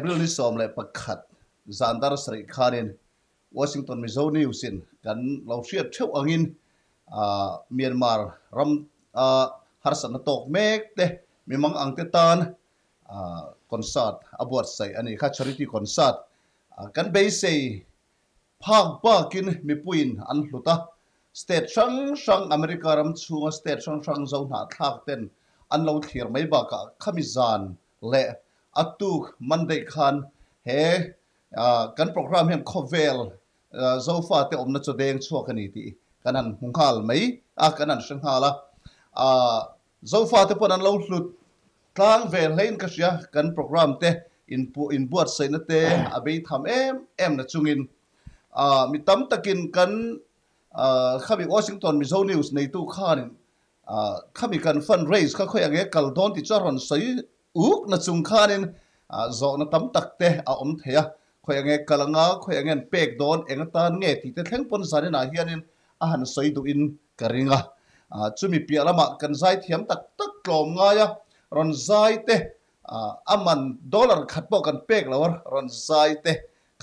April ni 11 zan dar sarih khanin Washington Mizo News in kan lo hriat theuh angin Myanmar ram harsatna tawk mek te mimang ang te tan concert a buatsaih a ni kha, charity concert kan beisei phak bakin mipuiin an hlut a, state hrang hrang America ram chhunga state hrang hrang zo hnahthlak ten an lo thlir mai bakah khami zan leh a tuk Monday khan he Kan program hian khawvel Zofa te awmna chu deng chhuak a ni tih kan han hmu nghal mai a, kan han hre nghal a. Zofa te pawn an lo hlut tlang ve hlein ka hria, kan program te inbuatsaihna te a bei tham em em na chungin mi tam takin kan khami Washington Mizo News neitu khanin khami kan fund raise kha khawi ang e kal dawn tih chu a rawn sawi Uk na chung khanin zawhna tam tak te a awm thei a, khawi ange kal anga, khawi ange an pek dawn, eng atan nge tih te thleng pawn zaninah hianin a han sawi duhin ka ring a. Chumi piah lamah kan zai thiam tak tak tlawm ngai a, rawn zai te a man dollar khat pawh kan pek lo a, rawn zai te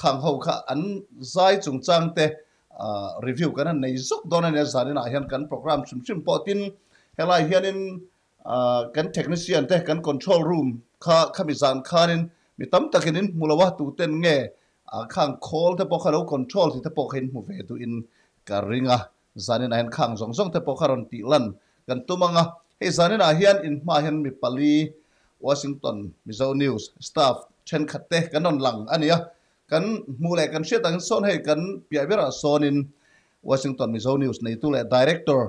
khang ho kha an zai chungchang te review kan han nei zuk dawn a nia zaninah hian kan program hrim hrim pawh tin helai hianin Kan technician te kan control room kha khami zan khanin mi tam takin in hmu lo a, tuten nge khang khawl te pawh kha lo control tih te pawh kha in hmu ve duhin ka ring a, zaninah hian khang zawng zawng te pawh kha rawn tih lan kan tum ang a, hei zaninah hian in hmaah hian mi pali Washington Mizo News staff thenkhat te kan rawn lang a ni a, kan hmuh leh kan hriat angin sawn hei kan piah berah sawnin Washington Mizo News neitu leh Director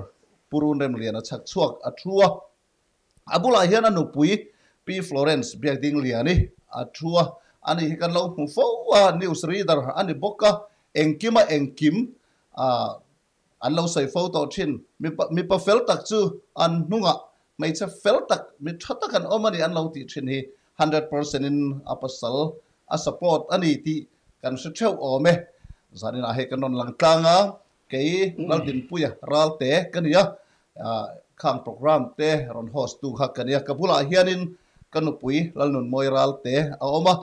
Pu Run Remliana chhak chhuak a thu a. A bulah hian a nupui Pi Florence Biakdingliani a thu a. Ani hi kan lo hmu fo a, news reader a ni bawk a, engkima engkim an lo sawi fo tawh thin. Mipa fel tak chu an hnungah hmeichhe fel tak, mi tha tak an awm a ni an lo tih thin hi 100% in a pasal a support a ni tih kan hre theuh awm e. Zaninah hei kan rawn lang tlang a, kei Laldinpuia Ralte ka ni a, khang program te rawn host tu kha ka ni a, ka bulah hianin ka nupui Lalnunmawi Ralte a awm a,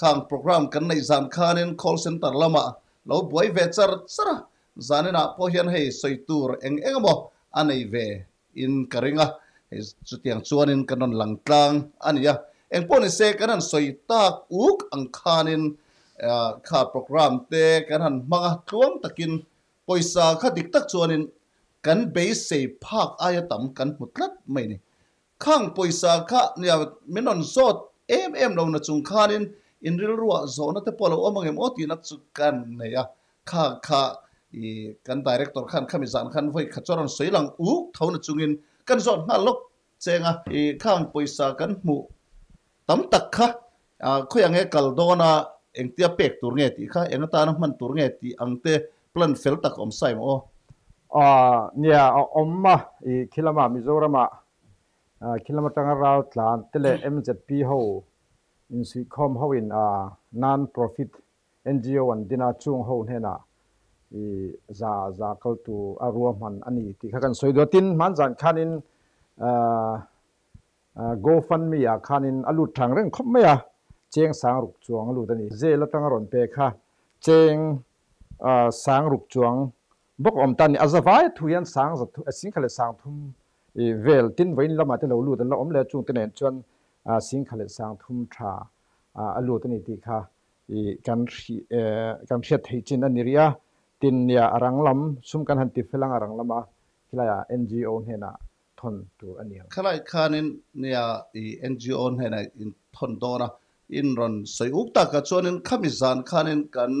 khang program kan neih zan khanin call center lamah lo buai ve char char a, zaninah pawh hian hei sawi tur eng eng emaw a nei ve in ka ring a, hei chutiang chuanin kan rawn lang tlang a ni a. Engpawh ni se kan han sawi tak uk ang khanin kha program te kan han hmang a, tluang takin pawisa kha dik tak chuanin kan beisei phak aia tam kan hmu tlat mai a ni. Khang pawisa kha nia min rawn zawt em em lo na chung khanin in rilruah zawhna te pawh a lo awm ang em aw tihna chu kan nei a, Kha kha i kan director khan khami zan khan vawi khat chu a rawn sawi lang uk tho na chungin kan zawt nghal lawk cheng a. I khang pawisa kan hmuh tam tak kha khawi ang e kal dawn a engtia pek tur nge tih kha eng atana hman tur nge tih ang te plan fel tak awm sai maw aw? Nia a awm a, i khilama Mizorama khilam atanga ral tlan te leh MZP ho insuihkhawm ho in non-profit NGO an din a, chung ho hnenah i za za kaltu a ruahman a ni tih kha kan sawi duh a. Tin, hmanzan khanin GoFundMe ah khanin a lut thang reng khawp mai a, cheng sang ruk chuang a lut a ni. Jail atanga rawn pe kha cheng sang ruk chuang bawk a awm ta a ni. A zavai thu hian sang za singkha leh sang thum vel tin vawiin lamah te lo lut an la awm leh a, chungte nen chuan singkha leh sang thum tha a lut a ni tih kha I kan kan hriat theih chin a ni rih a, tin nia a rang lam sum kan han ti fel ang a rang lama khilaiah NGO hnenah thawn tur a ni ang. Khalai khanin nia i NGO hnenah in thawn dawn a, in rawn sawi uk takah chuanin khami zan khanin kan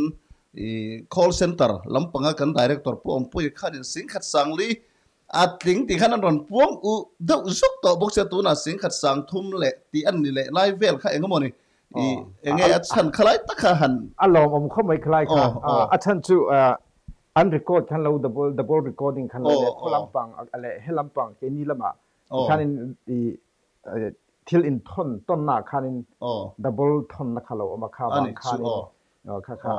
i call center lampanga kan director Pu Awmpuia khanin Singkhat Sangli a tling tih khan an rawn puang u deuh zuk tawh bawk sia, tunah Singkhat Sangthum leh tih an ni leh lai vel kha engemaw ni I enge a chhan khalai tak kha han. A lawmawm khawp mai khalai kha. A chhan chu an record khan lo double double recording khan lo leh khaw lampang leh he lampang keini lamah tikhanin i thil inthawn tawnnaah khanin double thawnna kha lo awm a kha vang khanin kha kha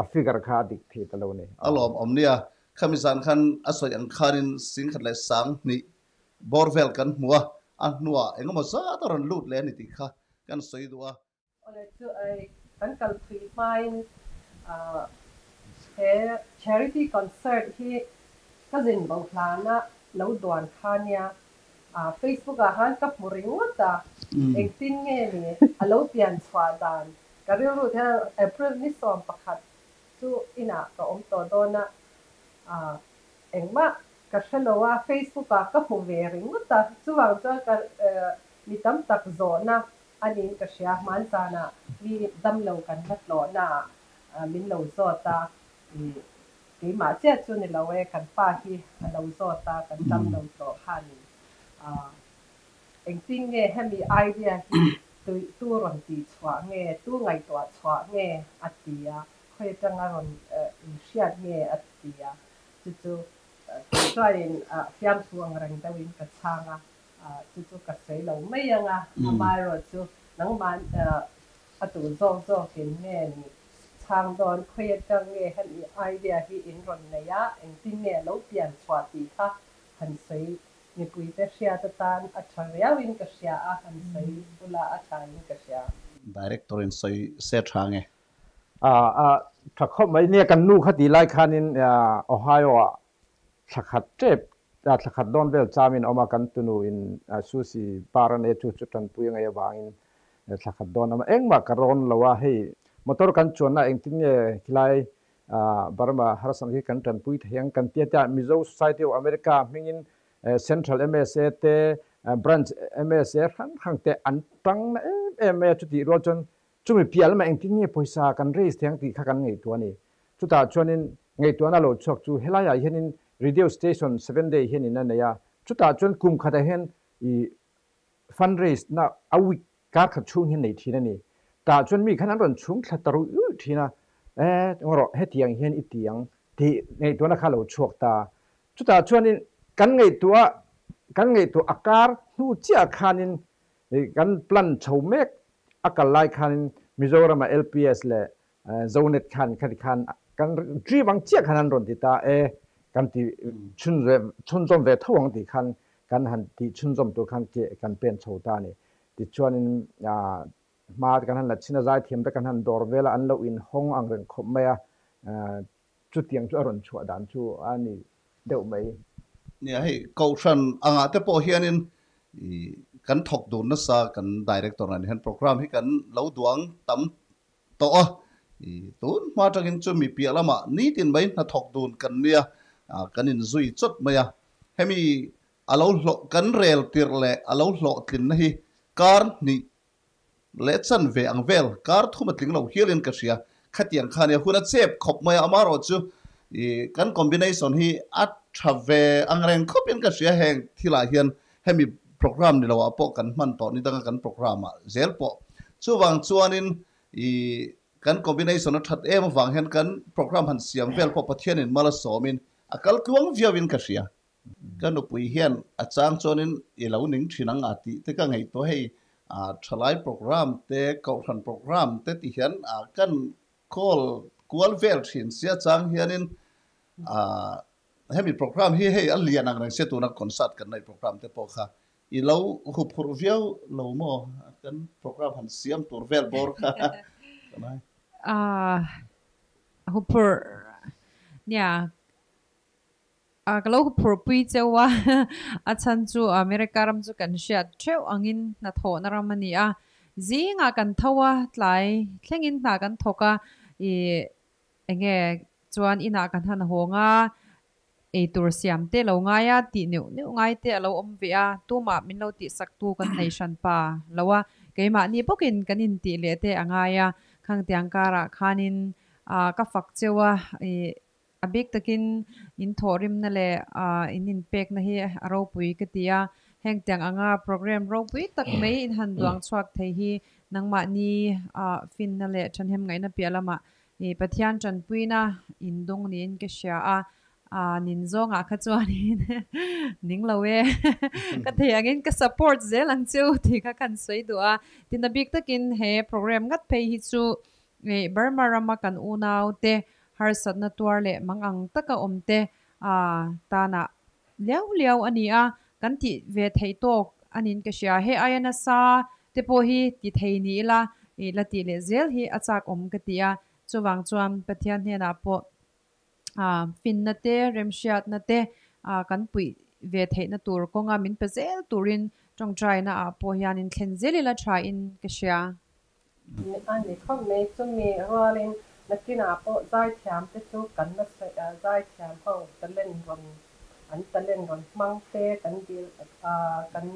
a figure kha a dik thei ta lo a ni. A lawmawm nia. Khami zan khan a sawi ang khanin singkhat leh sanghnih bawr vel kan hmu a, a hnuah engemaw zat a rawn lut leh a ni tih kha kan sawi duh a. Awle chu ei kan kal thui hmain he charity concert hi ka zin bo hlana lo duan kha nia Facebook ah khan ka hmu ringawt a, engtin nge ni a lo pian chhuah dan ka rilru hian April ni 11 chu inah ka awm tawh dawn a, engmah ka hre lo a, Facebook ah ka hmu ve ringawt a, chuvang chuan ka mi tam tak zawhna a niin ka hria, hmanzanah mi damlo kan va tlawhna ah min lo zawt a, keimah chiah chu ni lo e, kan pa hi a lo zawt a, kan damlo tlawh khanin engtin nge hemi idea hi tu rawn tih chhuah nge, tu ngaihtuah chhuah nge a ti a, khawi atanga rawn inhriat nge a ti a, chu chu kei chuanin fiamthu ang reng deuhin ka chhang a, chu chu ka sawi lo mai ang a, amaherawhchu nangmah a tu zawk zawkin nge ni chhang dawn, khawi atang nge hemi idea hi in rawn nei a, engtin nge a lo pian chhuah tih kha han sawi mipuite hriat atan a tha riauin ka hria a, han sawi ula a thain ka hria. Director in sawi se tha nge. A tha khawp mai nia kan nu kha ti lai khanin Ohio ah thla khat tep thla khat dawn vel chamin awm a, kan tunu in Susi par a nei chu chu tanpui a ngaih avangin thla khat dawn awm a, engmah ka rawn lo a, hei motor kan chuanna engtin nge khilai Burma harsatna hi kan tanpui thei ang kan tia tia Mizo Society of America hmingin Central MSA te Branch MSA hrang hrang te an tang na em em mai a, chutih rual chuan Chumi piah lamah engtin nge pawisa kan raise thei ang tih kha kan ngaihtuah a ni. Chutah chuanin ngaihtuahna lo chhuak chu helaiah hianin radio station seven day hianin a nei a, chutah chuan kum khatah hian i fund raise na a week kar khat chhung hian nei thin a ni. Tah chuan mi khan an rawn chhung thla ta ruih ruih thin a, e rawh hetiang hian i ti ang tih ngaihtuahna kha a lo chhuak ta. Chutah chuanin kan ngaihtuah kan ngaihtuah a kar hnu chiah khanin kan plan chho mek a kal lai khanin Mizoram ah LPS leh Zonet khan khati khan kan dream ang chiah khan an rawn ti ta e, kan ti chhunzawm ve tho ang tih khan kan han tih chhunzawm tur khan ke kan pen chho ta a ni. Tichuanin hma kan han la chhin a, zaithiam te kan han dawr vel a, an lo inhawng ang reng khawp mai a, chutiang chu a rawn chhuah dan chu a ni deuh mai. Nia hei Kohhran angah te pawh hianin kan thawk dun nasa kan Director nen hian program hi kan lo duang tam tawh a, tun hma atangin chu mi piah lamah nitin mai hnathawk dun kan nia kan inzui chawt mai a, hemi a lo hlawh kan rel tirh leh a lo hlawhtlinna hi kar hnih leh chan ve ang vel kar thum a tling lo hialin ka hria. Khatiang kha nia hun a chep khawp mai a, amaherawh chu ih kan combination hi a tha ve ang reng khawpin ka hria heng thilah hian hemi program ni loah pawh kan hman tawh ni danga kan program ah zel pawh. Chuvang chuanin ih kan combination a that em avang hian kan program han siam vel pawh Pathianin mal a sawmin a kal tluang viauin ka hria. Ka nupui hian a chang chuanin i lo ning thin ang a tih te ka ngaihtuah hei thalai program te kohhran program te ti hian kan call kual vel thin sia chang hianin hemi program hi hei a lian ang reng sia tuna concert kan neih program te pawh kha i lo huphurh viau lo maw kan program han siam tur vel bawr kha. Huphurh nia Ka lo phurpui cheu a, a chhan chu America ram chu kan hriat theuh angin hnathawhna ram a ni a. Zingah kan tho a, tlai thlengin hna kan thawk a, ih enge chuan inah kan han hawng a, eitur siam te lo ngai a, tih neuh neuh ngai te a lo awm ve a, tumah min lo tihsak tu kan nei hran pa lo a, keimahni bawkin kan intih leh te a ngai a, khangtiang karah khanin ka fak cheu a, ih A bik takin in thawhrimna leh in inpekna hi a ropui ka ti a, heng tiang anga program ropui tak mai in han duang chhuak thei hi nangmahni finna leh thahnem ngaihna piah lamah Pathian tanpuina in dawng niin ka hria a, nin zawngah kha chuanin ning lo e, ka thei angin ka support zel ang cheu tih kha kan sawi duh a, tin a bik takin he program ngat phei hi chu Burma rama kan unaute harsatna tuar leh mang ang taka awm te tanah liau liau a ni a, kan tih ve theih tawk a niin ka hria. Hei aia nasa te pawh hi ti thei ni ila I la tih leh zel hi a chak awm ka ti a. Chuvang chuan Pathian hnenah pawh finna te, remhriatna te kan puih ve theihna tur kawnga min pe zel turin tawngtaina ah pawh hian in thlen zel ila tha in ka hria. A ni khawp mai, chumi rualin nakinah pawh zaithiam te chu kan la zaithiam ho talent rawn an talent rawn hmang te kan dil kan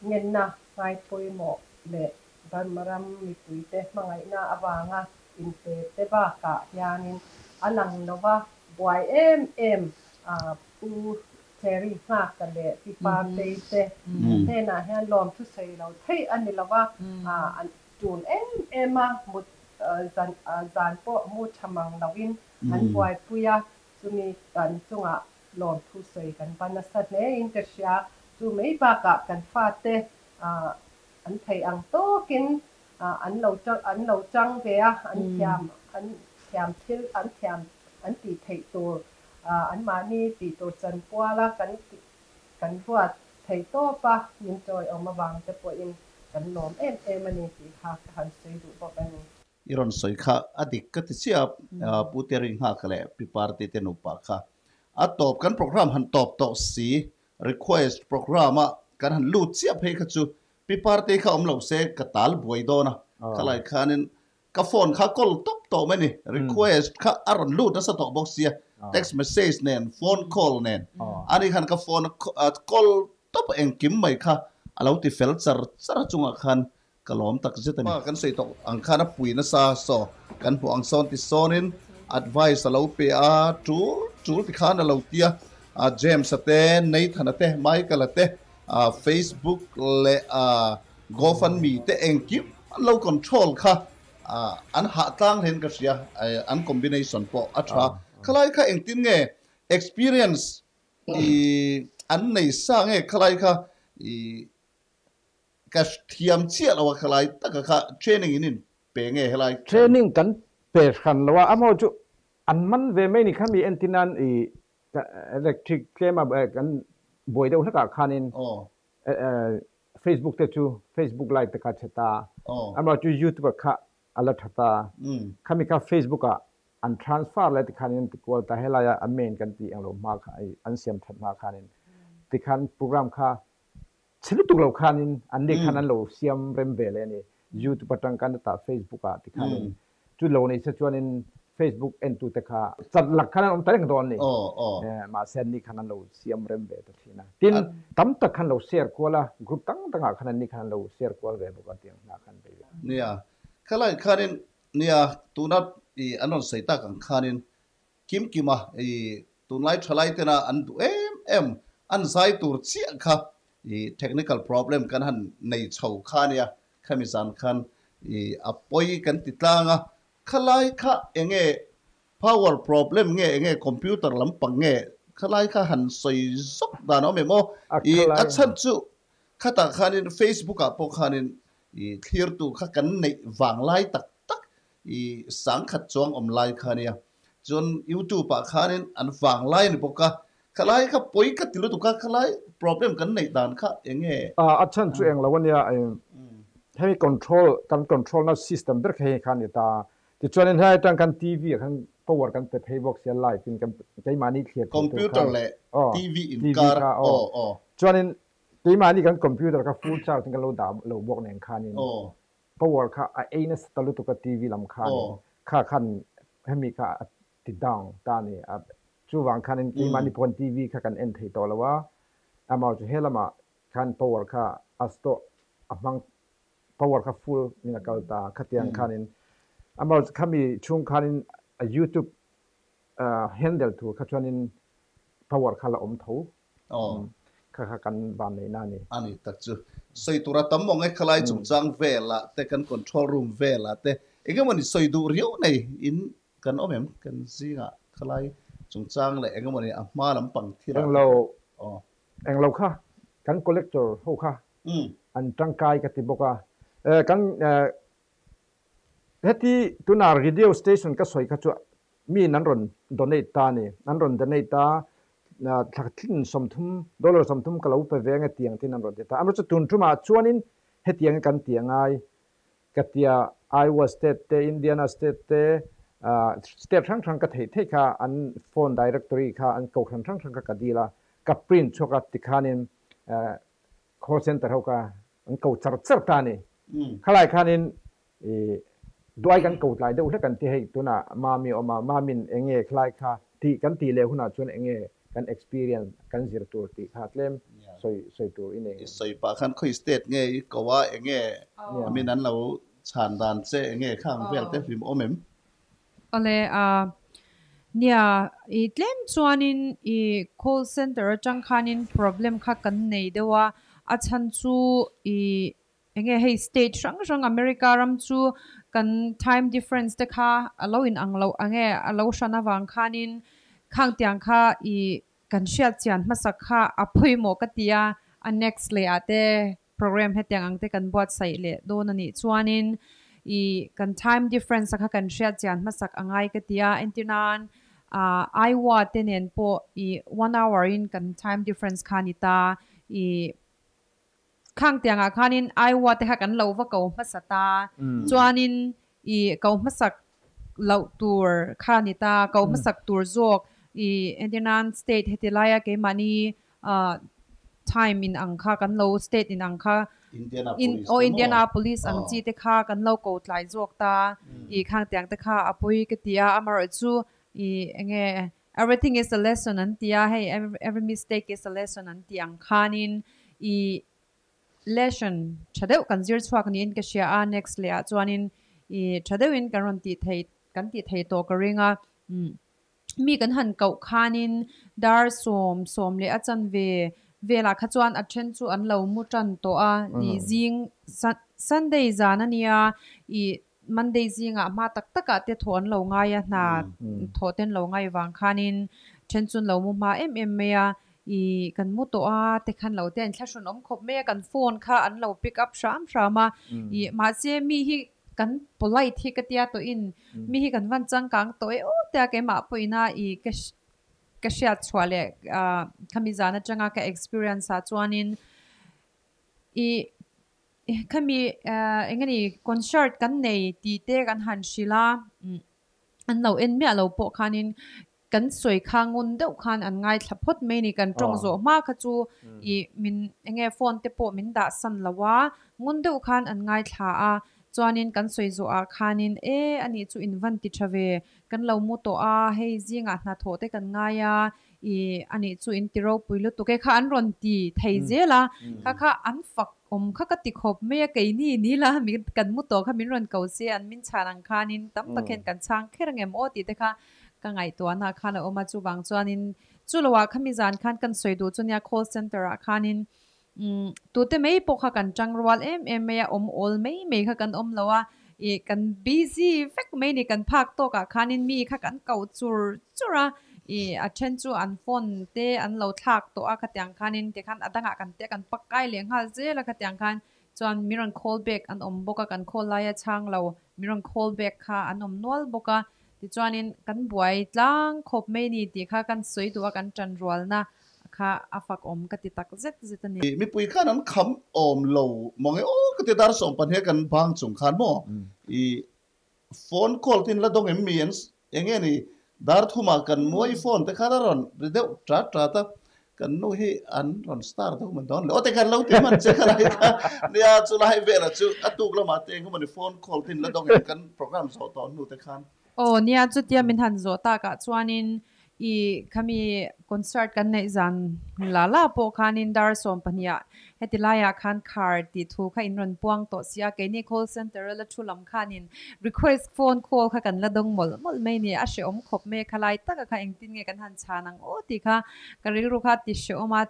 Ngenna ngaipawimawh leh Burma ram mipuite hmangaihna avanga inpe te bakah hianin a lang lova buai em em a Pu Terry Nghaka leh Pi Partei te hnenah hian lawmthu sawi lo theih a ni lova, an tul em em a, mut zan pawh mu tha mang loin an buaipui a, chumi kan chungah Lawmthu sawi kan va nasa hlein ka hria. Chu mai bakah kan fate an thei ang tawkin an lo an lo chang ve a, an thiam an thiam thil an thiam an tih theih tur anmahni tih tur chanpuala kan kan ruat thei tawp a, min tawiawm avang te pawhin kan lawm em em a ni tih kha ka han sawi duh bawk a ni. I rawn sawi kha a dik ka ti chiah a, Pu Terry Nghaka leh Pi Party te nupa kha a tawp kan program han tawp tawh si, request program a kan han lut chiah phei kha chu Pi Party kha awm lo se ka tal buai dawn a, khalai khanin ka phone kha call tawp tawh mai ni, request kha a rawn lut nasa tawh bawk sia, text message nen phone call nen ani khan ka phone a call tawp engkim mai kha a lo ti fel char char a chungah khan Ka lawm tak zet a ni. Kan sawi tawh ang khan a pui nasa saw kan hmuh ang sawn ti sawnin advice a lo pe a, tul tul ti khan a lo ti a, James a te, Nathan a te, Michael a te, Facebook leh GoFundMe te engkim an lo control kha an hah tlang hlein ka hria, an combination pawh a tha. Khalai kha engtin nge experience i an nei sa nge khalai kha i Ka thiam chiah lo a khalai taka kha training in in pe nge helai khan? Training kan pe hran lo a, amaw chu an man ve mai ni kha mi entir nan i electric tlem a kan buai deuh hlek ah khanin Facebook te chu Facebook live te kha a che ta, amaw chu YouTube ah kha a la tha ta, khami kha Facebook ah an transfer lai tikhan in ti kual ta helai ah a main kan ti englo hma kha an siam that hma khanin tikhan program kha Chhe lutuk lo khanin an ni khan an lo siam rem ve leh a ni. YouTube atang kan ta Facebook ah ti khanin chu lo nei se chuanin Facebook entute kha chat lak khan an awm ta reng dawn a ni. Mahse an ni khan an lo siam rem ve ta thin a. Tin, tam tak khan lo share kual a, group dang dangah khan an ni khan an lo share kual ve bawk a tiang hna khan bei ve. Nia, khalai khanin nia tuna i an rawn sawi tak ang khanin Kim Kima i tunlai thalai tena an duh em em an zai tur chiah kha i technical problem kan han nei chho kha ania, khami zan khan i a pawi kan ti tlang a, khalai kha enge power problem nge enge computer lampang nge khalai kha han sawi zawk dan a awm em aw, i a chhan chu khatah khanin Facebook ah pawh khanin i thlirtu kha kan neih vang lai tak tak I sangkhat chuang awm lai kha ania. Chuan YouTube ah khanin an vang lai a ni bawk a, khalai kha pawi ka ti lutuk a, khalai problem kan neih dan kha eng nge? A chhan chu eng lo ania, hemi control kan control na system ber kha hei kha a ni ta. Tichuanin helai atang khan TV ah khan power kan pe phei bawk sia live in kan keimahni thlir thei tur khan. Computer leh TV inkar aw aw. Chuanin keimahni kan computer kha full charge in kan lo dah lo bawk nen khanin Power kha a ei nasa ta lutuk a TV lam khan kha khan hemi kha a ti down ta a ni a chuvang khanin keimahni pawh TV kha kan en thei tawh lo a amah chu he lamah khan power kha a store a hmang power kha full in a kal ta khatiang khanin amah chu khami chhung khanin a youtube handle tur kha chuanin power kha la awm tho Kha kha kan van neih na a ni. A ni tak chu. Sawi tura tam mawng e khalai chungchang velah te kan control room velah te eng emawni sawi duh riau nei in kan awm em? Kan zingah khalai chungchang leh eng emawni a hma lampang thil ah te. Englo kha kan collector ho kha an tangkai ka ti bawk a. Kan heti tuna radio station ka sawi kha chu Miin an rawn donate ta a ni. An rawn donate a, thla tling 30, dollar 30 ka lo pe ve ange tiang tin an rawn ti ta. Amaherawhchu tun tumah chuanin hetiang hi kan ti angai ka tia. Iowa state te Indiana state te state hrang hrang ka theih theih kha an phone directory kha an kohhran hrang hrang kha ka dil a, ka print chhuak a tikhanin call center ho kha an ko char char ta a ni. Khalai khanin duai kan ko tlai deuh hlek an ti hei tunah Mami a awm a, Mamin eng nge khalai kha tih kan tih leh hunah chuan eng nge kan experience kan zir tur tih kha tlem sawi sawi tur i nei. I sawi pah khan khawi state nge i ko a eng nge min an lo chhan dan che eng nge khang vel te hlim awm em? Awle a nia i tlem chuanin i call center atang khanin problem kha kan nei deuh a, a chhan chu i Enge hei state hrang hrang America ram chu kan time difference te kha a lo in ang loh enge a lo hran avang khanin khang tiang kha i kan hriat chian hmasak kha a pawimawh ka ti a, a next leh ah te program hetiang ang te kan buatsaih leh dawn a nih chuanin i kan time difference a kha kan hriat chian hmasak a ngai ka ti a, entirnan Iowa te nen pawh i one hour in kan time difference kha a ni ta i Khang tiangah khanin Iowa te kha kan lo va ko hmasa ta. Chuanin i ko hmasak loh tur kha a ni ta. Ko hmasak tur zawk i entirnan state heti laia keimahni time in ang kha kan lo state in ang kha aw Indianapolis ang chi te kha kan lo ko tlai zawk ta. I khang tiang te kha a pawi ka ti a, amaherawhchu i enge Everything is a lesson an ti a, hei every mistake is a lesson an tih ang khanin i lesson tha deuh kan zir chhuak niin ka hria a, next leh ah chuanin i tha deuhin kan rawn tih thei kan tih thei tawh ka ring a. Mi kan han koh khanin dar sawm sawm leh a chanve velah kha chuan a then chu an lo mu tan tawh a, i zing Sunday zan a nia i Monday zingah hma tak takah te thawh an lo ngai a, hna thawh te an lo ngai vang khanin then chu an lo mu hma em em mai a, i kan mu tawh a te khan lo te a inthlahrun awm khawp mai a, kan phone kha an lo pick up hram hram a, i mahse mi hi kan polite hi ka tia tawhin mi hi kan van changkang tawh e aw tia keimah pawhin a i ka ka hriat chhuah leh khami zan atanga ka experience ah chuanin i Khami eng nge ni concert kan nei tih te kan han hrilh a, an lo en miah lo pawh khanin kan sawi kha ngun deuh khan an ngaithla phawt mai a ni. Kan tawng zawh hma kha chu ih min eng nge phone te pawh min dah san lo a, ngun deuh khan an ngaithla a, chuanin kan sawi zawh ah khanin e anih chu in van ti tha ve, kan lo mu tawh a, hei zingah hnathawh te kan ngai a, I anih chu in ti ropui lutuk e kha an rawn ti thei zel a, kha kha an fak awm kha ka ti khawp mai a, keini ni la min kan mu tawh kha min rawn ko se an min chhan ang khanin tam tak hian kan chhang kher ang em aw tih te kha ka ngaihtuahna ah khan a awm a, chuvang chuanin chu loah khami zan khan kan sawi duh chu nia call center ah khanin umm tute mai pawh kha kan tang rual em em mai a, awm awl mai mai kha kan awm lo a, ih kan busy vek mai ni kan phak tawk ah khanin mi kha kan ko chur chur a, ih a then chu an phone te an lo thlak tawh a khatiang khanin tikhan a dangah kan te kan pak kai leh nghal zel a khatiang khan chuan min rawn call back an awm bawk a kan call laia chhang lo min rawn call back kha an awm nual bawk a tichuanin kan buai tlang khawp mai ni tih kha kan sawi duh a kan tan rualna kha a fak awm ka ti tak zet zet a ni. Mipui khan an kham awm lo maw nge aw ka ti dar sawm pahnih kan bang chung khan maw i phone call tin la dawng em mi an eng nge ni dar thumah kan muai phone te khan a rawn ri deuh tat tat a kan nu hi an rawn star deuh man dawn le aw te khan lo ti hman che kha lai kha nia chu lai velah chu a tuk lamah te eng emaw ni phone call tin la dawng em kan program zawh tawh hnu te khan. Aw nia chutia min han zawh takah chuanin I khami concert kan neih zan la la pawh khanin dar 12 ah heti laiah khan khar tih thu kha in rawn puang tawh si a, keini call center a la thu lam khanin request phone call kha kan la dawng mawlh mawlh mai ni, a hrehawm khawp mai a, khalai taka kha engtin nge kan han chhan ang aw tih kha ka rilru kha ti hrehawm a,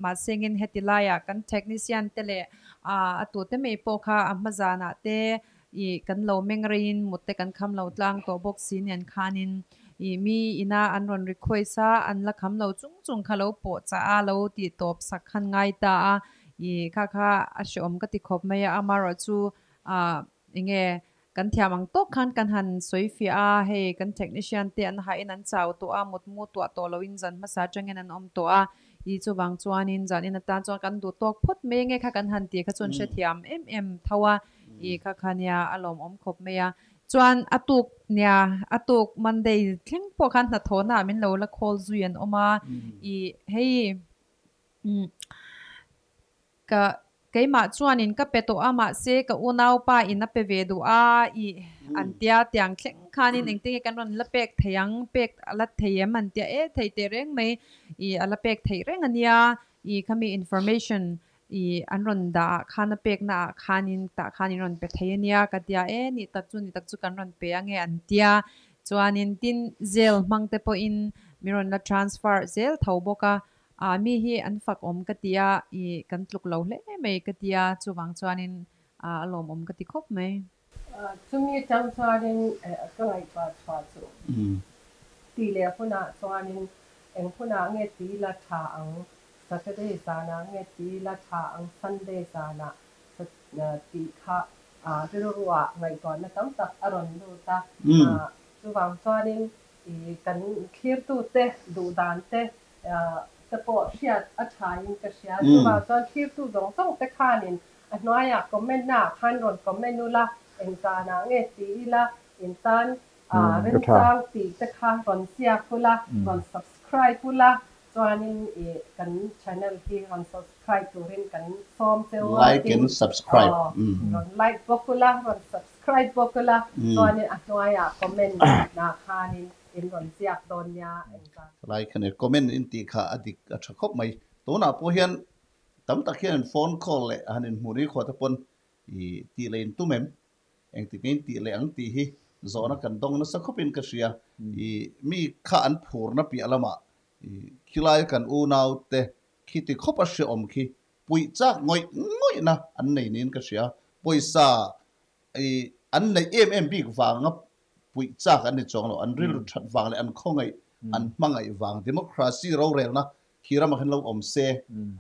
mahse engin heti laiah kan technician te leh a tute mai pawh kha a hma zanah te I kan lo meng reiin mut te kan kham lo tlang tawh bawk si nen khanin i mi ina an rawn request a, an la kham lo chung chung kha lo pawh chah a, lo tih tawp sak khan ngai ta a, i kha kha a hreawm ka ti khawp mai a, amaherawh chu ah enge kan thiam ang tawk khan kan han sawi fiah a, hei kan technician te an hahin an chau tawh a, mut mu tuah tawh loin zan hmasa atangin an awm tawh a, i chuvang chuanin zan in atan chuan kan duh tawk phawt mai enge kha kan han tih kha chuan hrethiam em em tho a. I kha kha nia a lawmawm khawp mai a. Chuan a tuk nia a tuk Monday thleng pawh khan hnathawhna ah min lo la call zui an awm a. I hei umm ka keimah chuanin ka pe tawh a mahse ka unaupa in a pe ve duh a i an tia tiang thleng khanin engtin nge kan rawn la pek thei ang pek a la thei em an tia e thei teh reng mai i a la pek theih reng a nia i khami information I an rawn dah ah khan a pekna ah khanin tah khan in rawn pe thei a nia ka tia e ni tak chu ni tak chu kan rawn pe ange an tia chuanin tin zel hmang te pawhin min rawn la transfer zel tho bawk a ah mi hi an fak awm ka tia i kan tluk lo hle mai ka tia chuvang chuanin ah a lawmawm ka ti khawp mai. Chumi atang chuanin ka ngaihtuah chhuah chu tih leh hunah chuanin eng hunah nge ti la tha ang Saturday zanah nge ti la tha ang Sunday zanah tih kha rilruah ngaihtuahna tam tak a rawn lut a. Chuvang chuanin kan thlirtute duhdan te te pawh hriat a thain ka hria. Chuvang chuan thlirtu zawng zawng te khanin a hnuaiah comment naah khan rawn comment ula, eng zanah nge ti ila in tan remchang tih te kha rawn ziak ula, rawn subscribe ula, Chuanin i kan channel hi rawn subscribe turin kan sawm cheu a, Like tin and subscribe. aw rawn like bawk ula, rawn subscribe bawk ula, chuanin a hnuaiah comment nah khanin in rawn ziak dawn nia engzat. Like a ni, comment in tih kha a dik a tha khawp mai. Tunah pawh hian tam tak hian in phone call leh han inhmuh ni khuah te pawn i tih leh in tum em? Engtik nge in tih leh ang tih hi zawhna kan dawng nasa khawpin ka hria. I mi kha an phurna piah lamah Khilai kan unaute khi ti khawp a hreawm khi puih chak ngawih ngawihna an nei niin ka hria. Pawisa an neih em em bik vanga puih chak an ni chuang lo. An rilru that vang leh an khawngaih, an hmangaih vang democracy rorelna khi ramah hian lo awm se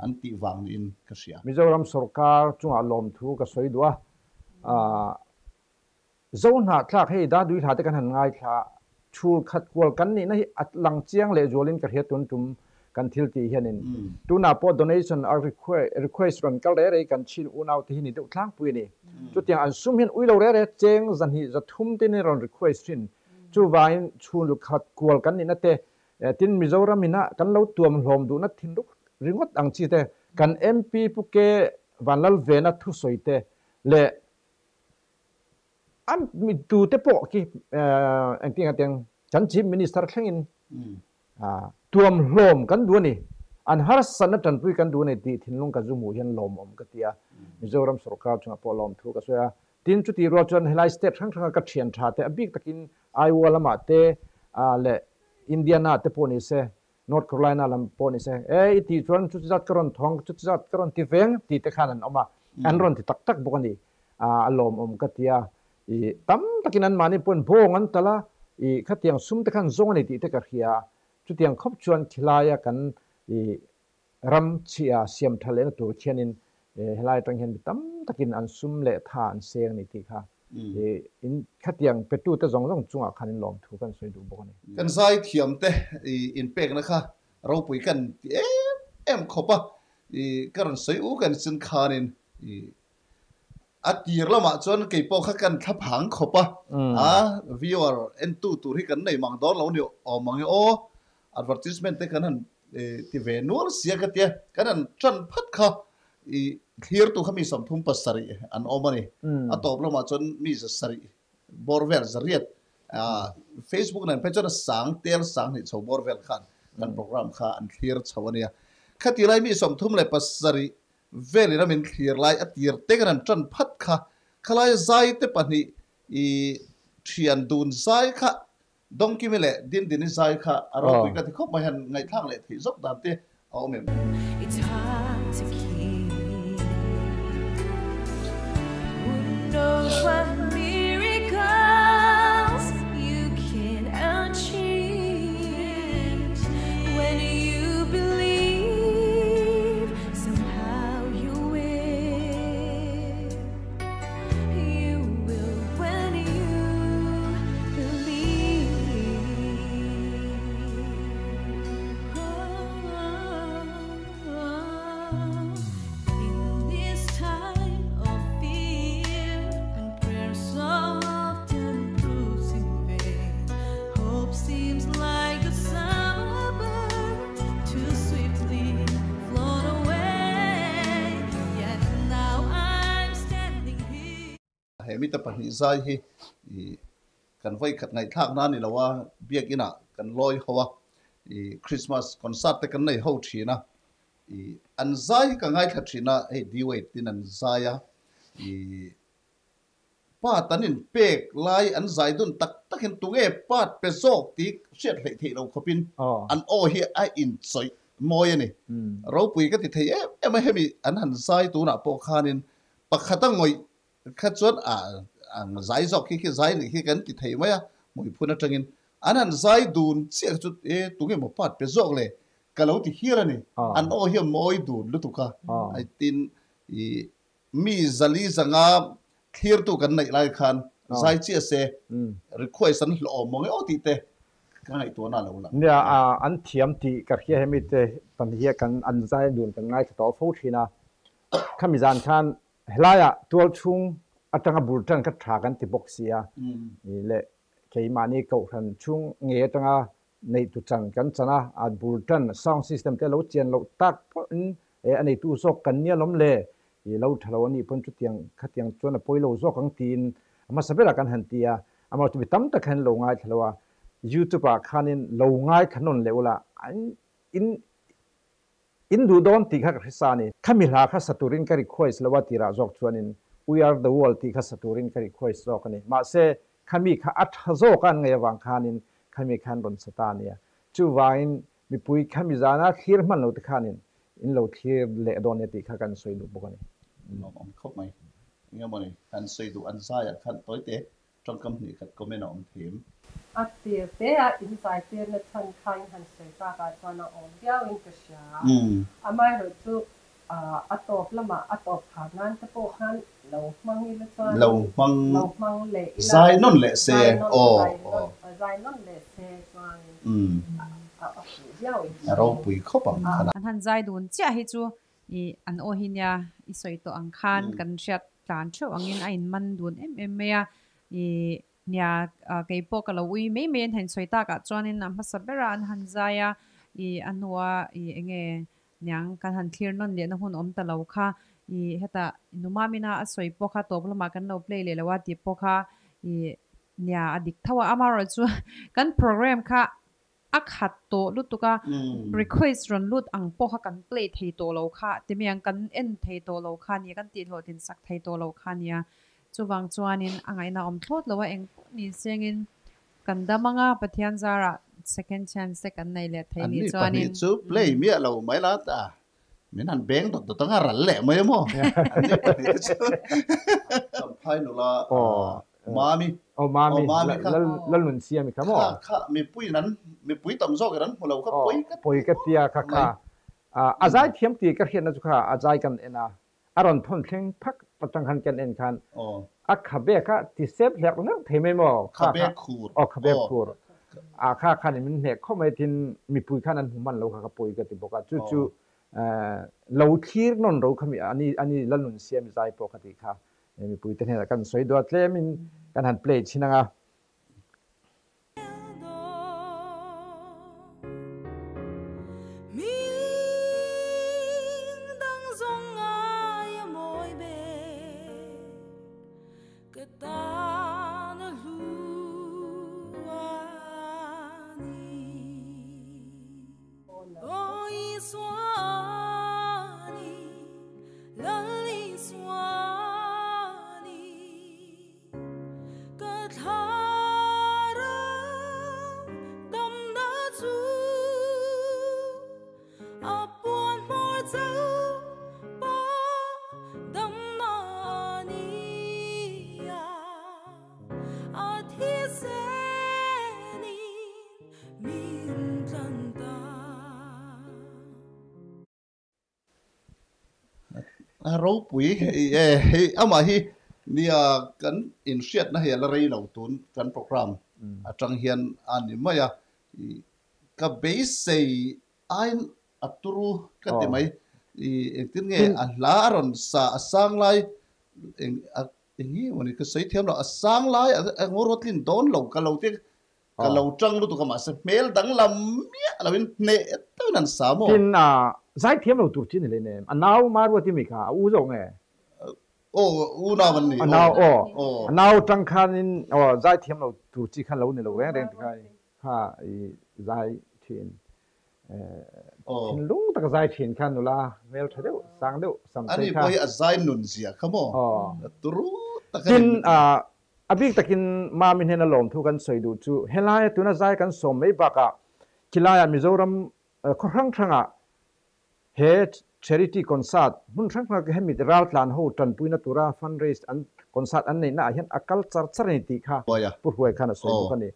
an tih vang niin ka hria. Mizoram sorkar chungah lawmthu ka sawi duh a, Zohnahthlak hei Dadui hla te kan han ngaithla chhul khat kual kan nihna hi a lang chiang leh zualin ka hria tun tum kan thil tih hianin tunah pawh donation a request rawn kal reh reh kan chin unau te hi ni deuh tlangpui a ni. Chutiang an sum hian ui lo reh reh cheng zahnih zathum te in rawn request thin. Chuvangin chhul khat kual kan nihna te tin Mizoram ina kan lo tuam hlawm duhna thinruk ringawt ang chi te kan MP Pu Ke Vanlalvena thusawi te leh A mittu te pawh khi engtin nge tiang kan Chief Minister thlengin tuam hlawm kan duh a ni. An harsatna tanpui kan duh a ni tih thinlung ka zu hmuh hian lawmawm ka ti a. Mizoram sorkar chungah pawh lawmthu ka sawi a. Tin, chutih rual chuan helai state hrang hranga ka thian tha te a bik takin Iowa lamah te leh Indiana te pawh ni se, North Carolina lam pawh ni se, e i tih chuan chuti zat ka rawn thawng, chuti zat ka rawn ti veng tih te khan an awm a, an rawn ti tak tak bawk a ni. A lawmawm ka ti a, i tam takin anmahni pawhin bawng an tal a, i khatiang sum te khan zawng a ni tih te ka hria a, chutiang khawp chuan khilaia kan i ram chhia siam tha lehna tur khianin helai atang hian mi tam takin an sum leh tha an seng a ni tih kha in khatiang petute zawng zawng chungah khan in lawmthu kan sawi duh bawk a ni. Kan zai thiam te inpekna kha ropui kan ti em em khawp a, ka rawn sawi u kan chin khanin a tir lamah chuan kei pawh kha kan thla phang khawp a, a viewer entu tur hi kan nei mang dawn lo ni awm ang e aw, Advertisement te kan han ti ve nual sia ka tia, kan han tan phat kha i thlirtu kha mi 37 an awm a ni. A tawp lamah chuan mi 700 bawr vel zariat Facebook nen phei chuan a sang tel sang hnih chho bawr vel khan kan program kha an thlir chho a nia. Khati lai mi 37 velin a min thlir lai a tir te kan han tan phat kha khalai zai te pahnih i thian dun zai kha Dawngkimi leh Dindini zai kha a ropui ka ti khawp mai, han ngaihthlak leh theih zawk dan te a awm em? It's hard to keep. Who knows what miracles you can achieve when you believe somehow you will. You will when you believe. In this time of fear, Hope seems like a summer bird too swiftly flown away. Yet now I'm standing here. He mite pahnih zai hi i kan vawi khat ngaihthlak na ni lo a, biakinn ah kan lawi ho a, i Christmas concert te kan nei ho thin a, i an zai hi ka ngaithla thin a, hei D-Wade tin an zai a, i Part an inpek lai an zai dun tak takin tunge part pe zawk tih hriat hleih theih lo khawpin an aw hi a inchawih mawi a ni. Ropui ka ti thei em em a, hemi an han zai tunah pawh khanin pakhat a ngawih kha chuan a zai zawk khi khi zai nih khi kan ti thei mai a, hmuiphun atangin an han zai dun chiah kha chu e tunge maw part pe zawk le ka lo ti hial a ni. An aw hi a mawi dun lutuk a, tin i Mi zali zanga thlirtu kan neih lai khan zai chiah se request an hlawh awm maw nge aw tih te ka ngaihtuahna a lo lang. Nia, an thiam tih ka hria hemi te pan hi kan an zai dun kan ngaithla tawh fo thin a. Khami zan khan helaiah tual chhung atanga bul tan kha tha kan ti bawk si a. Leh keimahni kohhran chhung ngei atanga Neitu chan kan chan a, a bul tan sound system te lo chian loh tak pawhin e a neitu zawk kan nia lawm le, i lo tha lo a nih pawn chutiang khatiang chuan a pawi lo zawk ang tiin a hmasa berah kan han ti a, amaherawhchu mi tam tak hian lo ngaithla lo a, youtube ah khanin lo ngaithla nawn leh ula an in in duh dawn tih kha ka hre sa a ni. Khami hla kha sa turin ka request lo a tirah zawk chuanin We are the world tih kha sa turin ka request zawk a ni. Mahse, khami kha a tha zawk a an ngaih avang khanin khami khan rawn sa ta a nia. Chuvangin mipui khami zana thlir hman lo te khanin in lo thlir leh dawn nia tih kha kan sawi duh bawk a ni. Lawmawm khawp mai. Engemawni kan sawi duh an zaiah khan tawite Tawngkam hnih khat comment a awm thei em? A tir te a in zai tirna chhan kha in han sawi tak ah chuan a awm viau in ka hria. Amaherawh chu a tawp lamah a tawp khar nan te pawh khan lo hmang ila chuan lo hmang lo hmang leh ila zai nawn leh se aw zai nawn leh se chuan a fuh viau in ka hria. A ropui khawp ang khan a. An han zai dun chiah hi chu I an aw hi nia i sawi tawh ang khan kan hriat tlan theuh angin a inman dun em em mai a. I nia kei pawh ka lo ui mai mai an han sawi takah chuanin a hmasa berah an han zai a, i a hnua i enge niang kan han thlir nawn lehna hun awm ta lo kha i hetah Numamina a sawi pawh kha tawp lamah kan lo play leh lo a tih pawh kha i nia a dik tho a. Amaherawhchu kan program kha A khat tawh lutuk a, request rawn lut ang pawh kha kan play thei tawh lo kha ti mai ang, kan en thei tawh lo kha nia, kan tihhlawhtlin sak thei tawh lo kha nia. Chuvang chuanin a ngaihna awm thlawt lo a, eng pawh ni sengin kan dam ang a, Pathian zarah second chance te kan nei leh thei An ni ni chuanin. pahnih chu play miah lo mai la ta, min han beng dawt dawt ang a ral leh mai a maw? An ni pahnih te chu Champhai nula Mami. Aw Mami, Lal nun siam i kha maw? Kha kha mipuiin an, mipui tam zawkin an hmu lo kha pawi ka ti Pawi ka tia kha kha. A zai thiam ti ka hriatna chu kha a zai kan en a, a rawn thawn thleng phak atang khan kan en khan a khabe kha ti sep hlek hlek thei mai maw? Khabe khur. Aw khabe khur. A kha khan in min hneh khawp mai tin mipui khan an hmu hman lo kha ka pawi ka ti bawk a. Chu chu lo thlir nawn ro kha mi ani ani Lal nun siam i zai pawh ka ti kha. Mipui te hnenah kan sawi duah tlemin kan han play chhin ang a. A ropui e hei amah hi nia kan inhriatna hei a la rei lo tun kan program atang hian a ni mai a, ka beisei aiin a turu ka ti mai i engtin nge a hla a rawn sa a sang lai eng a eng nge mawni ka sawi thiam lo a sang lai a ngaw rawtlin dawn lo ka lo ti. Ka lo tang lutuk a mahse hmel danglam miah loin hneh deuhin an sa maw? Tin, zaithiam lo tur chi ni leh nem. A nau Maruati mi kha a u zawk nge? Aw, u nau an ni. A nau, aw. A nau tang khanin aw zaithiam lo tur chi khan lo ni lo reng reng ti kha kha i zai thin. Thinlung taka zai thin kha nula hmel tha deuh, sang deuh, sam sei kha. Ani pawh hi a zai nun zia kha maw? Turu tak a ni. Tin, A bik takin Mami hnena lawmthu kan sawi duh chu helaia tuna zai kan sawm mai bakah khilaiah Mizoram khaw hrang hrangah he Charity Concert hmun hrang hranga hemi raltlan ho tanpuina tura fundraise an concert an neihna ah hian a kal char char a ni tih kha Pu Hruai khan a sawi bawk a ni.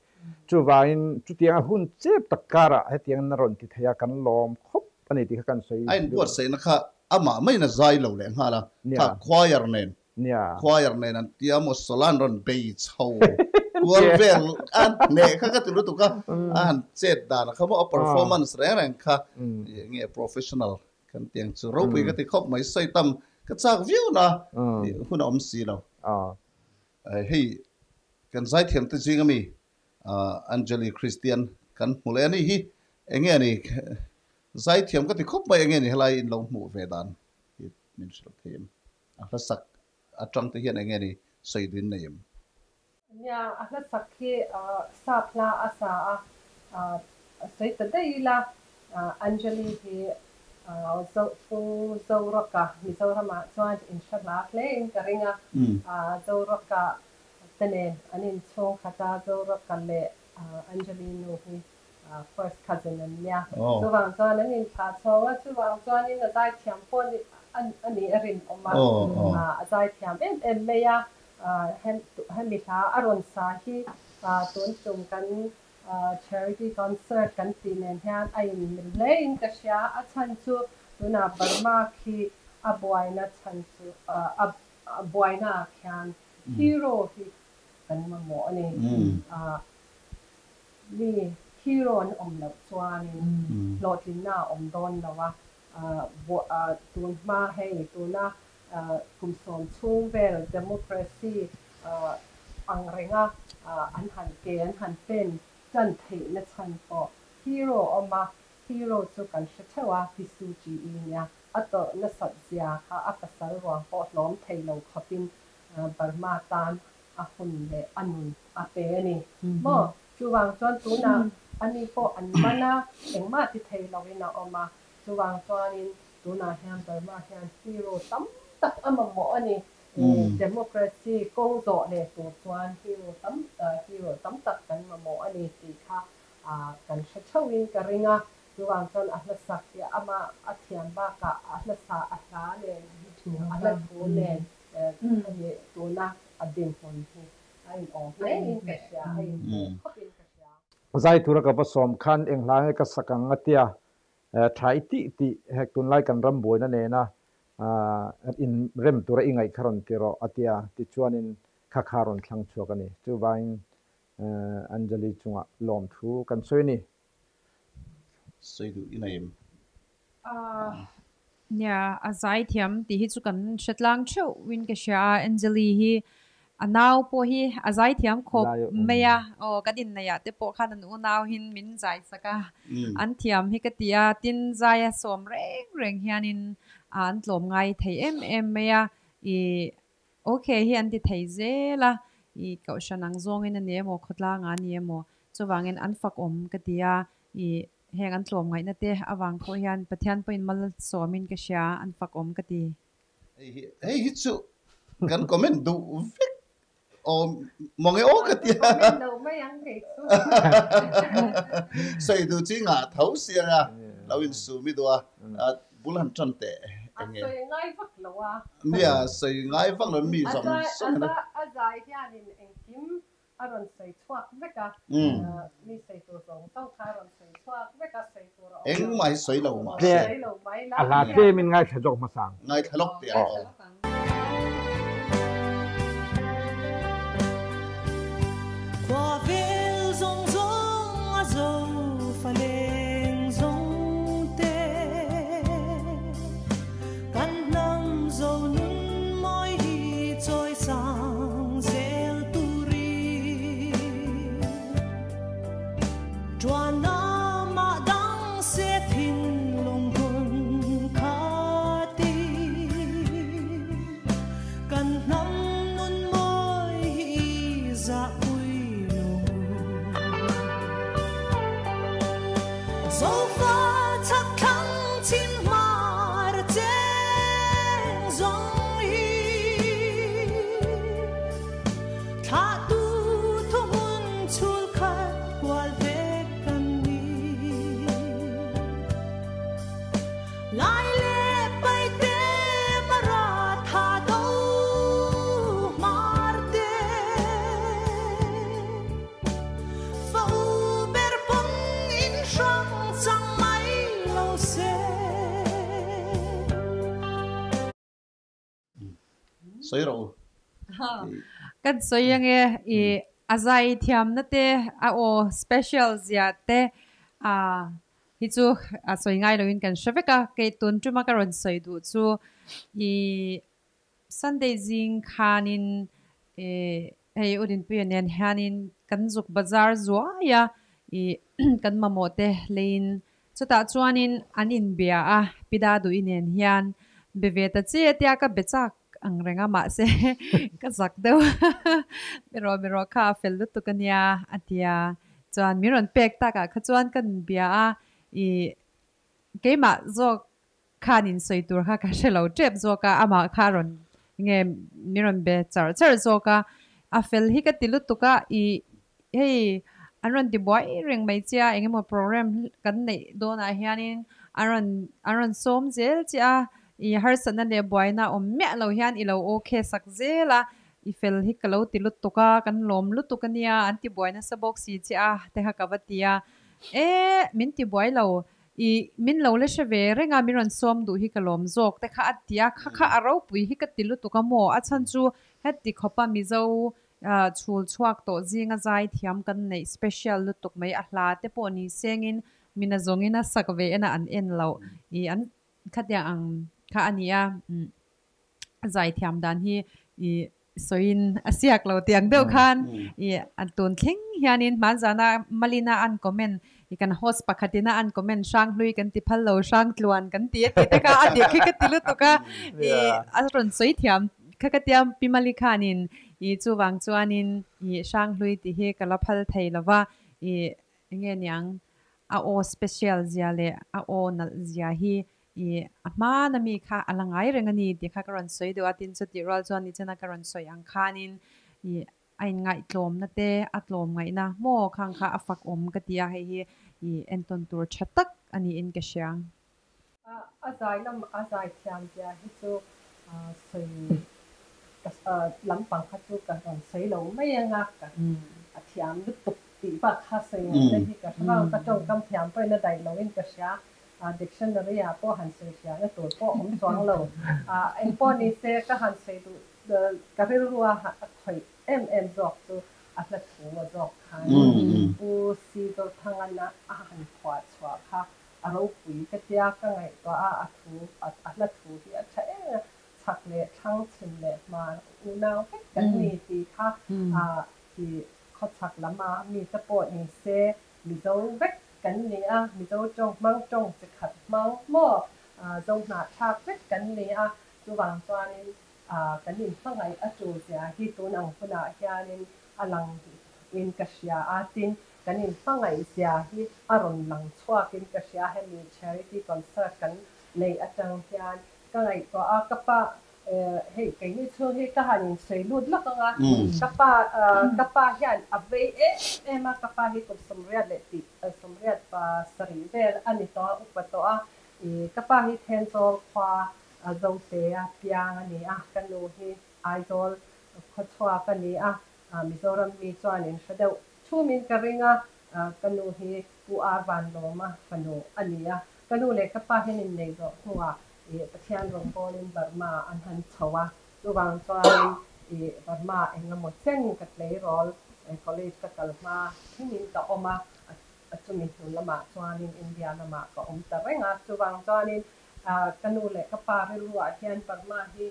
Chuvangin chutianga hun chep tak karah hetiang na rawn ti thei a kan lawm khawp a ni tih kha kan sawi A inbuatsaihna kha amah maiin a zai lo leh nghal a, kha choir nen Nia. Choir nen an tia maw Solan rawn bei chho kual vel a hneh kha ka ti lutuk a, a han chet dan kha maw a performance reng reng kha nge professional kan ti ang chu ropui ka ti khawp mai sawi tam ka chak viau na hun a awm si lo. Hei kan zaithiam te zing ami Anjali Christian kan hmu leh a ni hi enge a ni zaithiam ka ti khawp mai enge ni helai in lo hmuh ve dan hi min hrilh thei em? A hla sak atang te hian enge ni sawi duin nei em? Nia, a hla sak hi sap hla a sa a, sawi ta daih ila, Anjali hi Pu Zorawka Mizoramah chuan inhre hla hle in ka ring a, Zorawka te nen an inchhung khat a, Zorawka leh Anjali nu hi first cousin an nia. Chuvang chuan an inthlah chhawng a, chuvang chuanin a zaithiam pawh a nih a rinawm a, a zaithiam em em mai a. Hemi hla a rawn sa hi tun tum kan charity concert kan tih nen hian a inmil hle in ka hria. A chhan chu tunah Burma khi a buaina chhan chu a buaina ah khian hero hi kan mamawh a ni. Mi hero an awm loh chuanin hlawhtlinna a awm dawn lo a, tun hma hei tuna kum sawm chhung vel democracy ang renga an han ke an han pen tan theihna chhan pawh hero awm a, hero chu kan hre theuh a, Pi Suu Kyi nia a tawrh nasat zia kha a pasal ruang pawh hlawm thei lo khawpin Burma tan a hun leh a nun a pe a ni maw? Chuvang chuan tunah ani pawh an man a, engmah ti thei loin a awm a. Chuvang chuanin tunah hian Burma hian hero tam tak a mamawh a ni. Democracy kawng zawh leh tur chuan hero tam hero tam tak kan mamawh a ni tih kha kan hre theuhin ka ring a. Chuvang chuan a hla sak hi amah a thiam bakah a hla sa a hla nen a hla thu nen hemi tuna a dinhmun hi a inawm hle in ka hria, a inhmeh khawp in ka hria. Zai tura ka va sawm khan eng hla nge ka sak ang a tia, tha i tih tih hek tunlai kan ram buaina nena in rem tura i ngaih kha rawn ti rawh a tia, tichuanin kha kha rawn thlang chhuak a ni. Chuvangin Anjali chungah lawmthu kan sawi a ni. Sawi duh i nei em? Nia, a zaithiam tih hi chu kan hre tlang theuh in ka hria a, Anjali hi a nau pawh hi a zaithiam khawp mai a, aw kan inneihah te pawh khan an unau hin min zai sak a, an thiam hi ka ti a, tin zai a sawm reng reng hianin an tlawm ngai thei em em mai a, ih Ok hi an ti thei zel a, i kohhran ang zawngin a ni emaw, khawtlangah a ni emaw, chuvangin an fak awm ka ti a, i heng an tlawm ngaihna te avang pawh hian Pathian pawhin mal sawmin ka hria, an fak awm ka ti. Hei hi hei hi chu kan comment duh vek awm maw nge aw ka ti a. Comment lo mai ang kei chu. Sawi duh chi ngah tho siang a, lo insum i duh a, bul han tan teh enge. A sawi ngai vak lo a. Nia, sawi ngai vak lo mi zawng zawng hian a. A zai hianin engkim a rawn sawi chhuak vek a, mi sawi tur zawng zawng kha a rawn sawi chhuak vek a, sawi tur a awm lo. Engmah hi sawi lo mah se. Sawi lo mai la. A hla tlemin ngaithla zawk hmasa ang. Ngaithla lawk teh ang aw. Khua vel zawng zawng a zo fa leng zawng te Kan hnam zo nun mawi hi chawi sang zel turin. Ṭuana mah dang se thinlung hmun khatin kan hnam nun mawi hi i zahpui lo. Zofa chak thlang chim hmar cheng zawng hi thlahtu thuhmun chhul khat kual vek kan ni. Lai leh paite mara tha do hmar te fa u ber pawng in hrang chang mai lo se. Sawi rawh u. Kan sawi ange i a zai thiamna te a aw special zia te a hi chu a sawi ngai loin kan hre vek a, kei tun tuma ka rawn sawi duh chu i Sunday zing khanin i hei U Dinpuia nen hianin kan zuk bazar zuai a, i kan mamawh te leiin chutah chuanin an inbia a, Pi Daduhi nen hian be ve ta che tia ka be chak ang reng a, mahse ka zak deuh mi rawh mi rawh kha a fel lutuk a nia a ti a, chuan min rawn pek takah kha chuan ka inbia a, i keimah zawk khan insawi tur kha ka hre lo tep zawk a, amah kha rawn nge min rawn be char char zawk a, a fel hi ka ti lutuk a, i hei an rawn ti buai reng mai che a, engemaw program kan neih dawnah hianin an rawn an rawn sawm zel che a, i harsatna leh buaina awm miah lo hian i lo okay sak zel a, i fel hi ka lo ti lutuk a, kan lawm lutuk a nia, an ti buai nasa bawk si che a, te kha ka va ti a, e min ti buai lo, i min lo la hre ve reng a, min rawn sawm duh hi ka lawm zawk te kha a ti a, kha kha a ropui hi ka ti lutuk a maw, a chhan chu heti khawpa Mizo chhul chhuak tawh zinga zai thiam kan neih special lutuk mai, a hla te pawh ni sengin mina zawngin a sak ve en a an en loh i an khatiang ang kha a ni a, zai thiam dan hi i sawiin a siak lo tih ang deuh khan i an tun thleng hianin hmanzana Malina an comment i kan host pakhatina an comment Hranghlui kan ti phal lo Hrangtluan kan ti a tih te kha a dik hi ka ti lutuk a i a rawn sawi thiam kha ka tia Pi Mali khanin i chuvang chuanin i Hranghlui tih hi ka la phal thei lova i enge niang a aw special zia leh a aw nalh zia hi i a hmana mi kha a la ngai reng a ni tih kha ka rawn sawi deuh a, tin chutih rual chuan nichina ka rawn sawi ang khanin i a inngaihtlawmna te a tlawm ngaihna maw khang kha a fak awm ka ti a, hei hi i entawn tur tha tak a niin ka hria. A zai lam a zai thiam zia hi chu sawi lampang kha chu ka rawn sawi lo mai anga ka a thiam lutuk tih bak kha sawi ngaihna hi ka hre lo, ka tawngkam thiam pawhin a daih loin ka hria, dictionary ah pawh han sawi hriatna tur pawh awm chuang lo. Engpawh ni se ka han sawi duh ka rilru a khawih em em zawk chu a hla thu a zawk khan Pu Si Zothangan a han phuah chhuah kha a ropui ka tia ka ngaihtuah a, a thu a hla thu hi a tha em a, chhak leh thlang chhim leh hmar unau vek kan ni tih kha i khawchhak lama mite pawh ni se Mizo vek kan ni a, Mizo tawng hmang tawng chi khat hmang maw Zohnahthlak vek kan ni a, chuvang chuanin kan inhmangaih a tul zia hi tun ang hunah hianin a lang in ka hria a, tin kan inhmangaih zia hi a rawn lang chhuakin ka hria, hemi charity concert kan neih atang hian ka ngaihtuah a, ka pa Hei keini chhung hi ka han insawi lut lawk ang a, ka pa ka pa hian a vei em em a, ka pa hi kum 88 27 vel a ni tawh a, upa tawh a, ih ka pa hi Thenzawl khua Zote-a piang a ni a, ka nu hi Aizawl khawchhuak a ni a, Mizoram mi chuan in hre deuh thumin ka ring a, ka nu hi Pu Ar Vanlawma fanu a ni a, ka nu leh ka pa hian innei zawh hnuah ih Pathian rawngbawlin Burma an han chho a, chuvang chuanin ih Burma engemaw chen ka tleirawl college ka kal hma thlengin ka awm a, a chumi hnu lamah chuanin India lamah ka awm ta reng a, chuvang chuanin ka nu leh ka pa rilruah hian Burma hi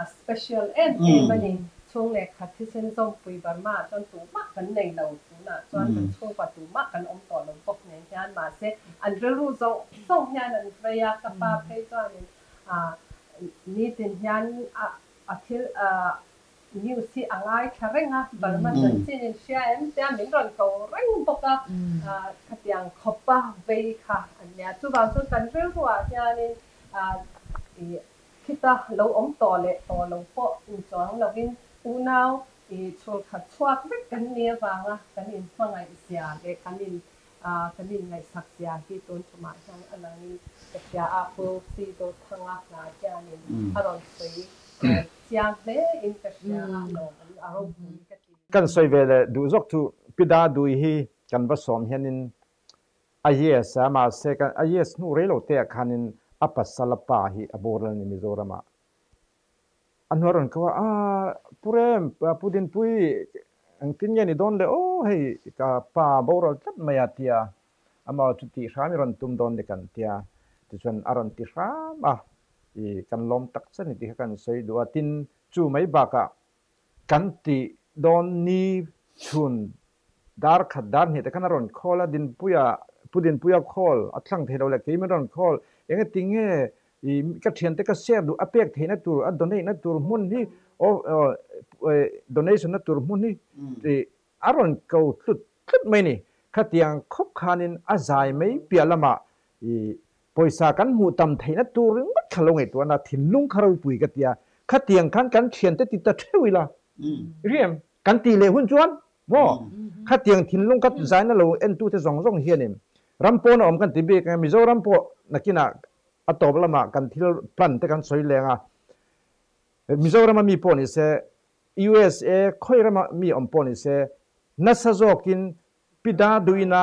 a special em em a ni. Chhung leh khat thisen zawmpui Burma ah chuan tumah kan nei lo. Tunah chuan kan chhungkua tumah kan awm tawh lo bawk nen hian mahse an rilru zawng zawng hian an vei a, ka pa phei chuanin nitin hian a thil news hi a ngaithla reng a, Burma chanchin in hria em tia min rawn ko reng bawk a, khatiang khawpa vei kha an nia. Chuvang chuan kan rilruah hianin khita lo awm tawh leh tawh lo pawh inchuang lovin unau i chhulkhat chhuak vek kan ni avanga kan inhmangaih zia leh kan in kan inngaihsak zia hi tun tumah hian a langin ka hria a, Pu Sidothanga hna hianin a rawn sawi chiang hle in ka hria a, lawm a ropui ka ti. Kan sawi ve leh duh zawk chu Pi Dadui hi kan va sawm hianin a yes a, mahse kan a yes hnu rei lo te ah khanin a pasal a pa hi a boral a ni Mizoram ah. A hnuai rawn ko a, Aaa, Pu Rem, Pu Dinpui, engtin nge ni dawn le aw, hei ka pa boral tlat mai a tia, amah chu tih hram i rawn tum dawn ni kan tia, tichuan a rawn ti hram a, i kan lawm tak che ni tih kha kan sawi duh a, tin chu mai bakah kan tih dawn ni chhun dar khat dar hnih te khan a rawn call a, Dinpuia, Pu Dinpuia call a thlang thei lo leh kei min rawn call, engati nge i ka thiante ka share duh a pek theihna tur a donate na tur hmun hi donation na tur hmun hi i a rawn ko tlut tlut mai ni, khatiang khawp khanin a zai mai piah lamah i pawisa kan hmuh tam theihna tur ringawt kha lo ngaihtuahna thinlung kha ropui ka tia, khatiang khan kan thiante ti ta theuh ila riam Kan tih leh hun chuan maw khatiang thinlung ka zaina lo entute zawng zawng hianin ram pawn a awm kan ti bik ang e, Mizoram pawh nakinah a tawp lamah kan thil plan te kan sawi leng a, Mizorama mi pawh ni se, USA khawi rama mi awm pawh ni se, nasa zawkin pi da duhina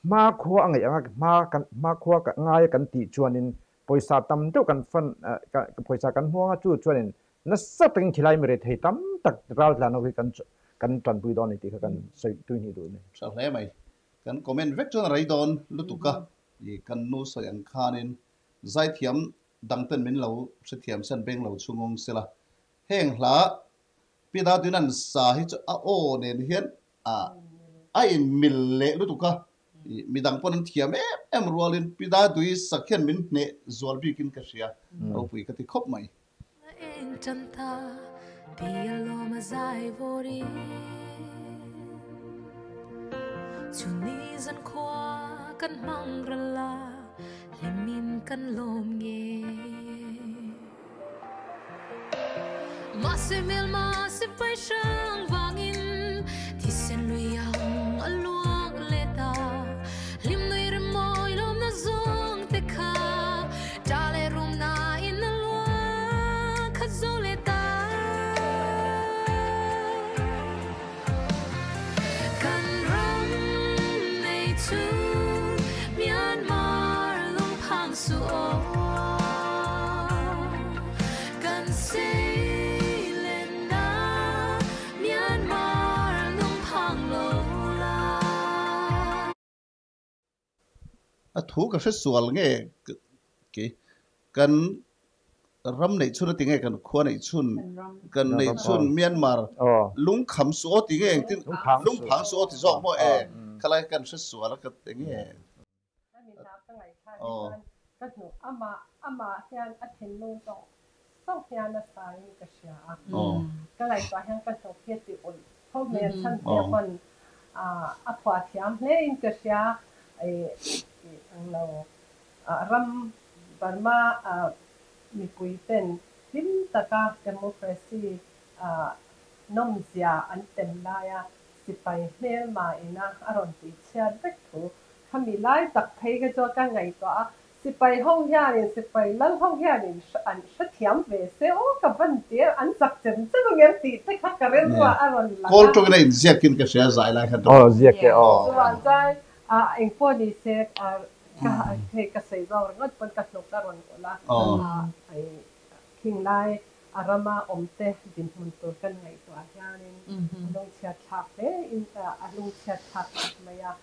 hmakhua a ngaih anga hma kan hmakhua ngai a kan tih chuanin pawisa tam deuh kan fan pawisa kan hmuang a chu chuanin nasa takin khilai mi rethei tam tak ral tlan ho hi kan kan tanpui dawn a ni tih kha kan sawi tui hnih duh a ni. Tha hle mai. Kan comment vek chuan a rei dawn lutuk a, i kan nu sawi ang khanin zaithiam dangten min lo hrethiam sen beng lo chhungawng sela. Heng hla Pi Daduinan sa hi chu a aw nen hian a in mil leh lutuk a, midang pawn an thiam em em rualin Pi Dadui sak hian min hneh zual bikin ka hria, ropui ka ti khawp mai. A thu ka hre sual nge kei kan ram neih chhun a ti nge kan khua neih chhun kan neih chhun Myanmar lungkham su aw ti nge engtin lungphang su aw ti zawk maw e khalai kan hre sual a ka ti nge. Hemi hna ka ngaihthla hi chuan ka hnuh amah amah hian a thinlung zawng zawng hian a saiin ka hria a, ka ngaihtuah hian ka hnuk hi a ti ulh tho mai a, chhan te pawn a phuah thiam hle in ka hria ih ang lo ram Burma mipui ten hlim taka democracy nawmzia an tem laia sipai hmelma ina a rawn tihchhiat vek thu Khami lai tak phei kha chuan ka ngaihtuah a, sipai ho hianin, sipai lal ho hianin an hrethiam ve se aw ka van ti a, an zak chem chem ang em tih te kha ka rilruah a rawn lang a. Kawl tawngin a inziakin ka hria zai lai khan. Aw ziak e aw. Chuan chuan engpawh ni se ka hei ka sawi zawk ringawt pawn ka hnuk a rawn ulh a, khing lai a rama awmte dinhmun tur kan ngaihtuah hianin a lungchhiat thlak hle in a lungchhiat thlak tak mai a.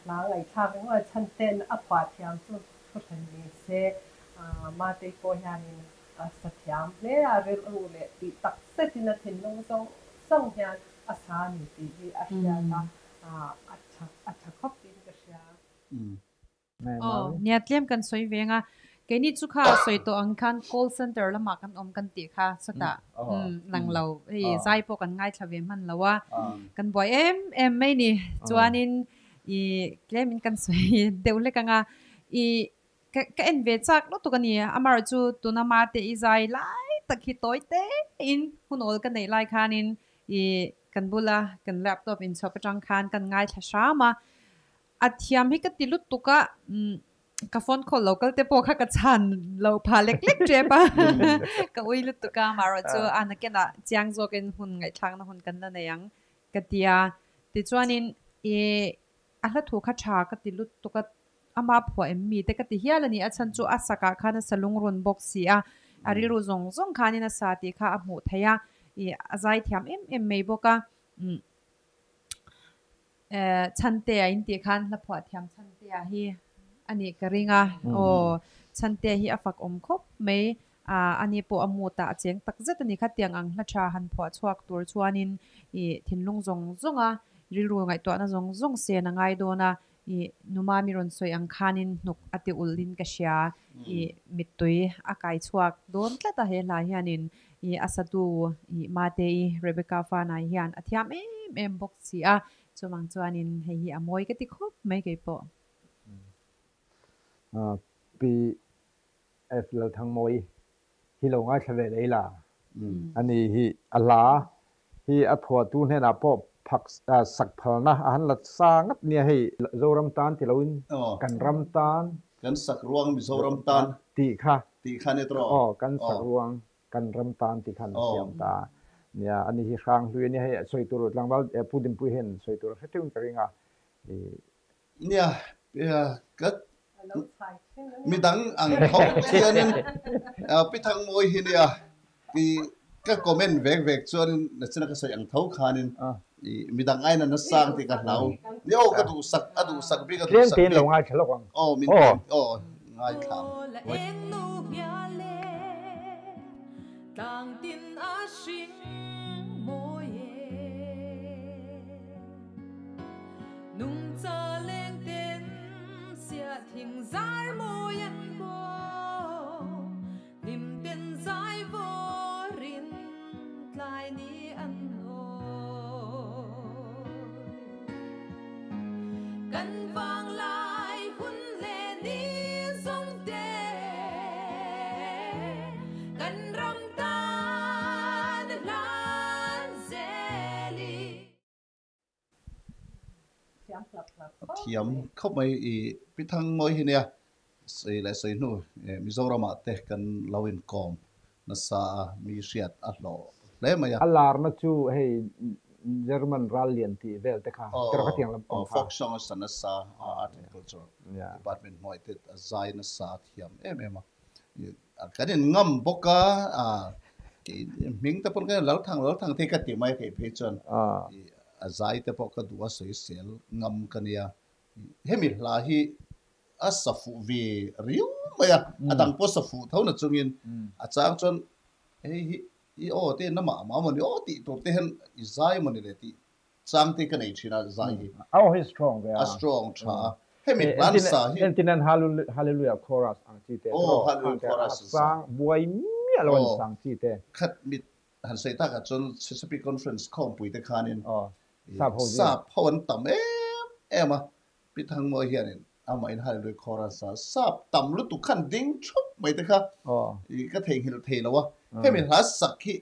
Hla ngaihthlak ringawt chhan ten a phuah thiam chu thu hran ni se, Matei pawh hianin a sa thiam hle a, rilru leh tih tak zetin a thinlung zawng zawng hian a sa a ni tih hi a hriat a, a tha a tha khawp in ka hria. Aw, nia tlem kan sawi ve ang a, keini chu kha sawi tawh ang khan call center lamah kan awm kan tih kha sawtah lang lo, hei zai pawh kan ngaithla ve hman lo a, kan buai em em mai ni. Chuanin i tlemin kan sawi deuh hlek ang a, i Ka ka en ve chak lutuk a ni. Amaherawh chu tuna mate i zai lai tak hi tawi te in hun awl ka neih lai khanin i kan bula kan laptop inchhawp atang khan kan ngaithla hram a. A thiam hi ka ti lutuk a, ka phone call lo kal te pawh kha ka chhan lo phah lek lek tep a. Ka ui lutuk a, amaherawh chu a nakinah chiang zawkin hun ngaihthlakna hun kan la nei ang ka ti a. Tichuanin i a hla thu kha tha ka ti lutuk a. Ama phuah em mi te ka ti hial a ni. A chhan chu a sakah khan a sa lungrun bawk si a, a rilru zawng zawng khanin a sa tih kha a hmuh theih a, ih a zai thiam em em mai bawk a. Umm eh Chhantea in tih khan hla phuah thiam Chhantea hi a nih ka ring a, aw Chhantea hi a fak awm khawp mai. Ah ani pawh a mut ah a cheng tak zet a ni kha tiang ang hla tha han phuah chhuak tur chuanin ih thinlung zawng zawng a rilru ngaihtuahna zawng zawng sen a ngai dawn a, I numa mi rawn sawi ang khanin hnuk a ti ulh in ka hria. I mittui a kai chhuak dawn tlat a he hla hianin i a satu i Mate-i Rebecca Fanai hian a thiam em em bawk si a, chuvang chuanin hei hi a mawi ka ti khawp mai kei pawh. Pi F Lalthangmawi hi lo ngaithla ve leh ila. Ani hi a hla hi a phuahtu hnenah pawh phak sak phalna a han la sa ngat nia hei. Zoram tan ti loin kan ram tan. Kan sak ruang Mizoram tan. Tih kha. Tih kha ni tawh. Aw kan sak ruang kan ram tan tih khan a siam ta nia. Ani hi hrang hlui a nia hei sawi tur tlangval Pu Dinpui hian sawi tur a hre teuhin ka ring a. Nia, ka midang ang tho chianin Pi Thangmawi hi nia ti ka comment vek vek chuanin nachina ka sawi ang tho khanin midang aina nasa ang tih ka hlau. Nia aw ka duhsak a duhsak bik a duhsak bik. Tlem tein lo ngaithla lawk ang. Aw min tlem aw ngaithla ang. Nungcha leng ten sia thing zar mawi an bawm, hlim ten zai vawrin tlai ni an hawi. Kan vanglai hun leh ni zawng te, kan ram tan hlan zel i. Thiam khawp mai i Pi Thangmawi hi nia sawi leh sawi hnu Mizoramah te kan lo inkawm nasa a, mi hriat a hlawh hle mai a. A larna chu hei German ral lian tih vel te kha tiraw khatiang lam pawh kha. Folk song a sa nasa a, Art and Culture Department hnuai te a zai nasa a thiam em em a. Kan in ngam bawk a, hming te pawn ka Lalthang Lalthang te hi ka ti mai a kei phei chuan a zai te pawh ka duh a sawisel ngam ka nia. Hemi hla hi a sa fuh ve riau mai a, a dang pawh sa fuh tho na chungin a chang chuan hei hi i aw te na mah mah mawni aw tih tur te hian i zai mawni le tih Chang te ka nei thin a zai hi. A aw hi strong ve a. A strong tha a. Hemi hlan sa hi. Entin an Hallelujah chorus ang chi te. Aw Hallelujah chorus an sa. Sang buai miah lo an sang chi te. Khat mit han sawi tak ah chuan Chesapeake Conference khawmpui te khanin Sap ho zing. Sap ho an tam em em a. Pi Thangmawi hianin amah in Hallelujah chorus a sap tam lutuk khan ding thup mai te kha ka theihnghilh thei lo a. Hemi hla sak hi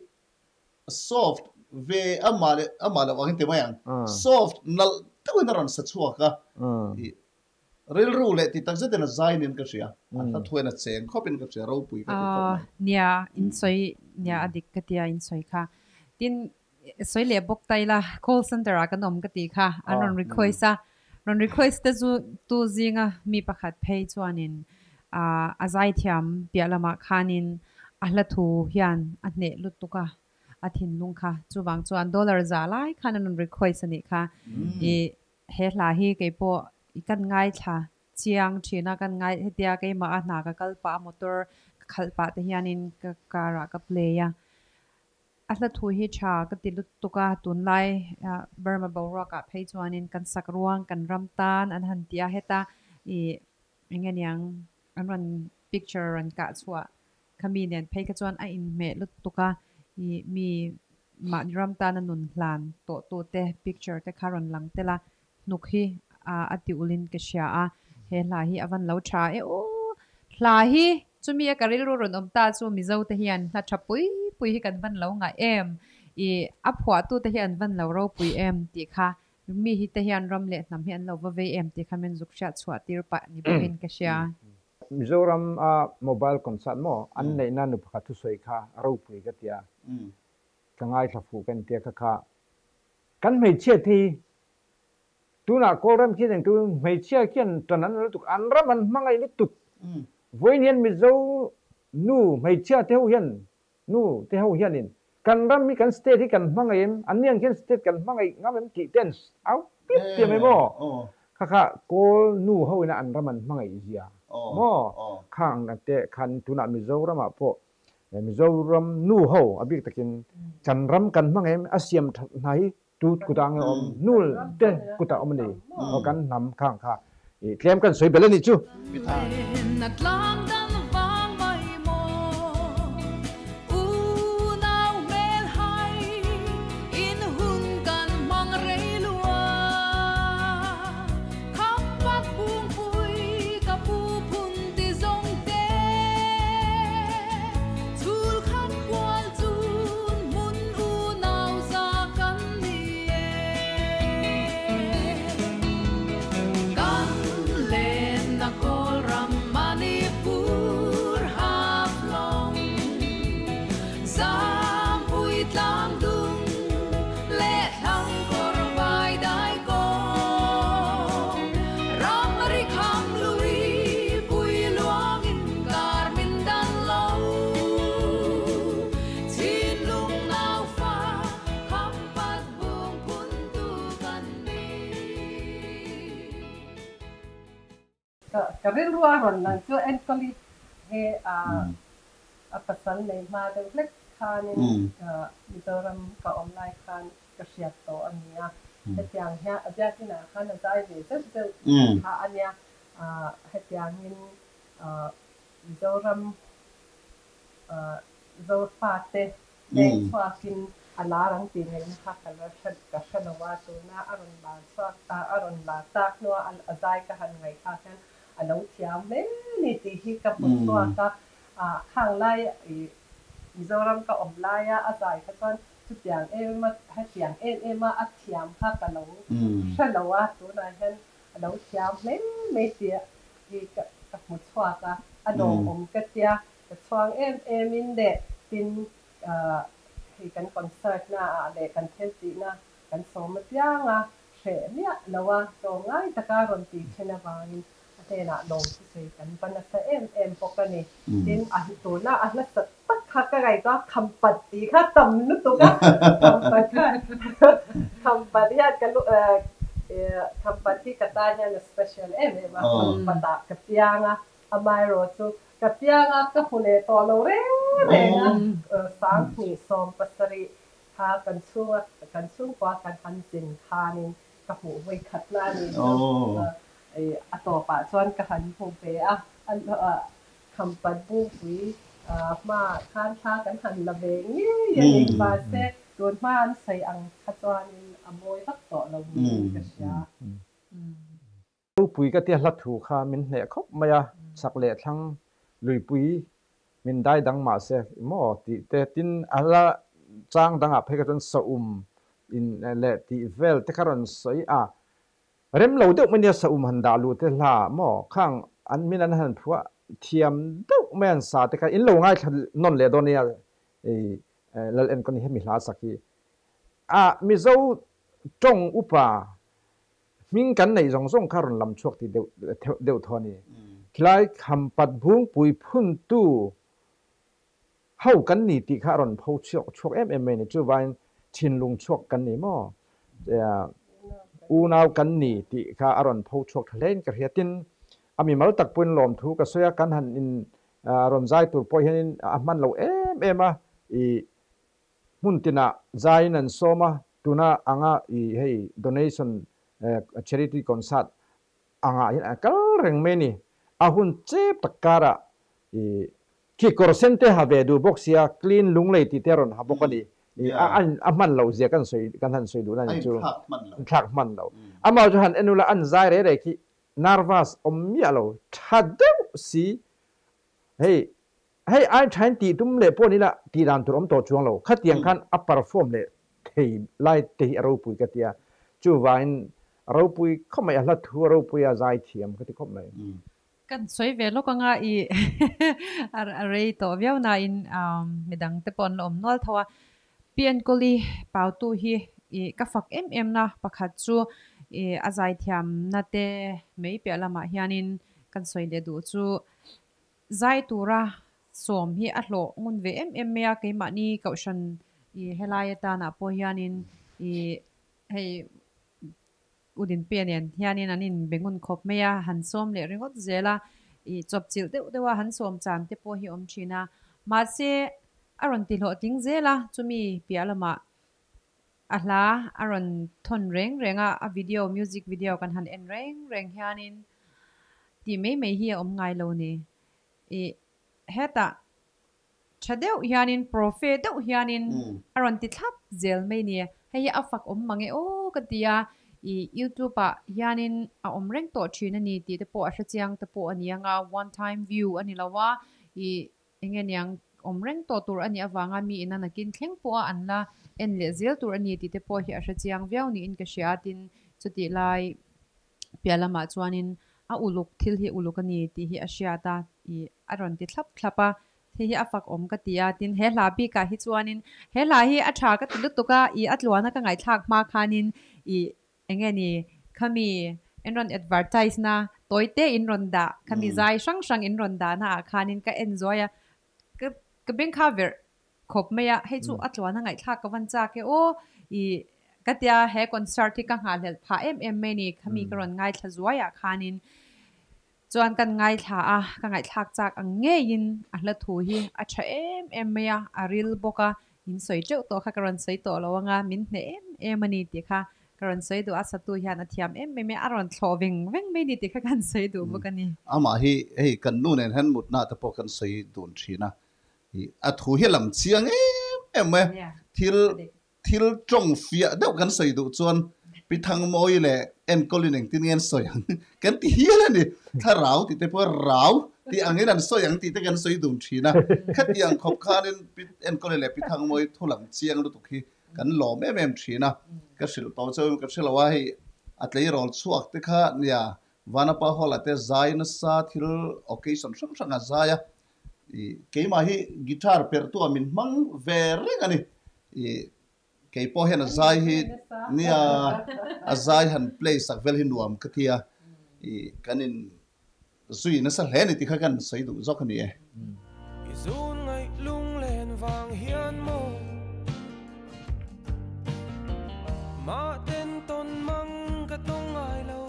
Soft ve amah leh amah loh angin ti mai ang. Soft nalh deuhin a rawn sa chhuak a. I rilru leh ti tak zetin a zai nin ka hria. A hla thuain a cheng khawpin ka hria, ropui ka ti khawp mai. Nia, in sawi nia a dik ka tia in sawi kha. Tin, sawi leh bawk ta ila, call center ah kan awm ka tih kha an rawn request a. Rawn request te chu tu zinga mi pakhat phei chuanin a zaithiam piah lamah khanin a hla thu hian a hneh lutuk a, a thinlung kha. Chuvang chuan dollar za lai khan an rawn request a nih kha. I he hla hi keipawh i kan ngaithla chiang thin a, kan ngai hetia keimah a hna ka kal pah a motor ka khalh pah te hianin ka car ah ka play a. A hla thu hi tha ka ti lutuk a, tunlai Burma boruakah phei chuanin kan sak ruang kan ram tan an han ti a, heta ih eng nge niang an rawn picture rawn kah chhuah kha mi nen phei kha chuan a inhmeh lutuk a, ih mi mahni ram tana nun hlan tawh tute picture te kha rawn lang tel a, hnuk hi a ti ulin ka hria a, he hla hi a van lo tha e aw. Hla hi chumi a ka rilru rawn awm ta chu Mizo te hian hla tha pui pui hi kan van lo ngah em, i a phuahtu te hi an van lo ropui em tih kha mi hi te hian ram leh hnam hi an lo va vei em tih kha min zuk hriat chhuah tir pah ni bawkin ka hria. Mizoram a mobile concert maw an neihna nu pakhat thusawi kha ropui ka tia, ka ngaithla fuh ka intia kha kha Kan hmeichhia te hi tunah Kawlram khian engtu hmeichhia khian tan an la lutuk, an ram an hmangaih lutuk. Vawiin hian Mizo nu hmeichhia te ho hian, nu te ho hianin kan ram hi kan state hi kan hmangaih em, an ni ang khian state kan hmangaih ngam em tih te an au piap piap mai maw? Kha kha Kawl nu ho ina an ram an hmangaih zia maw? Khang te khan tunah Mizoramah pawh Mizoram nu ho a bik takin kan ram kan hmang em a siam that hna hi tu kutah nge awm nu te kutah awm a ni aw kan hnam khang kha i tlem kan sawi belh a nih chu. Khampat bungpui ka pu phun ti zawng te, chhul khat kual chun hmun unau za kan ni e. Kan lenna Kawlram Manipur Haflong Zampui tlang dung leh thlang kawr vai dai kawng ram ri kham lui pui luangin kar min dan lo Chinlung nau fa kham pat bung phun tu kan ni. Ka rilru a rawn lang chu Enkawli he a pasal nei hma deuh hlek khanin Mizoram ka awm lai khan ka hriat tawh a ni a. Hetiang hian a biakinah khan a zai ve zeuh zeuh kha a nia. Hetiangin Mizoram Zofate leng chhuakin a lar ang tih ngaihna kha ka la hre ka hre lo a, tuna a rawn lar chhuak a, a rawn lar tak hnua a zai ka han ngaihthlak hian a lo thiam hle ni tih hi ka hmu chhuak a, khang lai ih Mizoram ka awm laia a zai kha chuan chutiang em a hetiang em em a a thiam kha ka lo hre lo a, tunah hian a lo thiam hle mai tih hi ka hmu chhuak a, a lawmawm ka tia. Ka chhuang em em in leh tin hei kan concert na ah leh kan thil tih na kan sawm apiang a hreh miah lo a, tlawmngai taka rawn ti then avangin a hnenah lawm thusawi kan va nasa em em bawk a ni. Tin a tuna a hla sat tak kha ka ngaihtuah a, khampat tih kha tam lutuk a, khampat kha khampat hian ka lu khampat hi ka tan hian a special em em a, khampat ah ka piang a, Amaherawh chu ka piang a, ka hmu leh tawh lo reng reng a, 2017 kha kan chhunga kan chhungkua kan han zin khanin ka hmuh vawi khat na a nih chu. A tawpah chuan ka han hmu ve a, Khampat Bungpui hmaah khan thla kan han la ve ngei a ni. Mahse, tun hma an sawi ang kha chuanin a mawi vak tawh lo niin ka hria. Ropui ka tia hla thu kha min hneh khawp mai a, chak leh thlang luipui min dai dang mah se maw tih te, tin a hla chang dangah phei kha chuan saum in leh tih vel te kha rawn sawi a, rem lo deuh mai nia saum han dah luh te hla maw khang an min an han phuah thiam deuh mai an sa te kha in lo ngaithla nawn leh dawn nia i Lal Enkawni hemi hla sak hi a Mizo tawng upa Hming kan neih zawng zawng kha rawn lam chhuak ti deuh deuh thaw a ni. Khilai Khampat Bungpui phuntu ho kan ni tih kha a rawn pho chhuak chhuak em em mai a ni. Chuvangin thinlung chhuak kan ni maw? Unau kan ni tih kha a rawn pho chhuak tha hlein ka hria. Tin, a mimal tak pawhin lawmthu ka sawi a, kan han in rawn zai tur pawh hianin a hman lo em em a, i. Hmun tinah zaiin an sawm a, tuna anga i hei donation charity concert angah hian a kal reng mai a ni. A hun chep tak karah i khi kawr sen te ha ve duh bawk sia, clean lunglei tih te a rawn ha bawk a ni. I a a hman loh zia kan sawi kan han sawi duhna ni chu. A inthlak hman lo. Amah chu han en ula an zai rei rei khi nervous awm miah lo, tha deuh si. Hei Hei ai thain tih tum leh pawh nila tih dan tur awm tawh chuang lo. Khatiang khan a perform leh thei lai te hi a ropui ka ti a. Chuvangin ropui khawp mai, a hla thu a ropui a zai thiam ka ti khawp mai. Kan sawi ve lawk anga i a rei tawh viau nain midang te pawh an la awm nual tho a. Pi Enkawli Pautu hi i ka fak em em na pakhat chu i a zaithiamna te mai piah lamah hianin kan sawi leh duh chu Zai tura sawm hi a hlawh ngun ve em em mai a, keimahni kohhran i helai atanah pawh hianin i hei Udinpia nen hianin an inbe ngun khawp mai a, han sawm leh ringawt zel a, i chawpchilh deuh deuh a han sawm chan te pawh hi awm thin a, mahse a rawn ti hlawhtling zel a, chumi piah lamah a hla a rawn thawn reng reng a, a video music video kan han en reng reng hianin tih mai mai hi a awm ngai lo ni. Ih hetah tha deuh hianin profe deuh hianin a rawn ti thlap zel mai ni. Hei hi a fak awm mang e aw ka ti a, ih youtube ah hianin a awm reng tawh thin a ni tih te pawh a hrechiang te pawh a ni ang a, one time view a ni lo a, ih Enge niang awm reng tawh tur a nih avanga mi ina nakin thleng pawha an la en leh zel tur a ni tih te pawh hi a hre chiang viau niin ka hria a, tin chutih lai piah lamah chuanin a uluk thil hi uluk a ni tih hi a hriat a, ih a rawn ti thlap thlap a, hei hi a fak awm ka ti a, tin he hla bikah hi chuanin he hla hi a tha ka ti lutuk a, ih a tluana ka ngaihthlak hma khanin ih Enge ni, khami in rawn advertise na tawi te in rawn dah, khami zai hrang hrang in rawn dah na ah khanin ka en zuai a, ka ka beng kha verh khawp mai a, hei chu a tluan a ngaihthlak ka van chak e aw, i ka tia he concert hi ka nghahhlelh phah em em mai ni, khami ka rawn ngaithla zuai ah khanin chuan kan ngaithla a, ka ngaihthlak chak ang ngeiin a hla thu hi a tha em em mai a, a ril bawk a, In sawi teuh tawh kha ka rawn sawi tawh lo anga min hneh em em a ni tih kha ka rawn sawi duh a, satu hian a thiam em em e, a rawn thlawh veng veng mai ni tih kha kan sawi duh bawk a ni. Amah hi hei kan nu nen hian mutna te pawh kan sawi dun thin a, a thu hi a lam chiang em em mai a, thil thil tawng fiah deuh kan sawi duh chuan Pi Thangmawi leh Enkawlin engtin nge an sawi ang kan ti hial a ni. Thlarau tih te pawh rau tih angin an sawi ang tih te kan sawi dun thin a. Khatiang khawp khanin Pi Enkawlin leh Pi Thangmawi thu lam chiang lutuk hi kan lawm em em thin a. Ka hrilh tawh chauhin ka hre lo a, hei a tleirawl chhuak te kha nia Vanapa Hall-ah te zai nasa thil occasion hrang hrang a zai a. Keimah hi guitar perhtu ah min hmang ve reng a ni. Kei pawh hian a zai hi nia a zai han play sak vel hi nuam ka ti a, kan in zui nasa hle a ni tih kha kan sawi duh zawk a ni e. I zun ngaih lunglen vang hian maw mah ten tawn mang ka tawng ngai lo.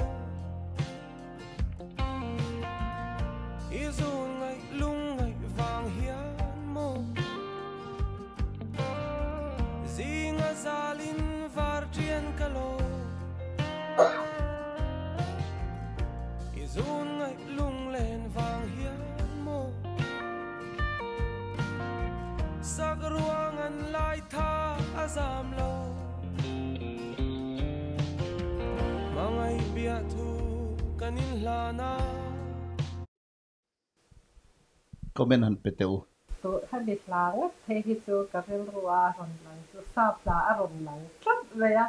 I zun ngaih lung ngaih vang hian maw Zinga zalin var ṭian ka lo I zun ngaih lunglen vang hian maw Sak ruang an lai tha a zam lo Hmangaih biah thu kan inhlan a. Comment han pe teh u. Tawh hemi hla ngawt phei hi chu ka rilru a rawn lang chu sap hla a rawn lang tlat mai a,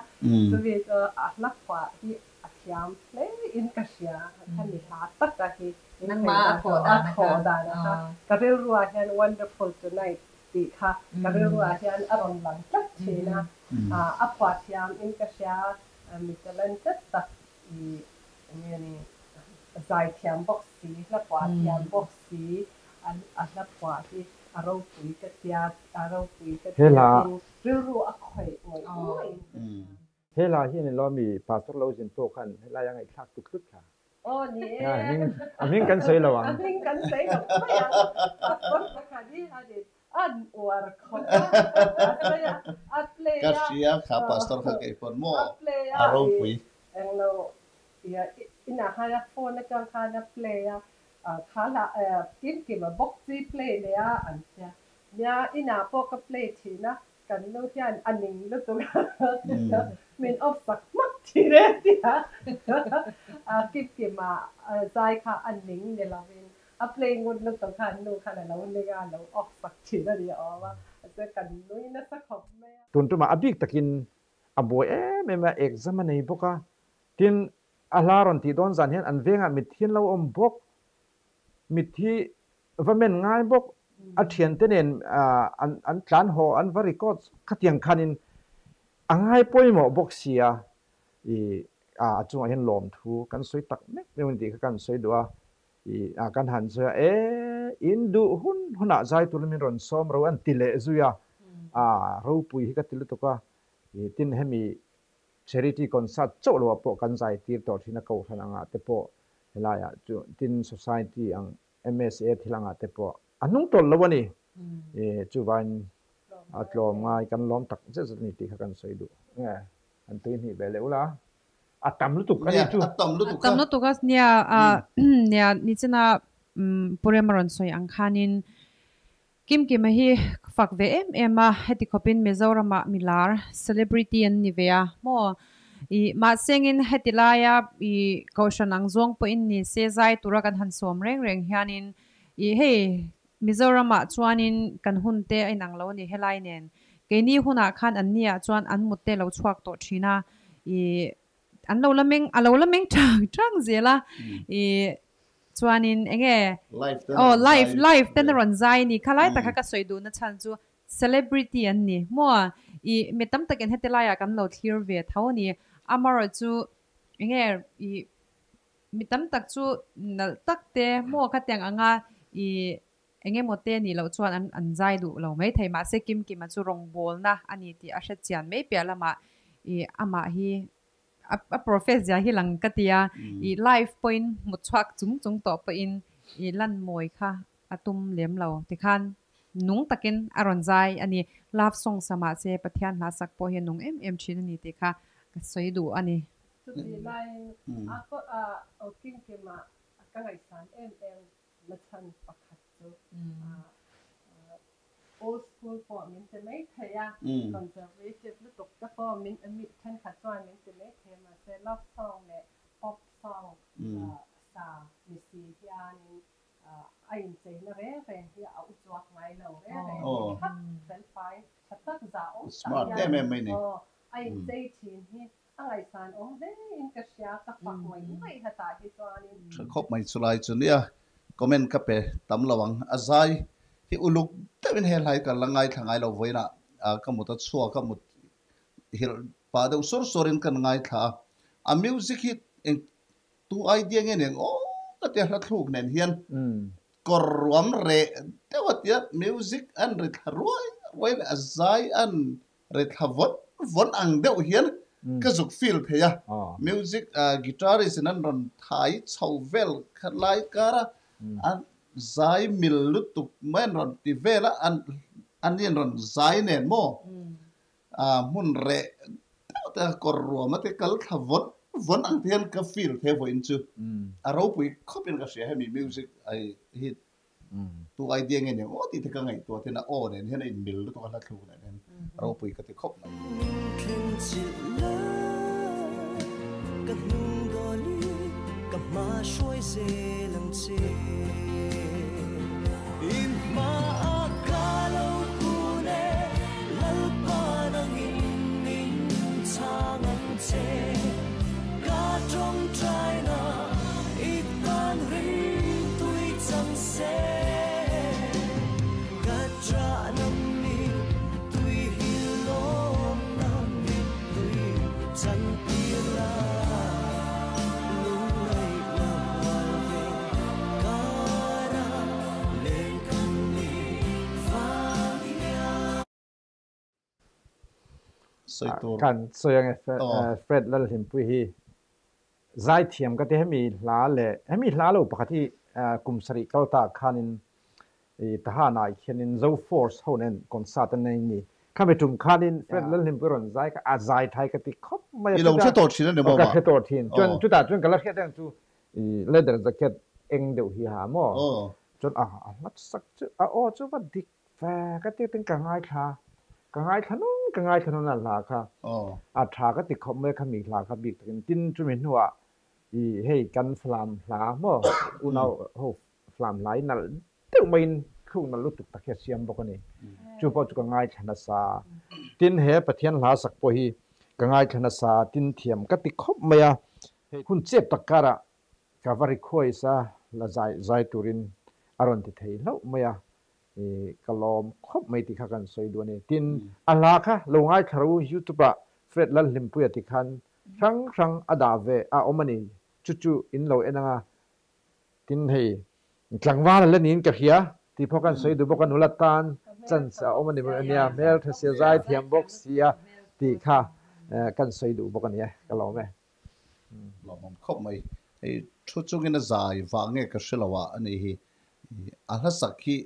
chumi chu a hla phuah hi a thiam hle in ka hria, hemi hla taka hi Nangmah a thawh dan a thawh dan a kha ka rilru ah hian Wonderful Tonight tih kha ka rilru ah hian a rawn lang tlat thin a, a phuah thiam in ka hria, mi talented tak i enge ni zai thiam bawk si, hla phuah thiam bawk si, a hla phuah hi a ropui ka tia, a ropui ka tia tin rilru a khawih ngawih ngawih in ka hria. He hla hi a ni lo mi Pastor lo zin pawh khan helai a ngaihthlak tlut tlut kha. Aw ni e. A hming kan sawi lo ang. A hming kan sawi lo mai ang. Pastor pakhat hi a ni an uar khawp a. A sawi a. play Ka a hria kha pastor kha kei pawn maw a play a a i ropui. Englo ia inah khan a phone atang khan a play a kha hla kim kim a bawk chi play leh a an tia nia inah pawh ka play thin a kan nu hian a ning lutuk a min off sak hmak thin e tia kim kim a zai kha a ning ni lovin a play ngut lutuk khan nu khan a lo ning a a lo off sak thin a ni awm a chuan kan nui nasa khawp mai a. Tun tumah a bik takin a buai em em a, exam a nei bawk a, tin a hla rawn tih dawn zan hian an vengah mitthi an lo awm bawk, mitthi va men ngai bawk, a thiante nen an tlan haw an va record khatiang khanin a ngai pawimawh bawk sia, i a chungah hian lawmthu kan sawi tak mek mek a ni tih kha kan sawi duh a, i a kan han sawi a, e in duh hun hunah zai turin min rawn sawm ro an ti leh zui a, a ropui hi ka ti lutuk a, i tin hemi charity concert chauh loah pawh kan zai tir tawh thin a kohhran angah te pawh helaiah chu tin society ang MSA thil angah te pawh a hnung tawlh lo a ni. I chuvain a tlawm ngai kan lawm tak zet zet a ni tih kha kan sawi duh nge an tui hnih ve leh ula a tam lutuk a ni chu. A tam lutuk a. Tam lutuk a nia nia nichina Purema rawn sawi ang khanin Kimkima hi ka fak ve em em a, heti khawpin Mizoramah milar, celebrity, an ni ve a maw? I mahsengin heti laia i kohhran ang zawng pawhin ni se zai tura kan han sawm reng reng hianin i hei Mizoramah chuanin kan hun te a inang lo a ni helai nen keini hunah khan an niah chuan an mut te lo chhuak tawh thin a i an lo la meng a lo la meng thang thang zel a i Chuanin enge aw live live ten a rawn zai a ni. Khalai tak kha ka sawi duhna chhan chu celebrity an ni maw? I mi tam takin heti laiah kan lo thlir ve tho a ni. Amarawh chu enge i mi tam tak chu nalh tak te maw khatiang anga i engemaw te nih loh chuan an an zai duh lo mai thei. Mahse Kimkima chu rawngbawlna a ni tih a hrechian mai piah lamah i amah hi A profess zia hi lang ka ti a, i live pawhin hmu chhuak chung chung tawh pawhin i lan mawi kha a tum lem lo tikhan nung takin a rawn zai a ni. Love song sa mah se Pathian hla sak pawh hi a nung em em thin a ni tih kha ka sawi duh a ni. Chutih laiin a aw kimkima ka ngaihsan em em na chhan pakhat chu Old school pawh min ti mai thei a, conservative lutuk te pawh min mi thenkhat chuan min ti mai thei a, mahse love song leh pop song sa ni si hianin a incheina reng reng hi a uchuak ngai lo reng reng hi thlap fel fai tha tak zah awm tak hian a inchei thin hi a ngaihsan awm hle in ka hria, ka fak ngawih ngawih hetah hi chuanin. Tha khawp mai chulai chu nia comment ka pe tam lo ang a zai hi uluk deuhin he hlai ka la ngaithla ngai lo vawiinah ka mut a chhuak a mut hilh pah deuh sur sur in kan ngaithla a a music hi eng tu idea nge nen aw ka tia hla thluk nen hian kawr ruam reh deuh a tia music an ri thla ruai ruai leh a zai an Ri thla vawn vawn ang deuh hian ka zuk feel thei a, music guitarist in an rawn thai chho vel kha lai kar a, an zai mil lutuk mai an rawn ti vel a, an an in rawn zai nen maw hmun reh deuh te kawr ruam a te kal thla vawn vawn ang te hian ka feel thei a vawiin chu a ropui khawp in ka hria hemi music hi Tu idea nge nia aw tih te ka ngaihtuah ten a aw nen hian a inmil lutuk a hla thluk nen hian ropui ka ti khawp mai. Min thleng chilh lai ka hnung dawli ka hma hruai zel ang che I hma a ka lo kun e Lalpa nangin min chhang ang che Ka tawngtaina i tan ring tui chang se Ka chahna mi tui hi lawmna mit tui chan tir la Lungngaihna hual ve kara leng kan ni vang hian. Sawi tur. Kan sawi ange Fred Lalhlimpui hi zaithiam ka ti hemi hla leh hemi hla lo pakhat hi kum sarih kal ta khanin i Tahan ah khianin Zo Force ho nen concert an nei ni. Khami tum khanin Fred Lalhlimpui rawn zai kha a zai thai ka ti khawp mai a I lo hre tawh thin a ni maw ka hre tawh thin chuan chutah chuan ka la hriat reng chu i leather jacket eng deuh hi ha maw chuan a a hlat sak chu a aw chu va dik ve ka ti tin ka ngaithla ka ngaithla nun ka ngaithla nun a hla kha a tha ka ti khawp mai khami hla kha bik takin tin chumi hnuah i hei kan Falam hla maw unau ho Falam hla hi nalh deuh maiin thluk nalh lutuk tak hi a siam bawk a ni. Chu pawh chu ka ngaithla nasa. Tin, he Pathian hla sak pawh hi ka ngaithla nasa, tin thiam ka ti khawp mai a. Hei hun chep tak karah ka va request a, la zai zai turin a rawn ti thei hlauh mai a, i ka lawm khawp mai tih kha kan sawi duh a ni. Tin, a hla kha lo ngaithla ro YouTube ah Fred Lalhlimpuia ti khan hrang hrang a dah ve a awm a ni. Chu chu in lo en anga Tin hei tlangval a la niin ka hria tih pawh kan sawi duh bawk a, nula tan chance a awm a ni ania, hmeltha sia zai thiam bawk sia tih kha kan sawi duh bawk a ni e, ka lawm e. Lawmawm khawp mai. Hei thu chungin a zai vang nge ka hre lo a ani hi a hla sak hi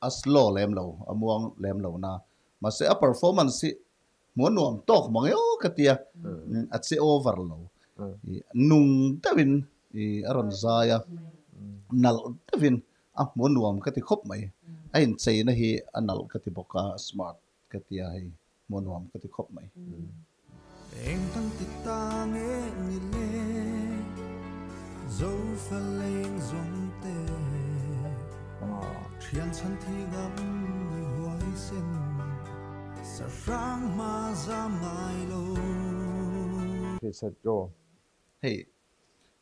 a slow lem lo, a muang lem lo na. Mahse a performance hi hmuh a nuam tawk mang eo ka tia, a che over lo. Nung deuhin a rawn zai a, nalh deuhin a hmuh a nuam ka ti khawp mai. A incheina hi a nalh ka ti bawk a, smart ka tia hei hmuh a nuam ka ti khawp mai. Eng kan ti ta nge ni le Zofa leng zawng te Thian chhan thi ngam mi huaisen Sahrang hma zam ngai lo. Hriat aw. Hei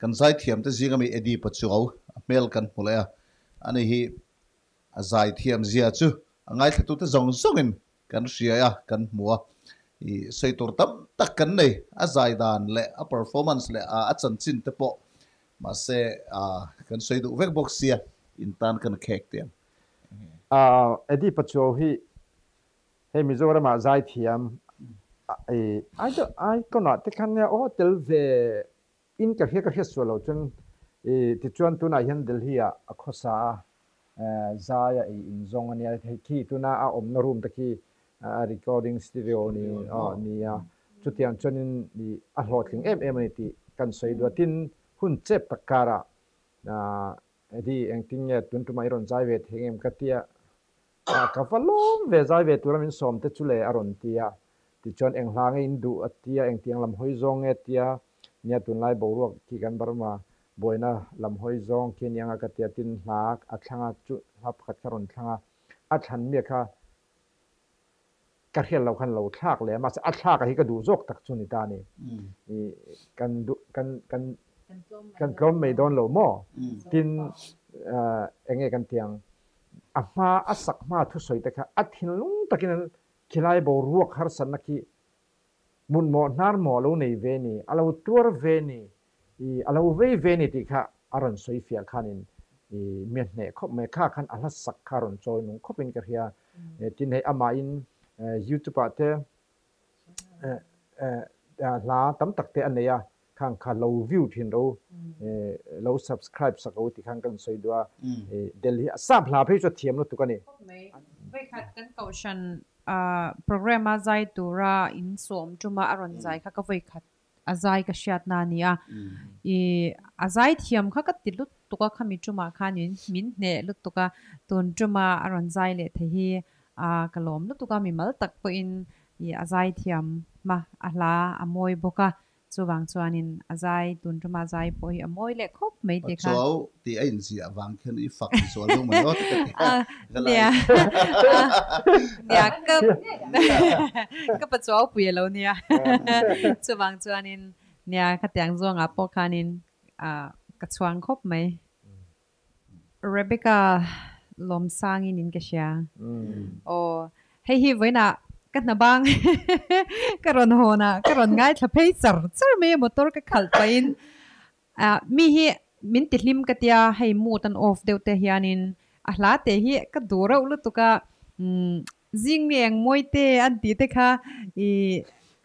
kan zaithiam te zinga mi Eddie Pachuau a hmel kan hmu leh a, ani hi a zaithiam zia chu a ngaithlatute zawng zawngin kan hria a, kan hmu a, i sawi tur tam tak kan nei, a zai dan leh a performance leh a chanchin te pawh mahse kan sawi duh vek bawk sia, in tan kan khek teh ang. Eddie Pachuau hi hei Mizoram ah zaithiam i icon ah te khan nia aw tel ve In ka hria ka hriat sual lo chuan i tichuan tunah hian Delhi ah a khawsa a, zai a ei in zawng a nia, hei khi tuna a awmna room te khi recording studio ni ni a, chutiang chuanin i a hlawhtling em em a ni tih kan sawi duh a, tin hun chep tak karah Eddie engtin nge tun tumah i rawn zai ve thei ngem ka tia, Ka va lawm ve zai ve tura min sawm te chu le a rawn ti a. Tichuan eng hla nge in duh a ti a, engtiang lam hawi zawng nge tia nia tunlai boruak khi kan Burma buaina lam hawi zawng khi aniang a ka ti a, tin hla a thlang a, chu hla pakhat kha rawn thlang a, a thlan miah kha ka hriat loh khan lo thlak leh a, mahse a thlak a hi ka duh zawk tak chu ni ta a ni. I kan duh kan kan kan tlawm mai dawn lo maw? Tin eng nge kan ti ang? A hma a sak hma thusawi te kha a thinlung takin an khilai boruak harsatna khi mutmawh hnarmawh a lo nei ve ni, a lo tuar ve ni, i a lo vei ve ni tih kha a rawn sawi fiah khanin i mi a hneh khawp mai. Kha khan a hla sak kha a rawn chawi nung khawpin ka hria. Tin hei amahin youtube ah te hla tam tak te a nei a, khang kha lo view thin ro, lo subscribe sak ro tih khan kan sawi duh a, Delhi a sap hla phei chu a thiam lutuk a ni. Vawikhat kan kohhran program a zai tura in sawm tuma a rawn zai kha ka vawikhat a zai ka hriatna a ni a, i a zai thiam kha ka ti lutuk a, khami tumah khan min hneh lutuk a, tun tuma a rawn zai leh thei hi ka lawm lutuk a, mimal tak pawhin i a zai thiam a, a hla a mawi bawk a, Chuvang chuanin a zai, tun tuma zai pawh hi a mawi leh khawp mai tih kha. Pachuau tih a inziah vang khian i fak zual deuh mai aw ti ka ti a. Nia, nia ka ka pachuau pui a lo nia. Chuvang chuanin nia khatiang zawngah pawh khanin ka chhuang khawp mai. Rebecca Lawmsangin in ka hria. Aw, hei hi vawiinah ka hna bang ka rawn hawn a, ka rawn ngaithla phei char char mai a motor ka khalh pahin ah mi hi min ti hlim ka tia hei mood an off deuh te hianin a hla te hi ka duh reuh lutuk a umm zing mi eng mawi te an tih te kha ih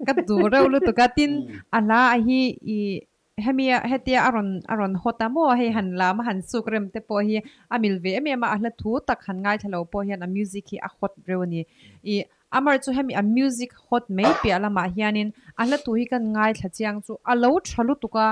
ka duh reuh lutuk a tin a hla a hi ih Hemi hetia a rawn a rawn hawt a maw hei han lam a han suk rem te pawh hi a mil ve em em a, a hla thu tak han ngaithla lo pawh hian a music hi a hawt reuh a ni. Ih Amar chu hemi a music hot mai piah lamah hianin a hla tu hi kan ngaithla chiang chu a lo tha lutuk a.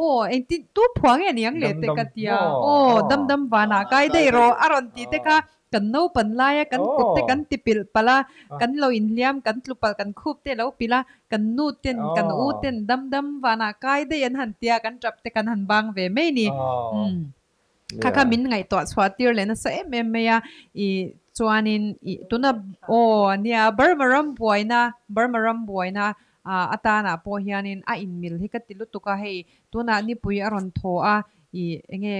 Aw engtin tu phuah nge ni ang leh te ka tia. Aw dam dam vanah kai daih rawh a rawn tih te kha kan naupan laia kan kut te kan ti pilh palh a, kan lo inhliam kan tlu palh kan khup te lo pilh a, kan nu ten kan u ten dam dam vanah kai daih an han tia kan tap te kan han bang ve mai ni. Kha kha min ngaihtuah chhuah tir leh nasa em em mai a, i chuanin i tuna aw nia Burma ram buaina Burma ram buaina atanah pawh hianin a inmil hi ka ti lutuk a, hei tunah nipui a rawn thaw a, i enge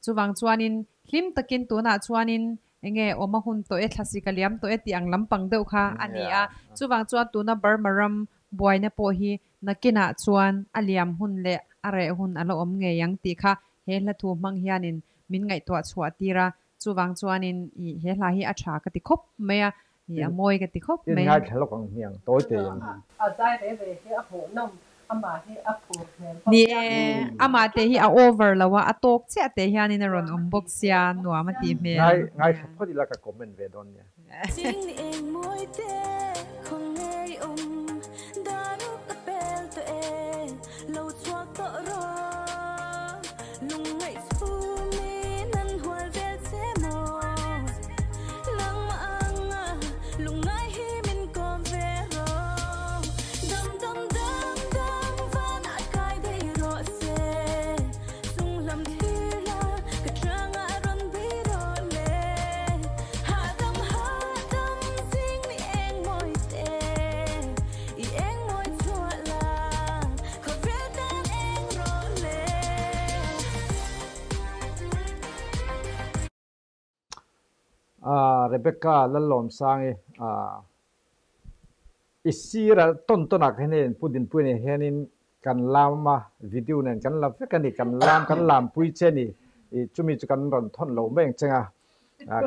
chuvang chuanin hlim takin tunah chuanin enge awm a hun tawh e thlasik a liam tawh e tih ang lampang deuh kha a ni a, chuvang chuan tuna Burma ram buaina pawh hi nakinah chuan a liam hun leh a reh hun a la awm ngei ang tih kha He hla thu hmang hianin min ngaihtuah chhuah tir a, chuvang chuanin i he hla hi a tha ka ti khawp mai a, i a mawi ka ti khawp mai. In ngaithla lawk ang hmiang tawi tein. A zai ve ve hi a hmuhnawm, amah hi a phur hmel bawk Ni e, amah te hi a over lo a, a tawk chiah teh hianin a rawn awm bawk sia, nuam a tih hmel. Ngai ngaithla phawt ila ka comment ve dawn nia. Ching ni eng mawi te khaw ngei awm daruk ka pel tawh e lo chhuak tawh rawh lungngaih chhungin an hual vel che maw nangmah anga lungngai hi min kawm ve rawh dam dam dam dam vanah kai daih rawh se chunglam thlir la ka changah rawn bei rawh le. Hahdam hahdam zing ni eng mawi te, i eng mawi chhuah la, khawvel tan eng rawh le. Rebecca Lallawmsangi i sir a tawn tawn ah khan hian Pu Dinpuia nen hianin kan lam a, video nen kan la vek a ni, kan lam kan lampui che a ni, i chumi chu kan rawn thawn lo mai ang cheng a,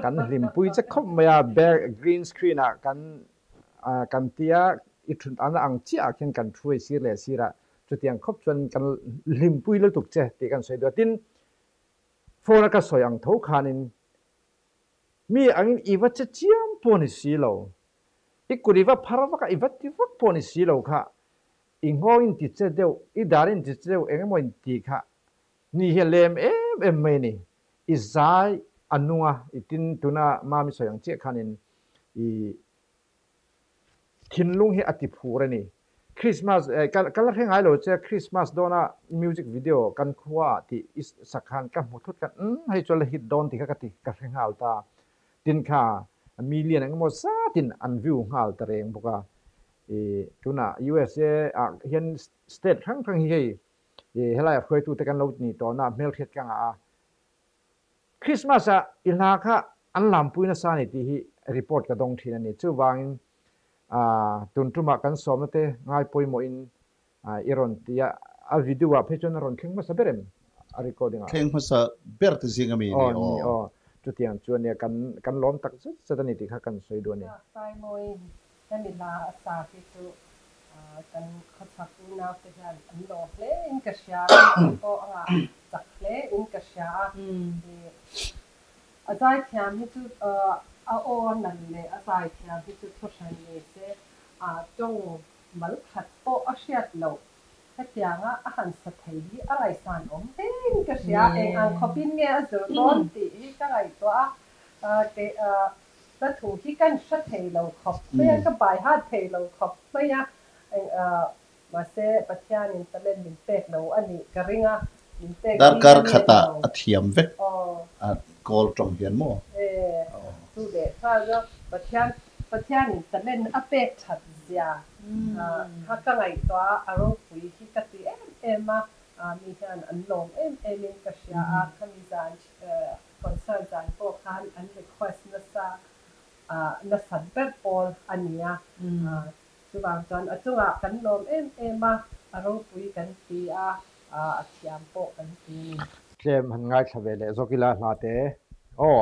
kan hlimpui che khawp mai a, back green screen ah kan kan tia i thut an ang chiah ah khian kan thu a i sir leh sir ah chutiang khawp chuan kan hlimpui lutuk che tih kan sawi duh a, tin phone a ka sawi ang tho khanin Mi angin i va che chiam pawh ni si lo. I kut i va phar vak a, i va ti vak pawh ni si lo kha. I nghawng in ti che deuh, i dar in ti che deuh eng emaw in ti kha ni hi a lem em em mai a ni. I zai a nung a, i tin tuna Mami sawi ang chiah khanin i Thinlung hi a ti phur a ni. Christmas eh ka ka la hre ngai lo che Christmas dawna music video kan khua ah tih i sak khan ka hmu thut khan umm hei chu a la hit dawn tih kha ka ti ka hre nghal ta. Tin kha million engemaw zatin an view nghal ta reng bawk a. I tunah USA ah hian state hrang hrang hi hei i helai ah hruaitute kan lo ni tawhna ah hmelhriat ka ngah a. Christmas ah i hla kha an lampui nasa a ni tih hi report ka dawng thin a ni. Chuvangin tun tumah kan sawmna te ngai pawimawhin i rawn ti a, a video ah phei chuan a rawn thleng hmasa ber em a recording ah? Thleng hmasa ber te zing ami ni aw. Aw ni aw. Chutiang chu a nia kan kan lawm tak zet zet a ni tih kha kan sawi duh a ni. Saimawiin Hemi hla a sa hi chu kan khawchhak unau te hian an lawm hle in ka hria a, mipui pawh a ngah chak hle in ka hria a. A zaithiam hi chu a aw a nalh leh a zaithiam hi chu thuhran ni se tawng mal khat pawh a hriat loh. Hetianga a han sa thei hi a ngaihsan awm hle in ka hria a, eng ang khawpin nge a zir dawn tih hi ka ngaihtuah a, Ka thu hi kan hre thei lo khawp mai a, ka bai hat thei lo khawp mai a, mahse Pathianin talent min pek lo a nih ka ring a, min pek bik a Darkar ni a ni khatah lo. a thiam vek a kawl tawng hian maw? E, chu leh nghal chu Pathian Pathianin talent a pek that zia kha ka ngaihtuah a, a ropui hi ka ti em em a, mi hian an lawm em em in ka hria a, khami zan Concert zan pawh khan an request nasa nasat ber pawl a ni a, chuvang chuan a chungah kan lawm em em a, a ropui kan ti a, a thiam pawh kan ti a ni. Tlem han ngaithla ve leh zawk ila hla te aw.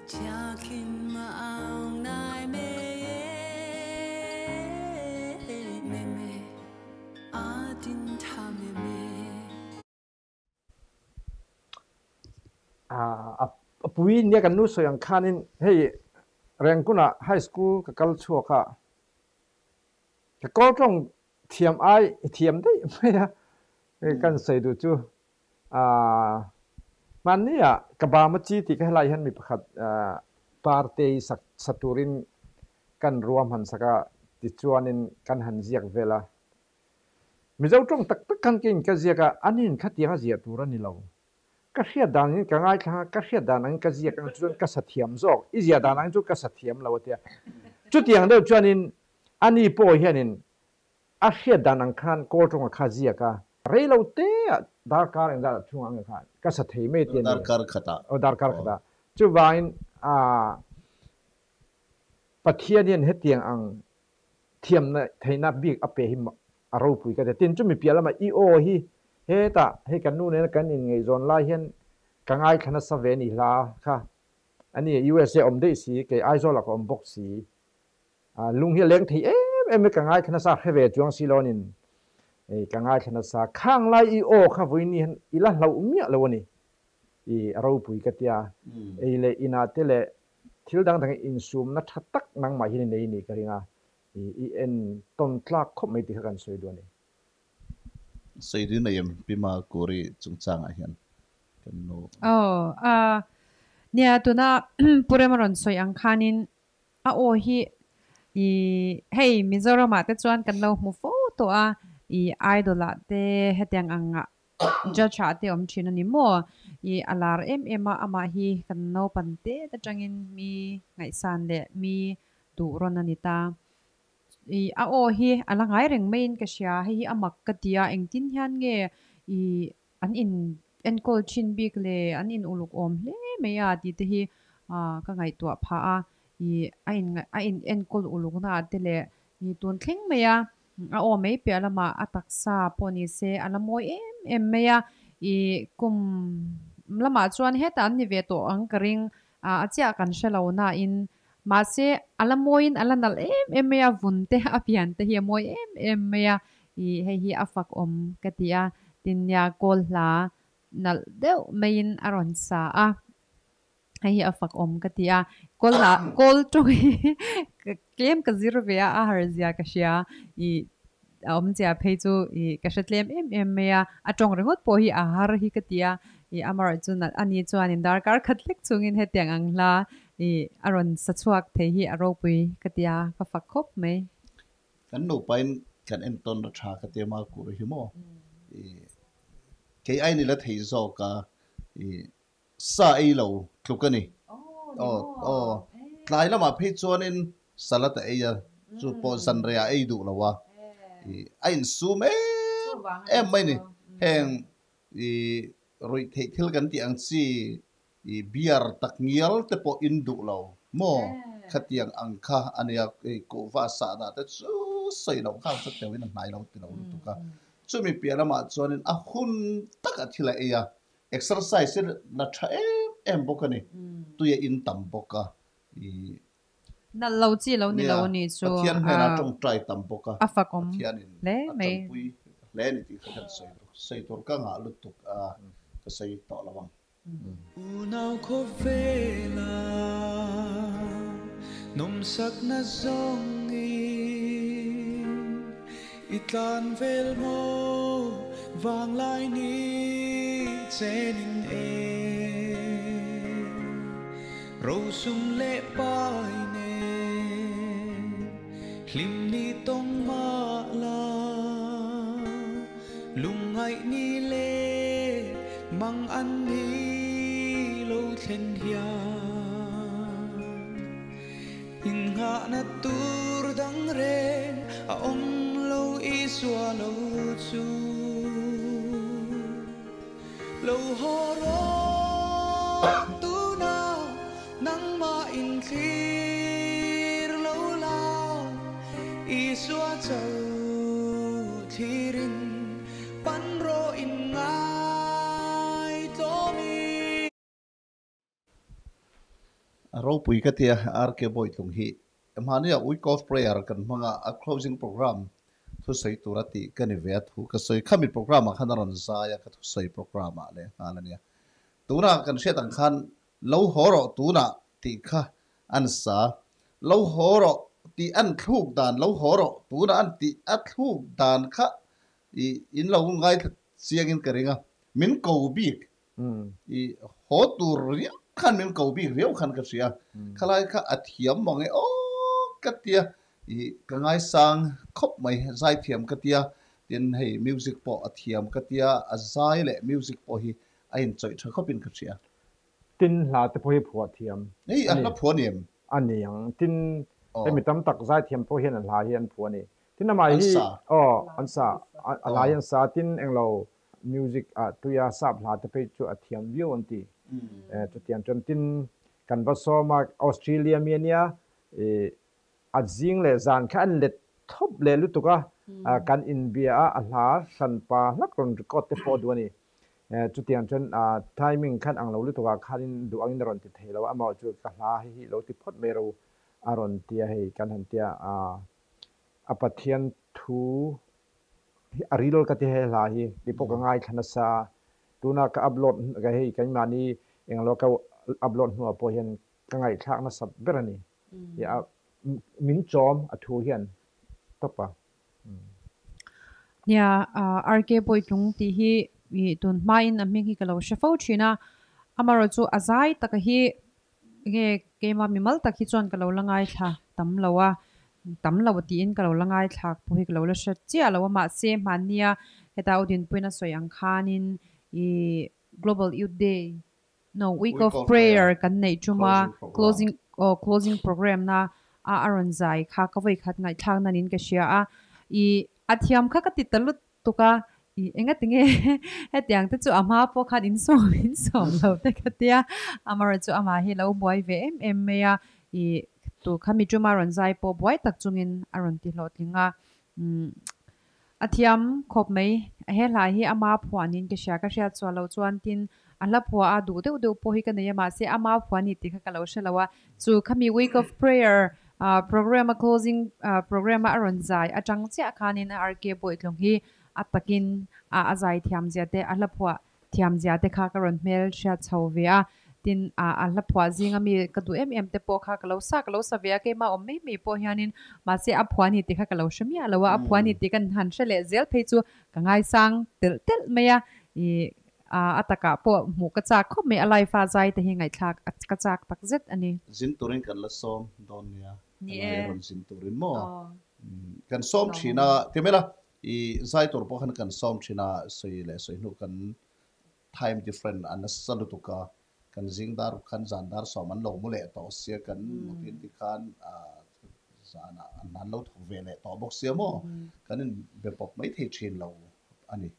Chakin maang nai me me me atin tha me me a pui nia kan nu sawi ang khanin hei Rengkuna high school ka kal chhuak a ka kawl tawng thiam ai thiam daih mai a hei kan sawi duh chu hmanni ah ka bam a chi tih ka helai hian mi pakhat parte hi sak sa turin kan ruahman sak a tichuanin kan han ziak vel a Mizo tawng tak tak khan keiin ka ziak a anin khatiang a ziah tur a ni lo. Ka hriat dan in ka ngaithla a, ka hriat dan angin ka ziak ang chuan ka sa thiam zawk, i ziah dan ang chu ka sa thiam lo a tia. Chutiang deuh chuanin ani pawh hianin a hriat dan ang khan Kawl tawnga kha ziak a, rei lo te ah darkar engzat ah chhung ang khan ka sa thei mai tia ni. Darkar khatah. Aw darkar khatah. Chuvangin Pathian hian hetiang ang thiamna theihna bik a pe hi a ropui ka ti. Tin, chumi piah lamah i aw hi hetah hei kan nu nena kan inngaihzawn lai hian ka ngaithla nasa ve ni hla kha a ni. USA awm daih si, kei Aizawlah ka awm bawk si. Lung hi a leng thei em em mai, ka ngaithla nasa a hre ve chuang si lo anin ka ngaithla nasa. Khang lai i aw kha vawiin hian i la hlauh miah lo a ni. I a ropui ka tia. Ei leh inah te leh Thil dang dang insumna tha tak nangmah hian i nei nih ka ring a, i en tawn tlak khawp mai tih kha kan sawi duh a ni. Sawi duh nei em Pi Makuri chungchangah hian kan nu. Aw a nia tuna Pu Rema rawn sawi ang khanin a aw hi i hei Mizoramah te chuan kan lo hmu fo tawh a, i idol ah te hetiang angah Judge ah te awm thin a ni maw? I a lar em em a, amah hi kan naupan tet atangin mi ngaihsan leh mi duh rawn a ni ta. I a aw hi a la ngai reng maiin ka hria, hei hi a mak ka ti a, engtin hian nge i an in enkawl thin bik le an in uluk awm hle mai a tih te hi ka ngaihtuah phah a, i a in a in enkawl uluk na ah te leh i tun thleng mai a. A aw mai piah lamah a taksa pawh ni se a la mawi em em mai a, i kum lamah chuan hetah an ni ve tawh ang ka ring a, a chiah kan hre lo nain mahse a la mawiin a la nalh em em mai a, vun te a pian te hi a mawi em em mai a, i hei hi a fak awm ka ti a, tin nia kawl hla nalh deuh maiin a rawn sa a. Hei hi a fak awm ka ti a, kawl ah kawl tawng hi tlem ka zir ve a, a har zia ka hria i a awm zia phei chu i ka hre tlem em em mai a, a tawng ringawt pawh hi a har hi ka ti a, i amarawh chu nalh a ni chuanin darkar khat hlek chungin hetiang ang hla i a rawn sa chhuak thei hi a ropui ka ti a, ka fak khawp mai. Kan nupain kan entawn a tha ka ti a Makur hi maw i kei ain i la thei zawk a i Sa ei lo tluk a ni. Aw aw tlai lamah phei chuanin salad a ei a, chu pawh zanreiah a ei duh lo a, ih a insum em em mai ni. Heng ih ruih theih thil kan tih ang chi ih beer tak ngial te pawh in duh lo maw khatiang ang kha a nia, kuhva sahdah te chu sawi loh kha chu teuhin a hnai lo ti lo lutuk a. Chumi piah lamah chuanin a hun takah thil a ei a, Exercise hi la tha em em bawk a ni. Tui a in tam bawk a. I. Nalh lo chi lo ni lo a nih chu. Pathian hnenah tawngtai tam bawk a. A fakawm Pathianin hle a mai. tanpui hle a ni tih kha kan sawi bawk. Sawi tur ka ngah lutuk a, ka sawi tawh lo ang. Unau khawvela nawmsakna zawngin i tlan vel maw vanglai ni chenin e rosum leh pai nen hlim ni tawng mah la lungngaih ni leh mang an ni lo thlen hian Innghahna tur dang reng a awm lo Isua lo chu lo haw rawh tuna nangmah inthlir lo la Isua cho thlirin pan rawh in ngai tlawm i. A ropui ka tia RK Bawitlung hi hmania Week of Prayer kan hmanga a closing program thusawi tura tih ka ni ve a thu ka sawi khami program ah khan a rawn zai a ka thusawi program ah leh nghal a nia. Tunah kan hriat ang khan lo haw rawh tunah tih kha an sa lo haw rawh tih an thluk dan lo haw rawh tunah an tih a thluk dan kha i in lo ngaithla chiangin ka ring a min ko bik i haw tur riau khan min ko bik riau khan ka hria khalai kha a thiam mang e aw ka tia i ka ngaisang khawp mai zai thiam ka tia tin hei music pawh a thiam ka tia a zai leh music pawh hi a inchawih tha khawpin ka hria. Tin hla te pawh hi phuah thiam Hei a hla phuah ni em? A ni ang. Tin hemi tam tak zai thiam pawh hian an hla hi an phuah a ni. Tin amah hi aw an sa a hla hi an sa tin englo music ah tuia sap hla te phei chu a thiam viau an ti. Chutiang chuan tin kan va sawm a Australia mi ania i a zing leh zan kha an let thawp leh lutuk a kan inbia a a hla hranpa hlak rawn record te pawh a duh a ni. Chutiang chuan timing khan ang lo lutuk ah khanin duh angin a rawn ti thei lo a, amaherawh chu ka hla hi hi lo ti phawt mai ro a rawn ti a, hei kan han tia a Pathian thu hi a ril ka ti he hla hi ti pawh ka ngaithla nasa a, tuna ka upload ka hei keimahni englo ka upload hnuah pawh hian ka ngaihthlak nasat ber a ni, min chawm a thu hian tawp a. Nia, RK Bawitlung tih hi tun hmain a hming hi ka lo hre fo thin a, amaherawh chu a zai taka hi nge keimah mimal tak hi chuan ka lo la ngaithla tam lo a, tam lo tiin ka lo la ngaithlak pawh hi ka lo la hre chiah lo a, mahse hmannia heta u Dinpuiin a sawi ang khanin i Global Youth Day No, Week of Prayer kan neih tum a, closing aw closing program na a a rawn zai kha ka vawi khat ngaihthlak nan in ka hria a, i a thiam kha ka ti ta lut tuk a, i enga tinge hetiang te chu a hma pawh khan in sawm in sawm lo te ka tia, amaherawh chu amah hi lo buai ve em em mai a, i tu kha mi tuma rawn zai pawh buai tak chungin a rawn ti hlawhtling a, umm A thiam khawp mai. He hla hi ama phuanin ka hria, ka hriat chhuah loh chuan tin a hla phuah a duh deuh deuh pawh hi ka nei a, mahse ama phuah ni tih kha ka lo hre lo a. Chu khami Week of Prayer program a closing program a a rawn zai atang chiah khanin a RK Bawitlung hi a takin a zai thiam zia te a hla phuah thiam zia te kha ka rawn hmel hriat chho ve a, tin a hla phuah zinga mi ka duh em em te pawh kha ka lo sa ka lo sa ve a, keimah awm mai mai pawh hianin mahse a phuah ni tih kha ka lo hre miah lo a, a phuah ni tih kan han hre leh zel phei chu ka ngaisang telh telh mai a, ih a takah pawh hmuh ka chak khawp mai, a live a zai te hi ngaihthlak ka chak tak zet a ni. Zin turin kan la sawm dawn nia, ka lai a rawn zin turin maw? Kan sawm thin a, ti mai la, I zai tur pawh khan kan sawm thin a, sawi leh sawi hnu kan time different a nasa lutuk a, kan zing dar khan zan dar sawm an lo mu leh tawh sia, kan mutin ti khan zanah an han lo thawk ve leh tawh bawk sia maw, kan in be pawp mai thei thin lo a ni.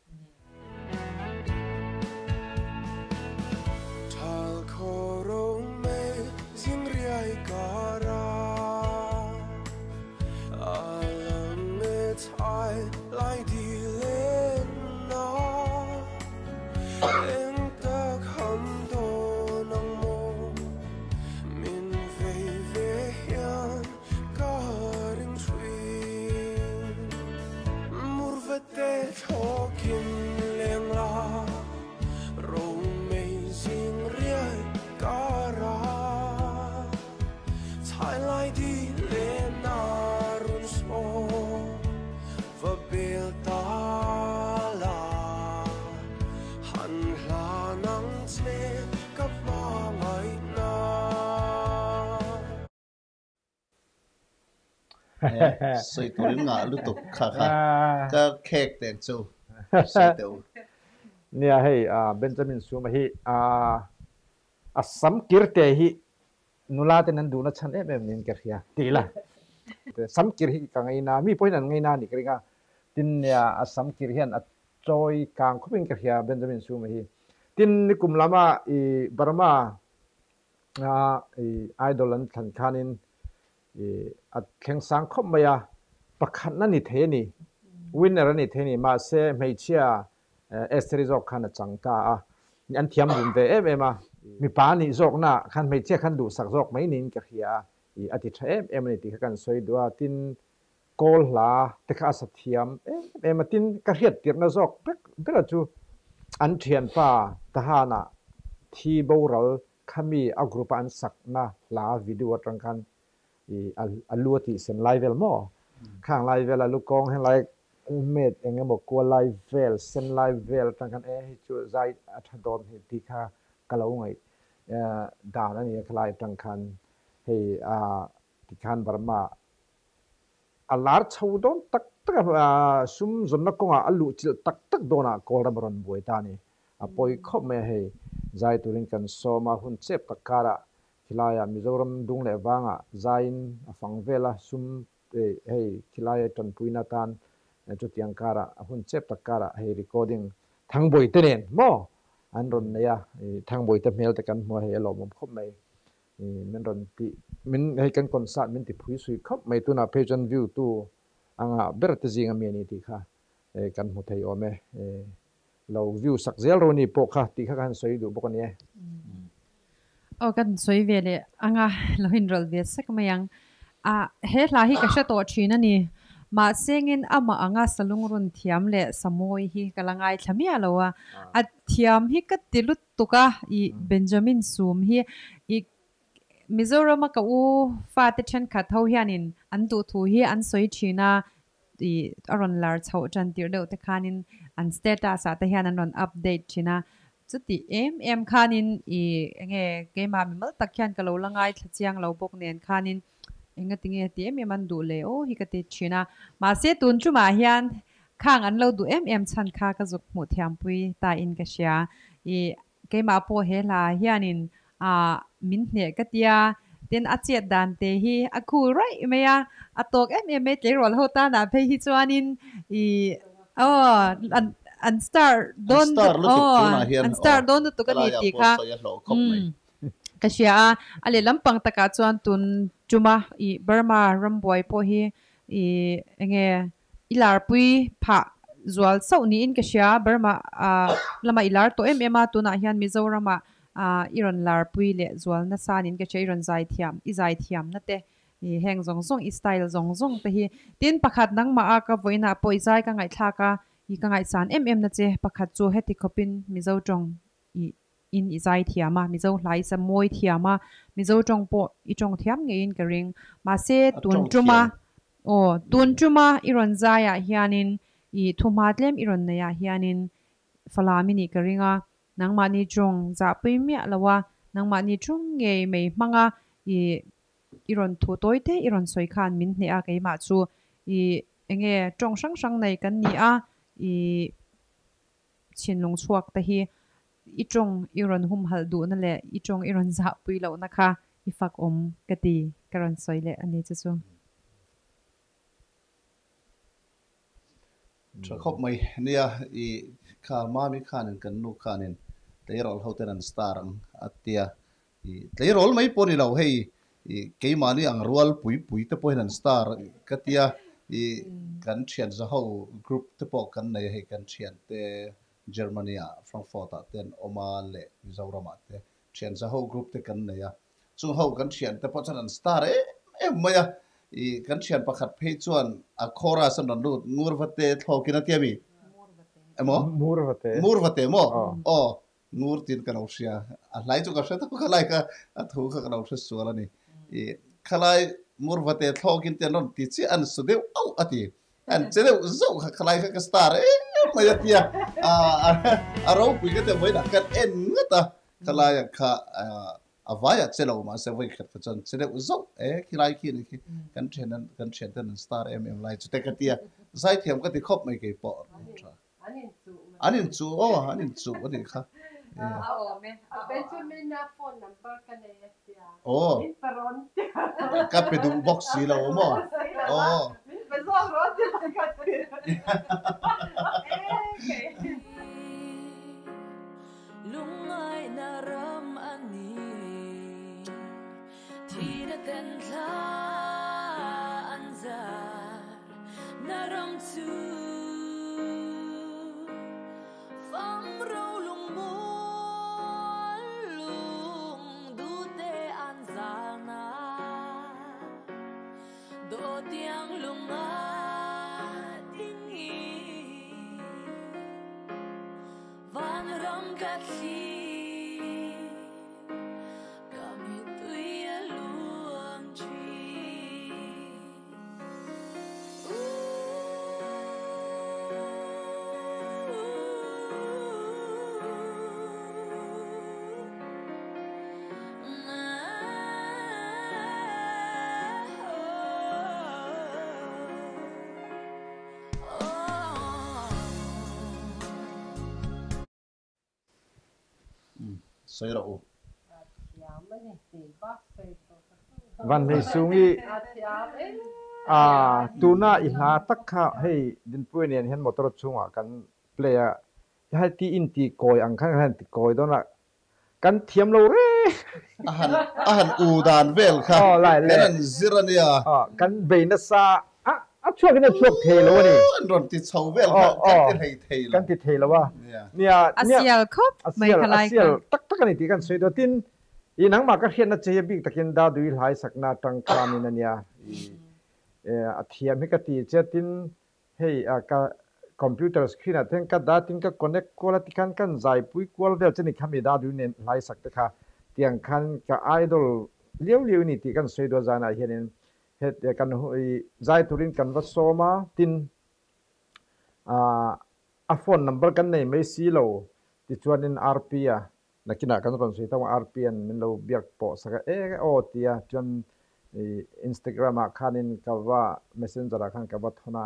Sawi turin ngah lutuk kha kha ka khek teng chu sawi teh u. Nia hei Benjamin Suma hi a sam kir te hi nula ten an duhna chhan em em niin ka hria tih la. Sam kir hi ka ngaina mi pawhin an ngaina a nih ka ring a, tin nia a sam kir hian a chawi kang khawpin ka hria Benjamin Suma hi. Tin nikum lama i Burma a i idol an thlan khanin i a thleng sang khawp mai a, pakhatna ni thei a ni, winner a ni thei a ni, mahse hmeichhia Estheri zawk khan a chang ta a, an thiam dun ve em em a, Mipa nih zawkna khan hmeichhia khan duhsak zawk mai niin ka hria a, i a ti tha em em a ni tih kha kan sawi duh a, tin kawl hla te kha a sa thiam em em a, tin ka hriat tirhna zawk vek ber a chu an thianpa Tahana thi boral khami a group a an sakna hla video atang khan i a lu a tih sen lai vel maw? Khang lai vel a lu kawng heng lai met eng emaw kual lai vel sen lai vel atang khan e hei chu zai a tha dawn hi tih kha ka lo ngaih dan a ni a khalai atang khan hei a tikhan Burma a lar chho dawn tak tak a sum zawnna kawngah a luh chilh tak tak dawnah Kawlram a rawn buai ta a ni. A pawi khawp mai a hei zai turin kan sawm a hun chep tak karah Khilaiah Mizoram dung leh vangah zaiin a fang vel a, sum hei khilaia tanpuina atan chutiang karah a hun chep tak karah hei recording Thangbawite nen maw an rawn nei a, Thangbawite hmel te kan hmu a hei a lawmawm khawp mai. Min rawn tih min hei kan concert min ti phui sui khawp mai tunah phei chuan view tu anga ber te zing ami a ni tih kha kan hmu thei awm e. Lo view sak zel ro ni pawh kha tih kha ka han sawi duh bawk a ni e. Aw kan sawi ve leh anga lo inrawlh ve sek mai ang. A he hla hi ka hre tawh thin a ni. Mahse ngin amah anga salungrun thiam leh samawi hi ka la ngaithla miah lo a. A thiam hi ka ti lutuk a i Benjamin Sum hi i Mizorama ka u fate thenkhat ho hianin an duhthu hi an sawi thin a. I a rawn lar chhoh tan tirh deuh te khanin an status ah te hian an rawn update thin a, chuti em em khanin i enge keimah mimal tak hian ka lo la ngaithla chiang lo bawk nen khanin enga tinge ti em em an duh le aw hi ka ti thin a, mahse tun tumah hian khang an lo duh em em chhan kha ka zuk hmuh thiampui ta in ka hria i Keimah pawh he hla hianin ah min hneh ka tia, tin a chet dan te hi a cool raih mai a, a tawk em em mai tleirawl ho tanah phei hi chuanin ih aw an an star dawn aw an star dawn lutuk a ni tih kha umm ka hria a, a lehlam pang takah chuan tun tuma ih Burma rambuai pawh hi ih enge I larpui phah zual sauh niin ka hria. Burma lamah i lar tawh em em a, tunah hian Mizoramah i rawn larpui leh zual nasa niin ka hria. I rawn zai thiam, i zai thiamna te, i heng zawng zawng, i style zawng zawng te hi. Tin, pakhat nangmah a ka vawiinah pawh i zai ka ngaihthlak a, i ka ngaihsan em em na che. Pakhat chu heti khawpin Mizo tawng i in i zai thiam a, Mizo hla i sa mawi thiam a, Mizo tawng pawh i tawng thiam ngeiin ka ring. Mahse, tun tuma, aw, tun tuma i rawn zaiah hianin i thuhma tlem i rawn neihah hianin Falam i nih ka ring a, nangmahni tawng zahpui miah lo a, nangmahni tawng ngei mai hmanga i i rawn thu tawi te i rawn sawi khan min hneh a, keimah chu i enge tawng hrang hrang nei kan ni a, i Thinlung chhuak te hi i tawng i rawn humhalh duhna leh i tawng i rawn zahpui lohna kha i fak awm ka ti ka rawn sawi leh a ni chu chu. Tha khawp mai nia i kha mami khanin kan nu khanin tleirawl ho ten an star ang a tia i tleirawl mai pawh ni lo hei i keimahni ang rual pui pui te pawhin an star ka tia i kan thian za ho group te pawh kan nei a hei kan thian te Germany ah Frankfurt ah te an awm a leh Mizoram ah te thian za ho group te kan nei a chung ho kan thian te pawh chuan an star em em mai a i kan thian pakhat phei chuan a chorus an rawn lut ngur va te thlawkin a tia mi emaw Mur va te mur va te maw aw Ngur tiin ka lo hria. A hlai chu ka hre tawk a lai kha a thu kha ka lo hre sual a ni. I khalai ngur vate thlawkin te an rawn ti chiah an su deuh auh a ti. An che deuh zauh kha khalai kha ka star em mai a tia. A ropui ka ti a vawiinah kan en ngat a khalai kha a vaiah che lo mahse vawi khat kha chuan che deuh zauh e khilai khi ni khi kan thian kan thian ten an star em em lai chu te ka tia. Zaithiam ka ti khawp mai keipawh. An in chuh aw, an in chuh a nih kha. Aw, ka pe duh bawk si lo maw? Aw. Sawi rawh u. Vanhleisungi a tuna i hla tak kha hei Dinpuia nen hian motor chhungah kan play a, hei ti in ti kawi ang khan kan han ti kawi dawn a, kan thiam lo reng. A han a han u dan vel kha kan han zir a nia. Kan bei nasa a, a chhuak in a chhuak thei lo a ni. An rawn ti chho vel kha kan ti hlei thei lo. Kan ti thei lo a. Nia, A sial khawp mai kha lai kha. A sial tak tak a ni tih kan sawi dawn. Tin, i nangmah ka hriatna che hi a bik takin Dadui hlai sakna atang khanin a nia. I a thiam hi ka ti che. Tin, hei ka computer screen ah te hian ka dah tin ka connect kual a tikhan kan zaipui kual vel che ni kha mi Dadui nen hlai sak te kha tiang khan ka idol liau liau i ni tih kan sawi dawn zanah hianin Het kan zai turin kan va sawm a, tin a phone number kan nei mai si lo tichuanin RP a nakinah kan rawn sawi thang a, RP an min lo biak pawh sak a, e aw tia chuan Instagram ah khanin ka va messenger ah khan ka va thawn a,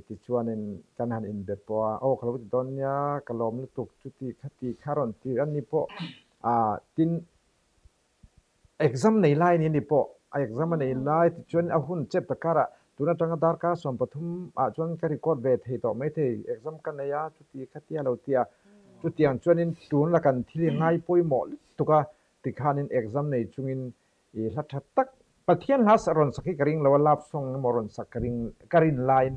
tichuanin kan han inbe pawh a, aw ka lo ti dawn nia ka lawm lutuk chuti khati kha rawn ti a ni pawh tin Exam nei lai ni ni pawh a exam a nei lai tichuan a hun chep ta karah tun atanga darkar 13 ah chuan ka record ve thei tawh maithei exam ka nei a chuti khatia lo tia chutiang chuanin tun la kan thil hi ngai pawimawh lutuk a tikhanin exam nei chungin i hla tha tak Pathian hla rawn sak hi ka ring lo a love song emaw rawn sak ka ring ka rin laiin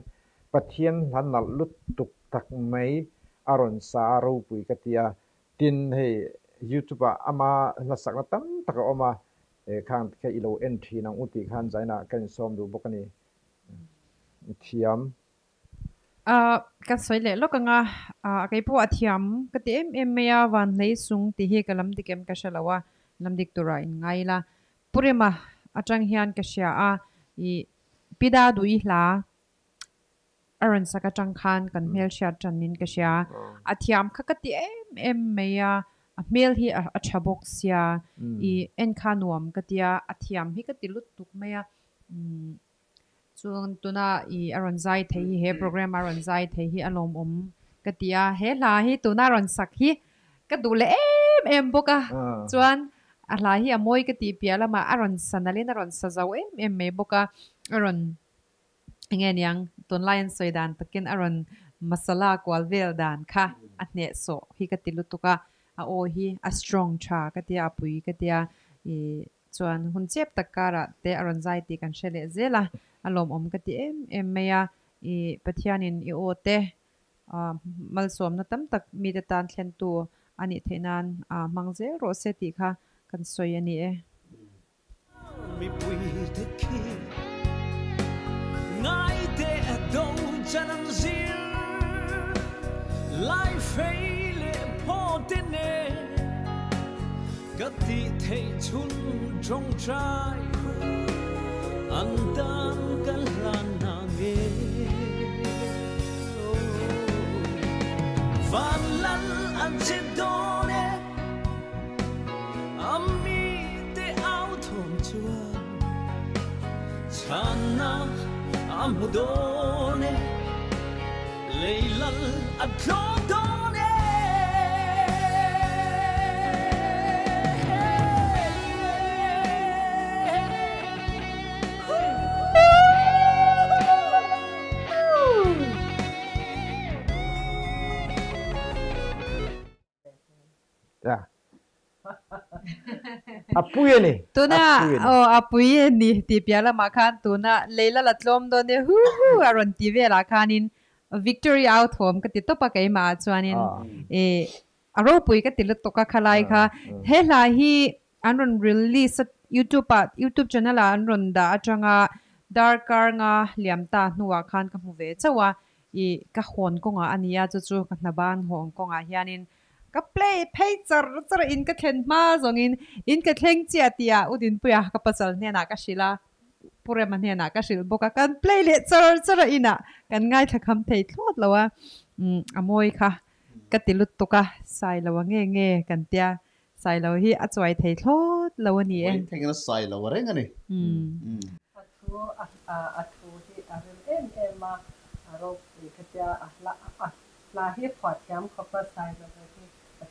Pathian hla nalh lutuk tak mai a rawn sa a ropui ka ti a Tin, hei YouTube ah ama hlasakna tam tak a awm a, khang te kha i lo en thin ang u tih khan zainah ka insawm duh bawk a ni. Thiam. Ka sawi leh lawk ang a, kei pawh a thiam ka ti em em mai a, Vanhlei sung tih hi ka lam dik em ka hre lo a, lam dik turah in ngai ila. Pu Rema atang hian ka hria a, i Pi Daduhi hla A rawn sak atang khan kan hmel hriat tanin ka hria. A thiam kha ka ti em em mai a, a hmel hi a tha bawk sia, i en kha nuam ka tia, a thiam hi ka ti lut tuk mai a. Chuan tuna i a rawn zai thei hi, he program a rawn zai thei hi a lawmawm ka ti a. He hla hi tuna rawn sak hi ka duh leh em em bawk a, chuan a hla hi a mawi ka tih piah lamah a rawn sa nalhin a rawn sa zo em em mai bawk a, a rawn Enge niang, tunlai an sawi dan takin a rawn masala kual vel dan kha a hneh sawh hi ka ti lutuk a, a aw hi a strong tha ka tia, a pui ka tia, ih chuan hun chep tak karah te a rawn zai tih kan hre leh zel a, a lawmawm ka ti em em mai a, ih Pathianin i aw te malsawmna tam tak mite tan thlentu a nih theih nan hmang zel rawh se tih kha kan sawi a ni e. A pui a ni. Tuna aw a pui a ni tih piah lamah khan tuna Leila la tlawm dawn e hu hu a rawn ti velah khanin Victory au thawm ka ti tawp a keimah ah chuanin ih a ropui ka ti lutuk a khalai kha he hla hi an rawn release a youtube ah youtube channel ah an rawn dah atanga darkar nga liam ta hnuah khan ka hmu ve chauh a ih ka hawn kawngah a ni a chu chu ka hna ban hawn kawngah hianin ka play phei char char a in ka thlen hma zawngin in ka thleng chiah tih ah U Dinpuia ka pasal hnenah ka hrilh a Pu Rema hnenah ka hrilh bawk a kan play leh char char a inah kan ngaithla kham thei thlawt lo a umm a mawi kha ka ti lutuk a Sailo a nge nge kan tia Sailo hi a chuai thei thlawt lo a ni e. Vawiin thlengin a Sailo a reng a ni. A thu a thu hi a rem em em a, a ropui ka tia a hla a hla hi phuah thiam khawp a Sailo hi.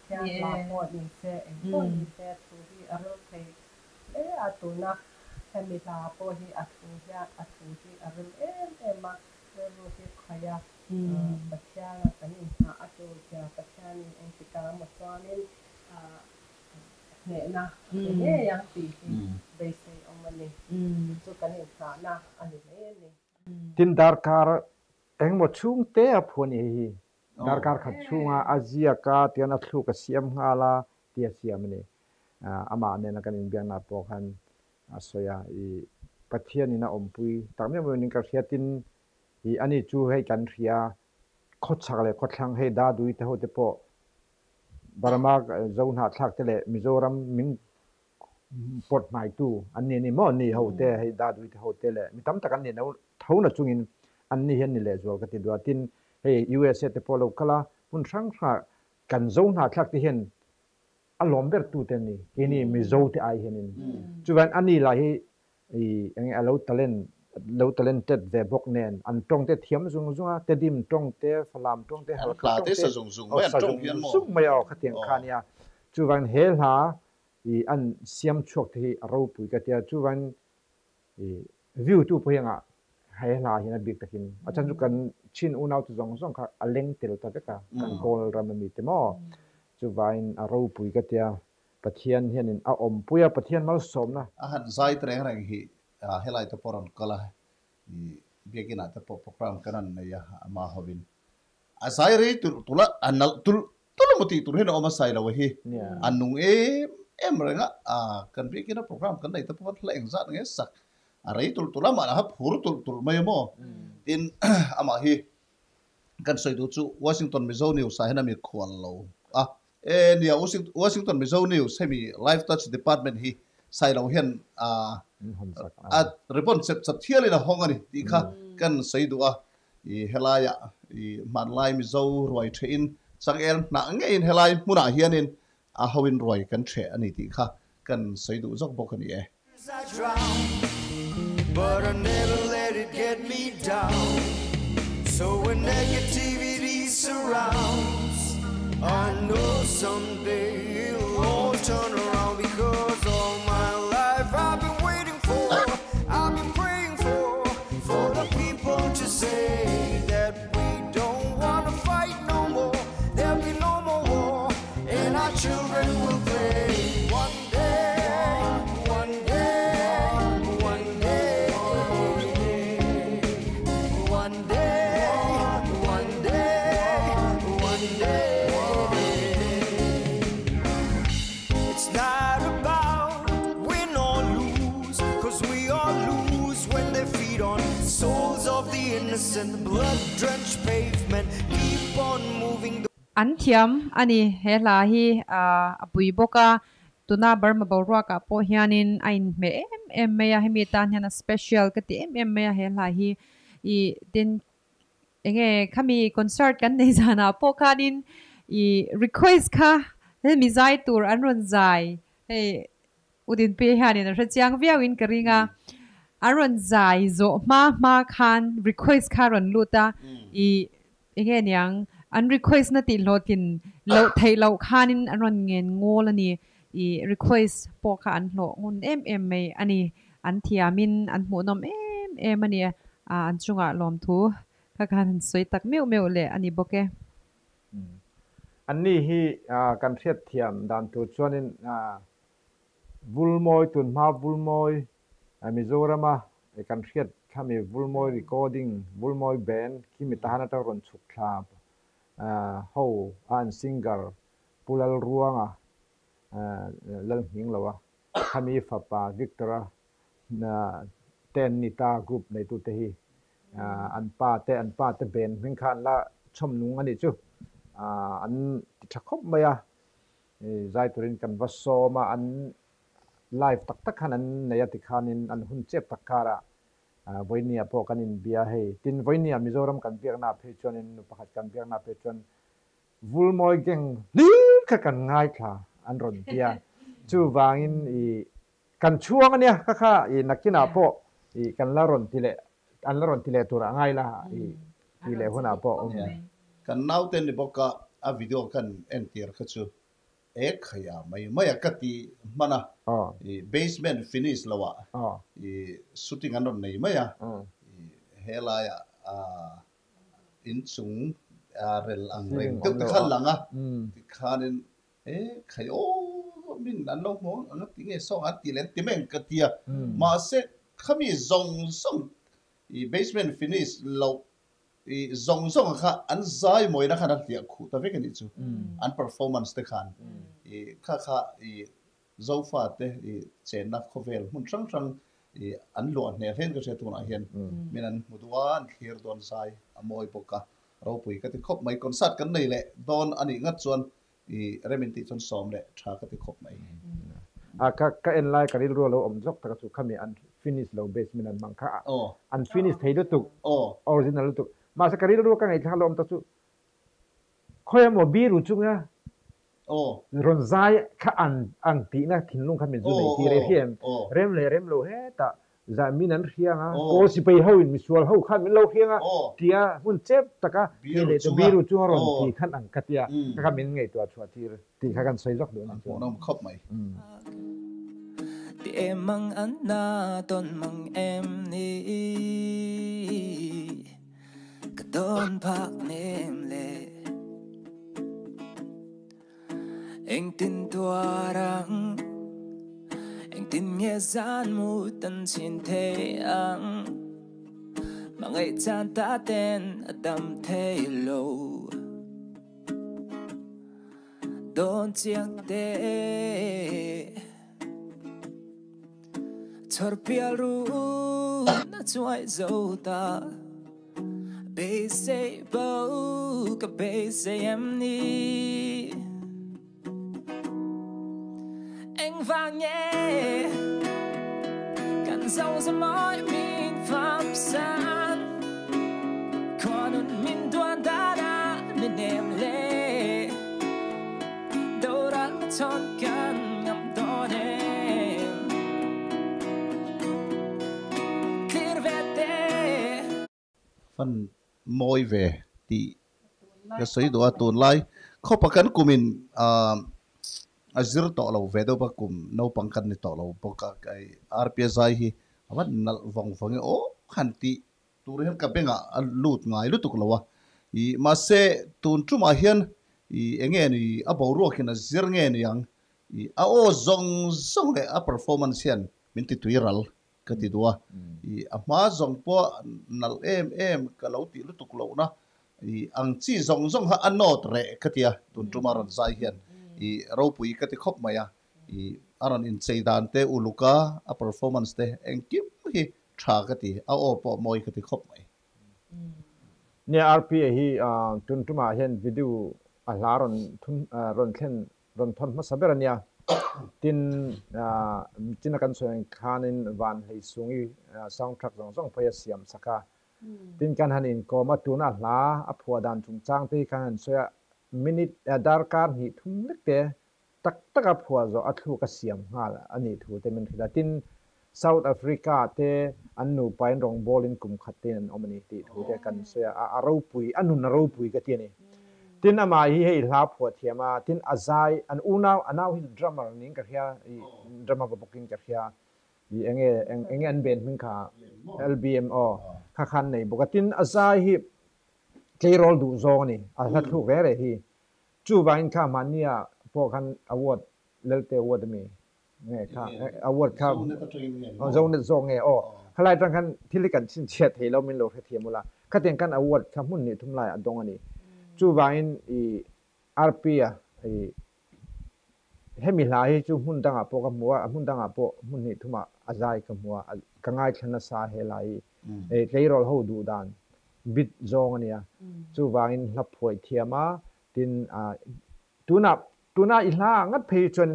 Pathian hla pawh ni se, eng pawh ni se thu hi a ril thei hle a, tuna hemi hla pawh hi a thu hian a thu hi a ril em em a, rilru hi khawih a, Pathiana kan inhah a tul zia Pathianin engtikah emaw chuanin hnehna a pe ngei ang tih hi beisei awm a ni. Chu chu kan inhahna a ni mai a ni. Tin darkar engmaw chhungte a phuan i hei hi. Darkar khat chhunga a ziak a tian a thluk a siam nghal a tia siam a ni. Amah nena kan inbiakna pawh khan a sawi a, i Pathianin a awmpui tak meuh meuhin ka hria tin i ani chu hei kan hria khawchhak leh khawthlang hei Dadui te ho te pawh Burma Zo hnahthlak te leh Mizoram min pawt hnaitu an ni a ni maw ni ho te hei Dadui te ho te leh mi tam tak an ni no tho na chungin an ni hian ni lehzual ka ti duh a tin hei USA te pawh lo kal a hmun hrang hrangah kan Zo hnahthlak te hian a lawm ber tu te an ni keini Mizo te ai hianin chuvan a ni lai hi i enge a lo talent lo talented ve bawk nen an tawng te thiam zung zung a Tedim tawng te Falam tawng te Halkha tawng te sa zung zung mai an tawng hian maw zung mai aw khatiang kha nia chuvan he hla i an siam chhuak te hi a ropui ka tia chuvan i view tu pawh hi engah he hla hian a bik takin a chhan chu kan chin unau te zawng zawng kha a leng tel ta vek a kan kawl ram ami te maw chuvain a ropui ka tia Pathian hianin a awmpui a Pathian malsawmna. A han zai ta reng reng hi helai te pawh rawn kal a i biakin ah te pawh program kan han nei a ama hovin a zai rei tulh tulh a a nalh tulh tulh emaw tih tur hian a awm a Sailo hi a nung em em reng a kan biakin a program kan nei te pawh hla engzat nge sak a rei tulh tulh a mahna kha phur tulh tulh mai emaw tin amah hi kan sawi duh chu Washington Mizo News ah hian a mi khual lo a e nia Washington Mizo News hemi Live Touch Department hi Sailo hian a ribbon chep chat hialin a hawng a ni tih kha kan sawi duh a I helaiah i hmanlai Mizo ruai thehin changel hnah ngeiin helai hmunah hianin a hoin ruai kan theh a ni tih kha kan sawi duh zawk bawk a ni e. But I never let it get me down So when negativity surrounds I know someday it'll all turn around Because all my life I've been waiting for I've been praying for For the people to say That we don't wanna fight no more There'll be no more war And our children will play One day, one day, one day One day, one day, one day It's not about win or lose Cause we all lose when they feed on souls of the innocent Blood-drenched pavement Keep on moving the An thiam a ni he hla hi a pui bawk a, tuna Burma boruak ah pawh hianin a inhmeh em em mai a, hemi tan hian a special ka ti em em mai a he hla hi ih tin enge khami concert kan nei zanah pawh khanin ih request kha hemi zai tur an rawn zai hei U Dinpuia hianin a hre chiang viauin ka ring a, a rawn zai zawh hma hma khan request kha a rawn lut a, ih enge niang an request na tih hlawhtlin loh theih loh khanin an rawn ngen ngawl a ni, ih request pawh kha an hlawh ngun em em mai a ni, an thiamin an hmuhnawm em em a ni, an chungah lawmthu kha khan han sawi tak meuh meuh leh a ni bawk e. Anni hi kan hriatthiam dan tur chuanin Vulmawi tunhma Vulmawi Mizorama kan hriat thlami Vulmawi recording Vulmawi band khi mi tahan atang rawn chhuk thla ho a an singer Pu Lalruanga Lalhmingloa khami fapa Victor-a te an ni ta group neitute hi an pa te an pa te band hming kha an la chhawm nung a nih chu an ti tha khawp mai a. Zai turin kan va sawm a, an live tak tak khan an nei a tikhanin an hun chep tak karah Vawinia pawh kan inbia hei. Tin, Vawinia Mizoram kan biakna phei chuanin nu pakhat kan biakna phei chuan Vulmawi gang hlir kha kan ngaithla an rawn tia. Chuvangin i kan chhuang a nia kha kha i nakinah pawh i kan la rawn ti leh an la rawn ti leh turah ngai la i ti leh hunah pawh um. Kan naute ni bawk a, a video kan entir kha chu. E khaia mai mai a ka ti hman a, i basement finish lo ah i shooting an rawn nei mai a, i helai ah inchung rel ang reng deuh te kha lang a, tikhanin e khai aw min an lo hmu ang a ti nge sawng an ti leh an ti mai ang ka ti a, mahse khami zawng zawng i basement finish loh I zawng zawng kha an zai mawina khan a hliah khuh ta vek a nih chu. An performance te khan i kha kha i Zofa te i chenna khawvel hmun hrang hrang i an luah hneh hlen ka hria tunah hian min an hmu duh a, an thlir dawn zai a mawi bawk a, ropui ka ti khawp mai. Concert kan nei leh dawn a nih ngat chuan i rem in tih chuan sawm leh tha ka ti khawp mai. A ka ka en lai ka rilru a lo awm zawk tak a chu khami an finish lo basement an hmang kha an finish thei lutuk original lutuk mahse ka rilru ka ngaihthlak lo awm tak chu khawi emaw biru chunga rawn zai kha an ang tihna thinlung kha min zu nei tir e hriam rem leh rem lo hetah Zah min an hriang a, Kawl sipai ho in misual ho khan min lo hriang a tia hmun chep taka thei leh chu biru chunga rawn ti khan ang ka tia kha kha min ngaihtuah chhuah tir tih kha kan sawi zawk duh a ni chu. Hmuhnawm khawp mai. Ti em mang an na tawn mang em ni ka dawn phak nem le Engtin tuar ang Engtin nge zan mu tan chin thei ang Hmangaih chan ta ten a dam thei lo Dawn chiang te Chhawr pial ru na chuai zo ta. Beisei bo ka beisei em ni Engvang nge kan zo za mawi min fam san Khuanun min duan dan a ni nem le Doral chhawn kan ngam dawn em Clear ve te. Fan mawi ve tih ka sawi duh a, tunlai khawpa kan kumin a zir tawh lo ve deuh a, kum naupang kan ni tawh lo bawk a, RPSI hi a va nalh vawng vawng e aw han tih Tur hian ka bengah a lut ngai lutuk lo a, i mahse tun tumah hian i enge ni a boruakin a zir nge ni ang, i a aw zawng zawng leh a performance hian min ti tui ral ka ti duh a, i a hma zawng pawh nalh em em ka lo tih lutuk lohna i ang chi zawng zawng kha a note reh ka ti a, tun tuma rawn zai hian i ropui ka ti khawp mai a, i a rawn inchei dan te uluk a, a performance te engkim hi Tha ka ti, a aw pawh mawi ka ti khawp mai. Nia RPA hi tun tumah hian video a hla rawn thun rawn thlen rawn thawn hmasa ber a nia. Tin chin a kan sawi ang khanin van hlei sungi soundtrack zawng zawng phei a siam sak a. Tin kan han inkawm a tuna hla a phuah dan chungchang te hi kan han sawi a minute darkar hnih thum lek te tak taka phuah zawh a thluk a siam nghal a nih thu te min hrilh a. Tin, South Africa te an nupa in rawngbawl in kum khat te in an awm a ni tih thu te kan sawi a, a ropui, a nun a ropui ka ti a ni. Tin, amah hi hei hla phuah thiam a, tin a zai, an unau, a nau hi drummer niin ka hria, i drummer va bawk in ka hria, i enge, enge an band hming kha, LBM aw, kha khan nei bawk a. Tin, a zai hi tleirawl duh zawng a ni, a hla thluk reng reng hi. Chuvangin kha mahnia pawh khan award Lelte award a mi nge kha award kha Zonet zawk nge aw khalai atang khan thil hi kan chhinchhiat thei lo min lo hrethiam ula khatiang khan award kha hmun hnih thum laiah a dawng a ni. Chuvangin i RP a i hemi hla hi chu hmun dangah pawh ka hmu a hmun dangah pawh hmun hnih thumah a zai ka hmu a ka ngaithla nasa he lai hi tleirawl ho duh dan bit zawng a nia. Chuvangin hla phuai thiam a, tin tunah tuna i hla ngat phei hi chuan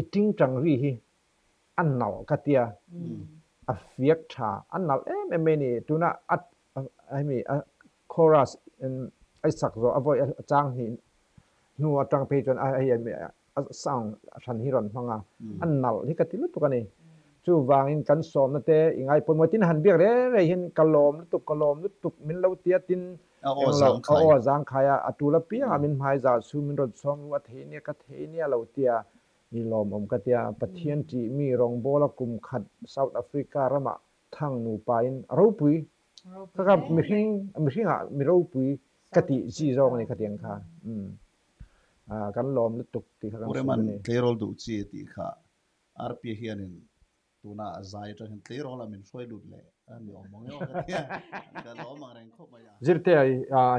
i tingtang ri hi a nalh ka tia, a fiak tha, a nalh em em mai a ni. Tuna a hemi a chorus a i sak zawh a vawi a chang hnih hnu atang phei chuan a hei a sound hran hi rawn hmang a, a nalh hi ka ti lutuk a ni. Chu wangin kan som na te ingai pawimawh tin han biak reng reng hian ka lawm lutuk ka lawm lutuk min lo tia tin englo a aw zangkhai a a tul apiangah min hmai zah chu min rawn chhawm ru a thei nia ka thei nia lo tia i lawmawm ka tia Pathian tih mi rawngbawla kum khat South Africa ramah thang nupa in a ropui ka ka mihring mihringah mi ropui ka tih chi zawk a ni khatiang kha umm kan lawm lutuk tih kha kan sawi a ni. Tleirawl duh chi tih kha Arpi hianin tuna a zai atang hian tleirawl ah min hruai lut leh a ni awm ang e aw ka tia, ka lawm ang reng khawp mai a. Zirte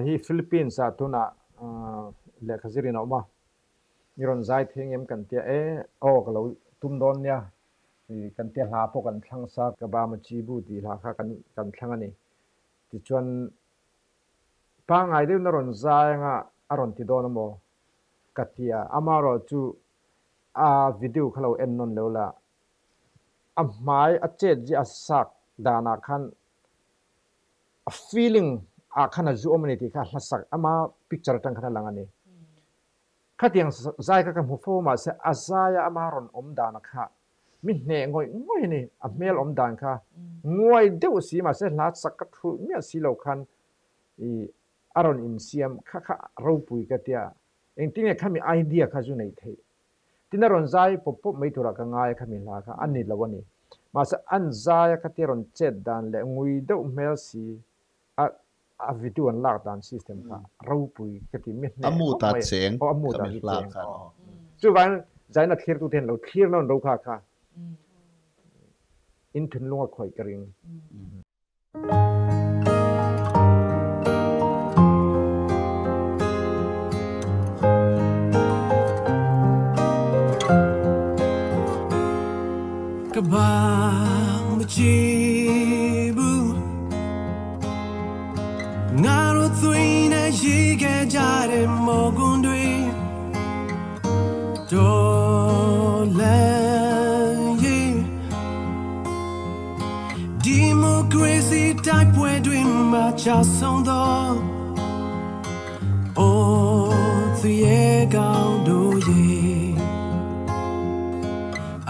hi Philippines ah tunah lehkha zirin a awm a, i rawn zai thei ngem kan tia e, aw ka lo tum dawn nia kan tia hla pawh kan thlang sa, ka ba ma chi bu tih hla kha kan thlang a ni. Tichuan pangngai deuhin a rawn zai anga a rawn ti dawn a maw ka tia, amaherawhchu A video kha lo en nawn lo la, a hmai a chet zia a sak danah khan a feeling ah khan a zu awm a ni tih kha a hlasak ama picture atang khan a lang a ni. Khatiang zai kha ka hmu fo mahse a zaia ama rawn awm dana kha mi hneh ngawih ngawih a ni, a hmel awm dan kha nguai deuh si mahse hla sak ka thulh miah si lo khan i a rawn insiam kha kha ropui ka tia, engtin nge khami idea kha zu neih theih Tin a rawn zai pawp pawp mai turah ka ngai a khami hla kha a ni lo a ni. Mahse an zai a khatia rawn chet dan leh ngui deuh hmel si a a video an lak dan system kha ropui ka ti mi hneh khawp mai. Aw a mood ah hi cheng aw. Chuvangin zaina thlirtu te hian lo thlir nawn ro kha kha in thinlung a khawih ka ring. Ka bang machibu ငါတို့သွေးနဲ့ရေးခဲ့ကြတဲ့မော်ကွန်းတွေတော်လန်ရေးဒီမိုကရေစီတိုက်ပွဲတွင်မှာချဆုံးသောအိုသူရဲ့ကောင်းတို့ရဲ့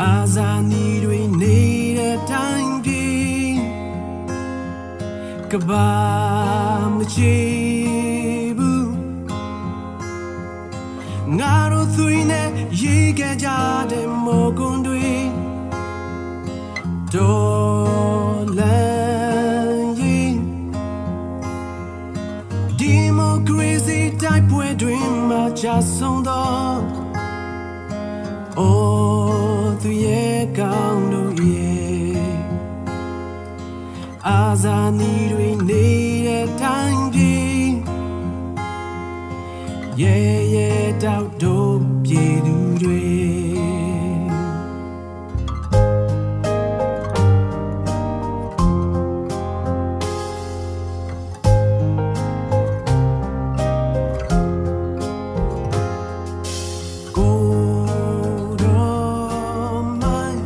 အာဇာနည်တွေနေတဲ့တိုင်းပြည်ကဘာမချေဘူးငါတို့သွေးနဲ့ရေးခဲ့ကြတဲ့မော်ကွန်းတွေတော်လန်ရင်ဒီမိုကရေစီတိုက်ပွဲတွင်မှာချဆုံးသောအိုသူရဲ့ကောင်းတို့ရဲ့အာဇာနည်တွေနေတဲ့တိုင်းပြည်ရဲရဲတောက်တို့ပြည်သူတွေကိုတော်မိုင်း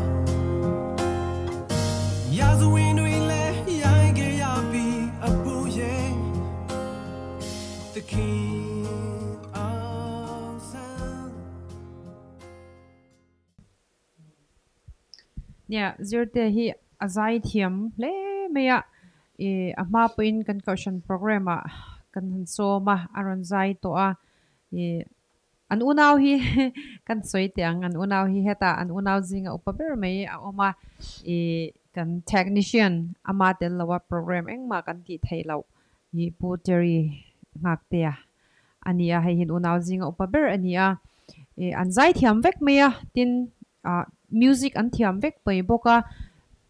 ရာဇဝင်တွေလည်းရိုင်းခဲ့ရပြီအပူရဲ့သခင်အောင်ဆန်း Nia, Zirte hi a zai thiam hle mai a, i a hma pawhin kan kohhran program ah kan han sawm a, a rawn zai tawh a, i an unau hi kan sawi teh ang, an unau hi hetah an unau zinga upa ber mai a awm a, i kan technician ama tel lo a program engmah kan tih theih loh i Pu Terry Nghaktea a ni a, hei hi an unau zinga upa ber a ni a, i an zai thiam vek mai a, tin ah music an thiam vek mai bawk a,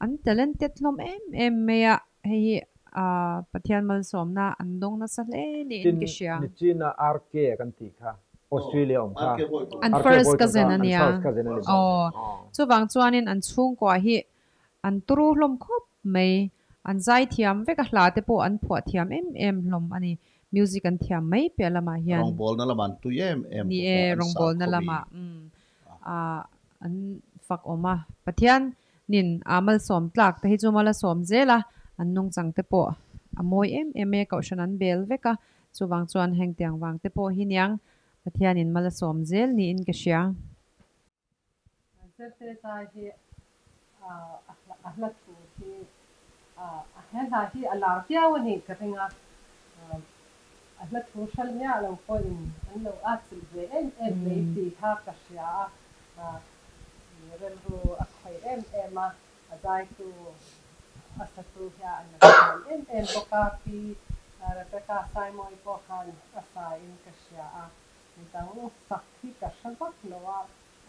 an talented hlawm em em mai a, hei hi ah Pathian malsawmna an dawng nasa hle niin Tin ka hria. Nichina RK kan tih kha Australia awm kha An RK first Boyton cousin kha a an nia. first cousin a ni bawk. Aw, chuvang chuanin an chhungkua hi an turu hlawm khawp mai, an zai thiam vek a, hla te pawh an phuah thiam em em hlawm a ni. Music an thiam mai piah lamah hian. Rawngbawlna lamah an tui em em Ni bawk e, a, an rawngbawlna sakhaw mi. lamah umm an fak awm a. Pathian nin aa malsawm tlak te hi chu mal a sawm zel a, an nungchang te pawh a mawi em em e, kohhran an bel vek a, chuvang chuan hengtiang vang te pawh hi niang Pathianin mal a sawm zel niin ka hria. Zirte zai hi a A hla thu hi he hla hi a lar viau a nih ka ring a, a hla thu hral miah lo pawhin an lo atchilh ve em em mai tih kha ka hria a, rilru a khawih em em a, a zaitu a satu hian an la thiam em em bawk a, Pi Rebecca Saimawii pawh khan a sa in ka hria a, midang sak hi ka hre vak lo a,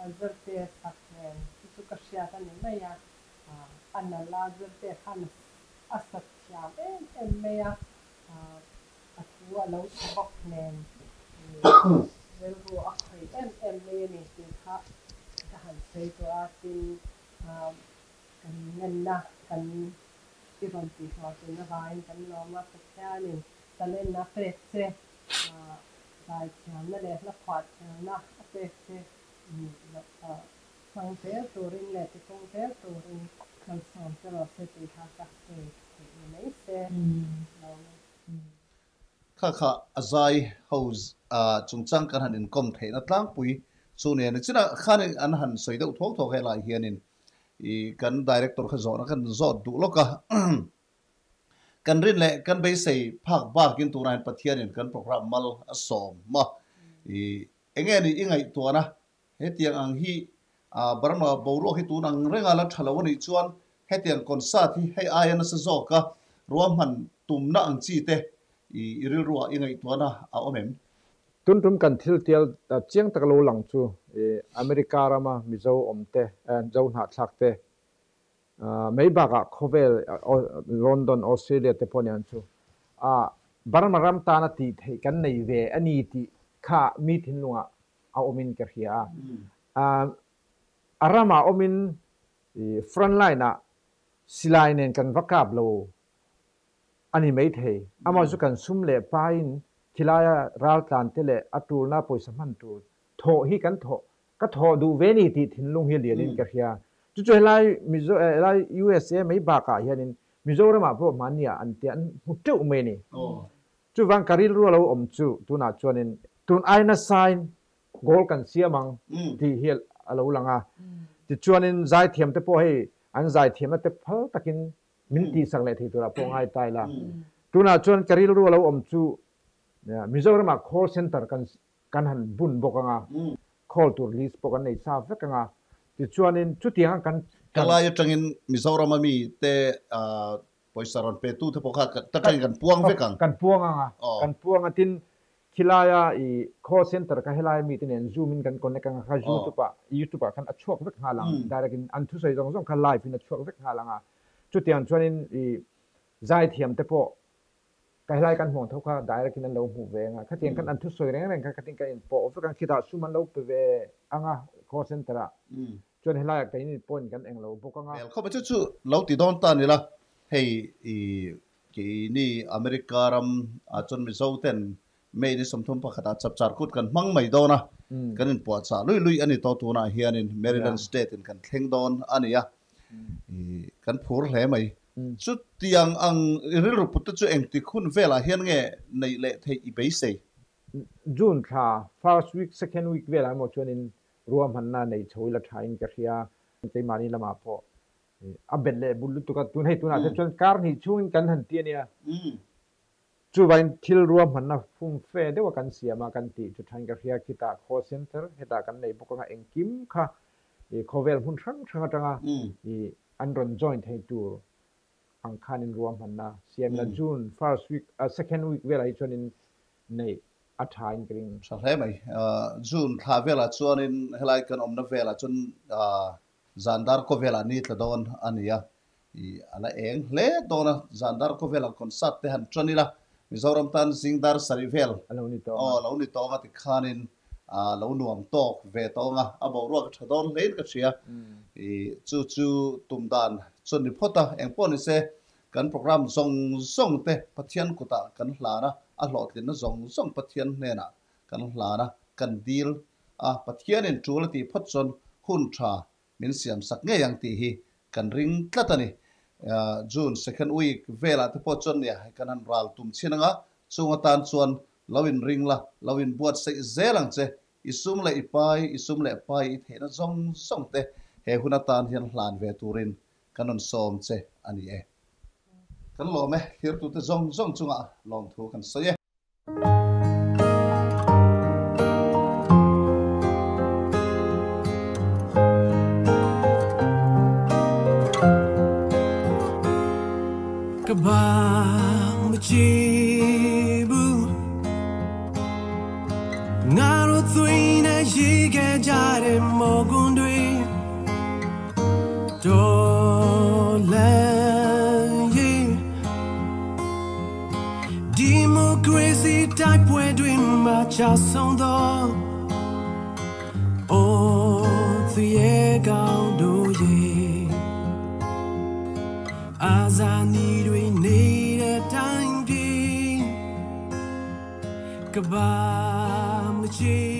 a zirte sak nen chu chu ka hriat a ni mai a, a nalh a zirte khan a sat thiam em em mai a, a thu a lo tha bawk nen rilru a khawih em em mai a ni tih kha ka han sawi tawh a, tin kan ngenna kan i rawn tihhlawh tun avangin kan lawm a, Pathianin talent a pek che, zaithiamna leh hlaphuah thiamna a pek che hmang zel turin leh tipung zel turin malsawm che rawh se tih kha ka sawi theih ni mai se lo ni. Kha kha a zai ho chungchang kan han inkawm theihna tlangpui chu nen chinah khan an han sawi deuh thuak thuak helai hianin i kan director kha zawhna kan zawt duh lawk a. Kan rin leh kan beisei phak bakin tunah hian Pathianin kan program mal a sawm a. I enge ni i ngaihtuahna hetiang ang hi Burma boruak hi tun ang renga la tha lo a nih chuan hetiang concert hi hei aia nasa zawka ruahman tumna ang chi te i rilruah i ngaihtuahna a awm em? Tun tum kan thil tial chiang tak lo lang chu America rama Mizo awm te, Zo hnahthlak te Mai bakah khawvel London, Australia te pawh nen chu Burma ram tana tih theih kan nei ve a ni tih kha mi thinlungah a awmin ka hria a. A ramah awmin front line ah silai nen kan va kap lo a ni maithei. Amah chu kan sum leh pain khilaia raltlan te leh a tulna pawisa hman tur thawh hi kan thawh Ka thawh duh ve ni tih thinlung hi lianin ka hria. Chu chu helai Mizo helai USA mai bakah hianin Mizoramah pawh hmania an tia an hmu teuh mai a ni. Chuvang ka rilru a lo awm chu tunah chuanin tun ai nasain goal kan siam ang tih hi a lo lang a. Tichuanin zaithiam te pawh hei an zaithiamna te phal takin min tihsak leh thei turah pawh ngai ta ila. Tunah chuan ka rilru a lo awm chu Mizoramah call center kan Kan han bun bawk ang a, call tur list pawh kan nei sa vek ang a, tichuanin chutiang a kan. Ka lai atangin Mizoram a mi te pawisa rawn pe tu te pawh kha ta tangin kan puang vek ang. Kan puang ang a, kan puang a, tin khilaia i call center kha helai mi te nen zoom in kan connect ang a, kha youtube ah youtube ah khan a chhuak vek nghal ang, direct in an thusawi zawng zawng kha live in a chhuak vek nghal ang a, chutiang chuanin i zaithiam te pawh Ka helai kan hmuang tho kha direct in an lo hmuh ve anga khatiang khan an thusawi reng reng kha khatin kan inpawh vek ang khitah sum an lo pe ve anga call center ah chuan helai ah keini pawhin kan eng lo bawk anga. Hmel khawp a chu chu lo ti dawn ta ni la, hei i keini America ram ah chuan Mizo ten May ni 31 ah chapchar kut kan hmang mai dawn a, kan inpuahchah lui lui a ni tawh tunah hianin Maryland state in kan thleng dawn a ni a, i kan phur hle mai. Chutiang ang i rilru put te chu engtik hun velah hian nge neih leh theih i beisei? June thla first week, second week velah emaw chuanin ruahmanna nei chho ila thain ka hria. Keimahni lamah pawh a bet leh bul lutuk a, tun hei tunah te chuan kar hnih chhungin kan han ti a nia. Chuvain thil ruahmanna fumfe deuha kan siam a kan tih chu thain ka hria. Khitah call center hetah kan nei bawk anga engkim kha i khawvel hmun hrang hrang atanga i an rawn join thei tur ang khanin ruahmanna siam ila June first week second week velah hi chuanin neih a tha in ka ring. Tha hle mai. June thla velah chuanin helai kan awmna velah chuan Zan dar khawvelah ni tla dawn a ni a, i a la eng hle dawn a, zan dar khawvelah concert te han tan ila, Mizoram tan zing dar sarih vel a lo ni tawng a, aw lo ni tawng a tikhanin a lo nuam tawk ve tawng a, a boruak a tha dawn hlein ka hria, i chu chu tum dan chuan ni phawt a, engpawh ni se kan program zawng zawng te Pathian kutah kan hlan a, a hlawhtlinna zawng zawng Pathian hnenah kan hlan a, kan dil a, Pathianin tul a tih phawt chuan hun tha min siam sak ngei ang tih hi kan ring tlat a ni. June second week velah te pawh chuan nia hei kan han ral tum chhin anga, chung atan chuan lo in ring la, lo in buatsaih zel ang che, i sum leh i pai, i sum leh pai i theihna zawng zawng te he hun atan hian hlan ve turin. kan rawn sawm che a ni e. Kan lawm e, thirtute zawng zawng chungah lawmthu kan sawi e. Ka bang machibu ငါတို့သွေးနဲ့ရှိခဲ့ကြတဲ့မော်ကွန်းတွေတော်လန်ရင်ဒီမိုကရေစီတိုက်ပွဲတွေမှာချဆုံးသောအိုးသူရဲ့ကောင်းတို့ရဲ့အာဇာနည်တွေနေတဲ့တိုင်းပြည်ကဘာမချီ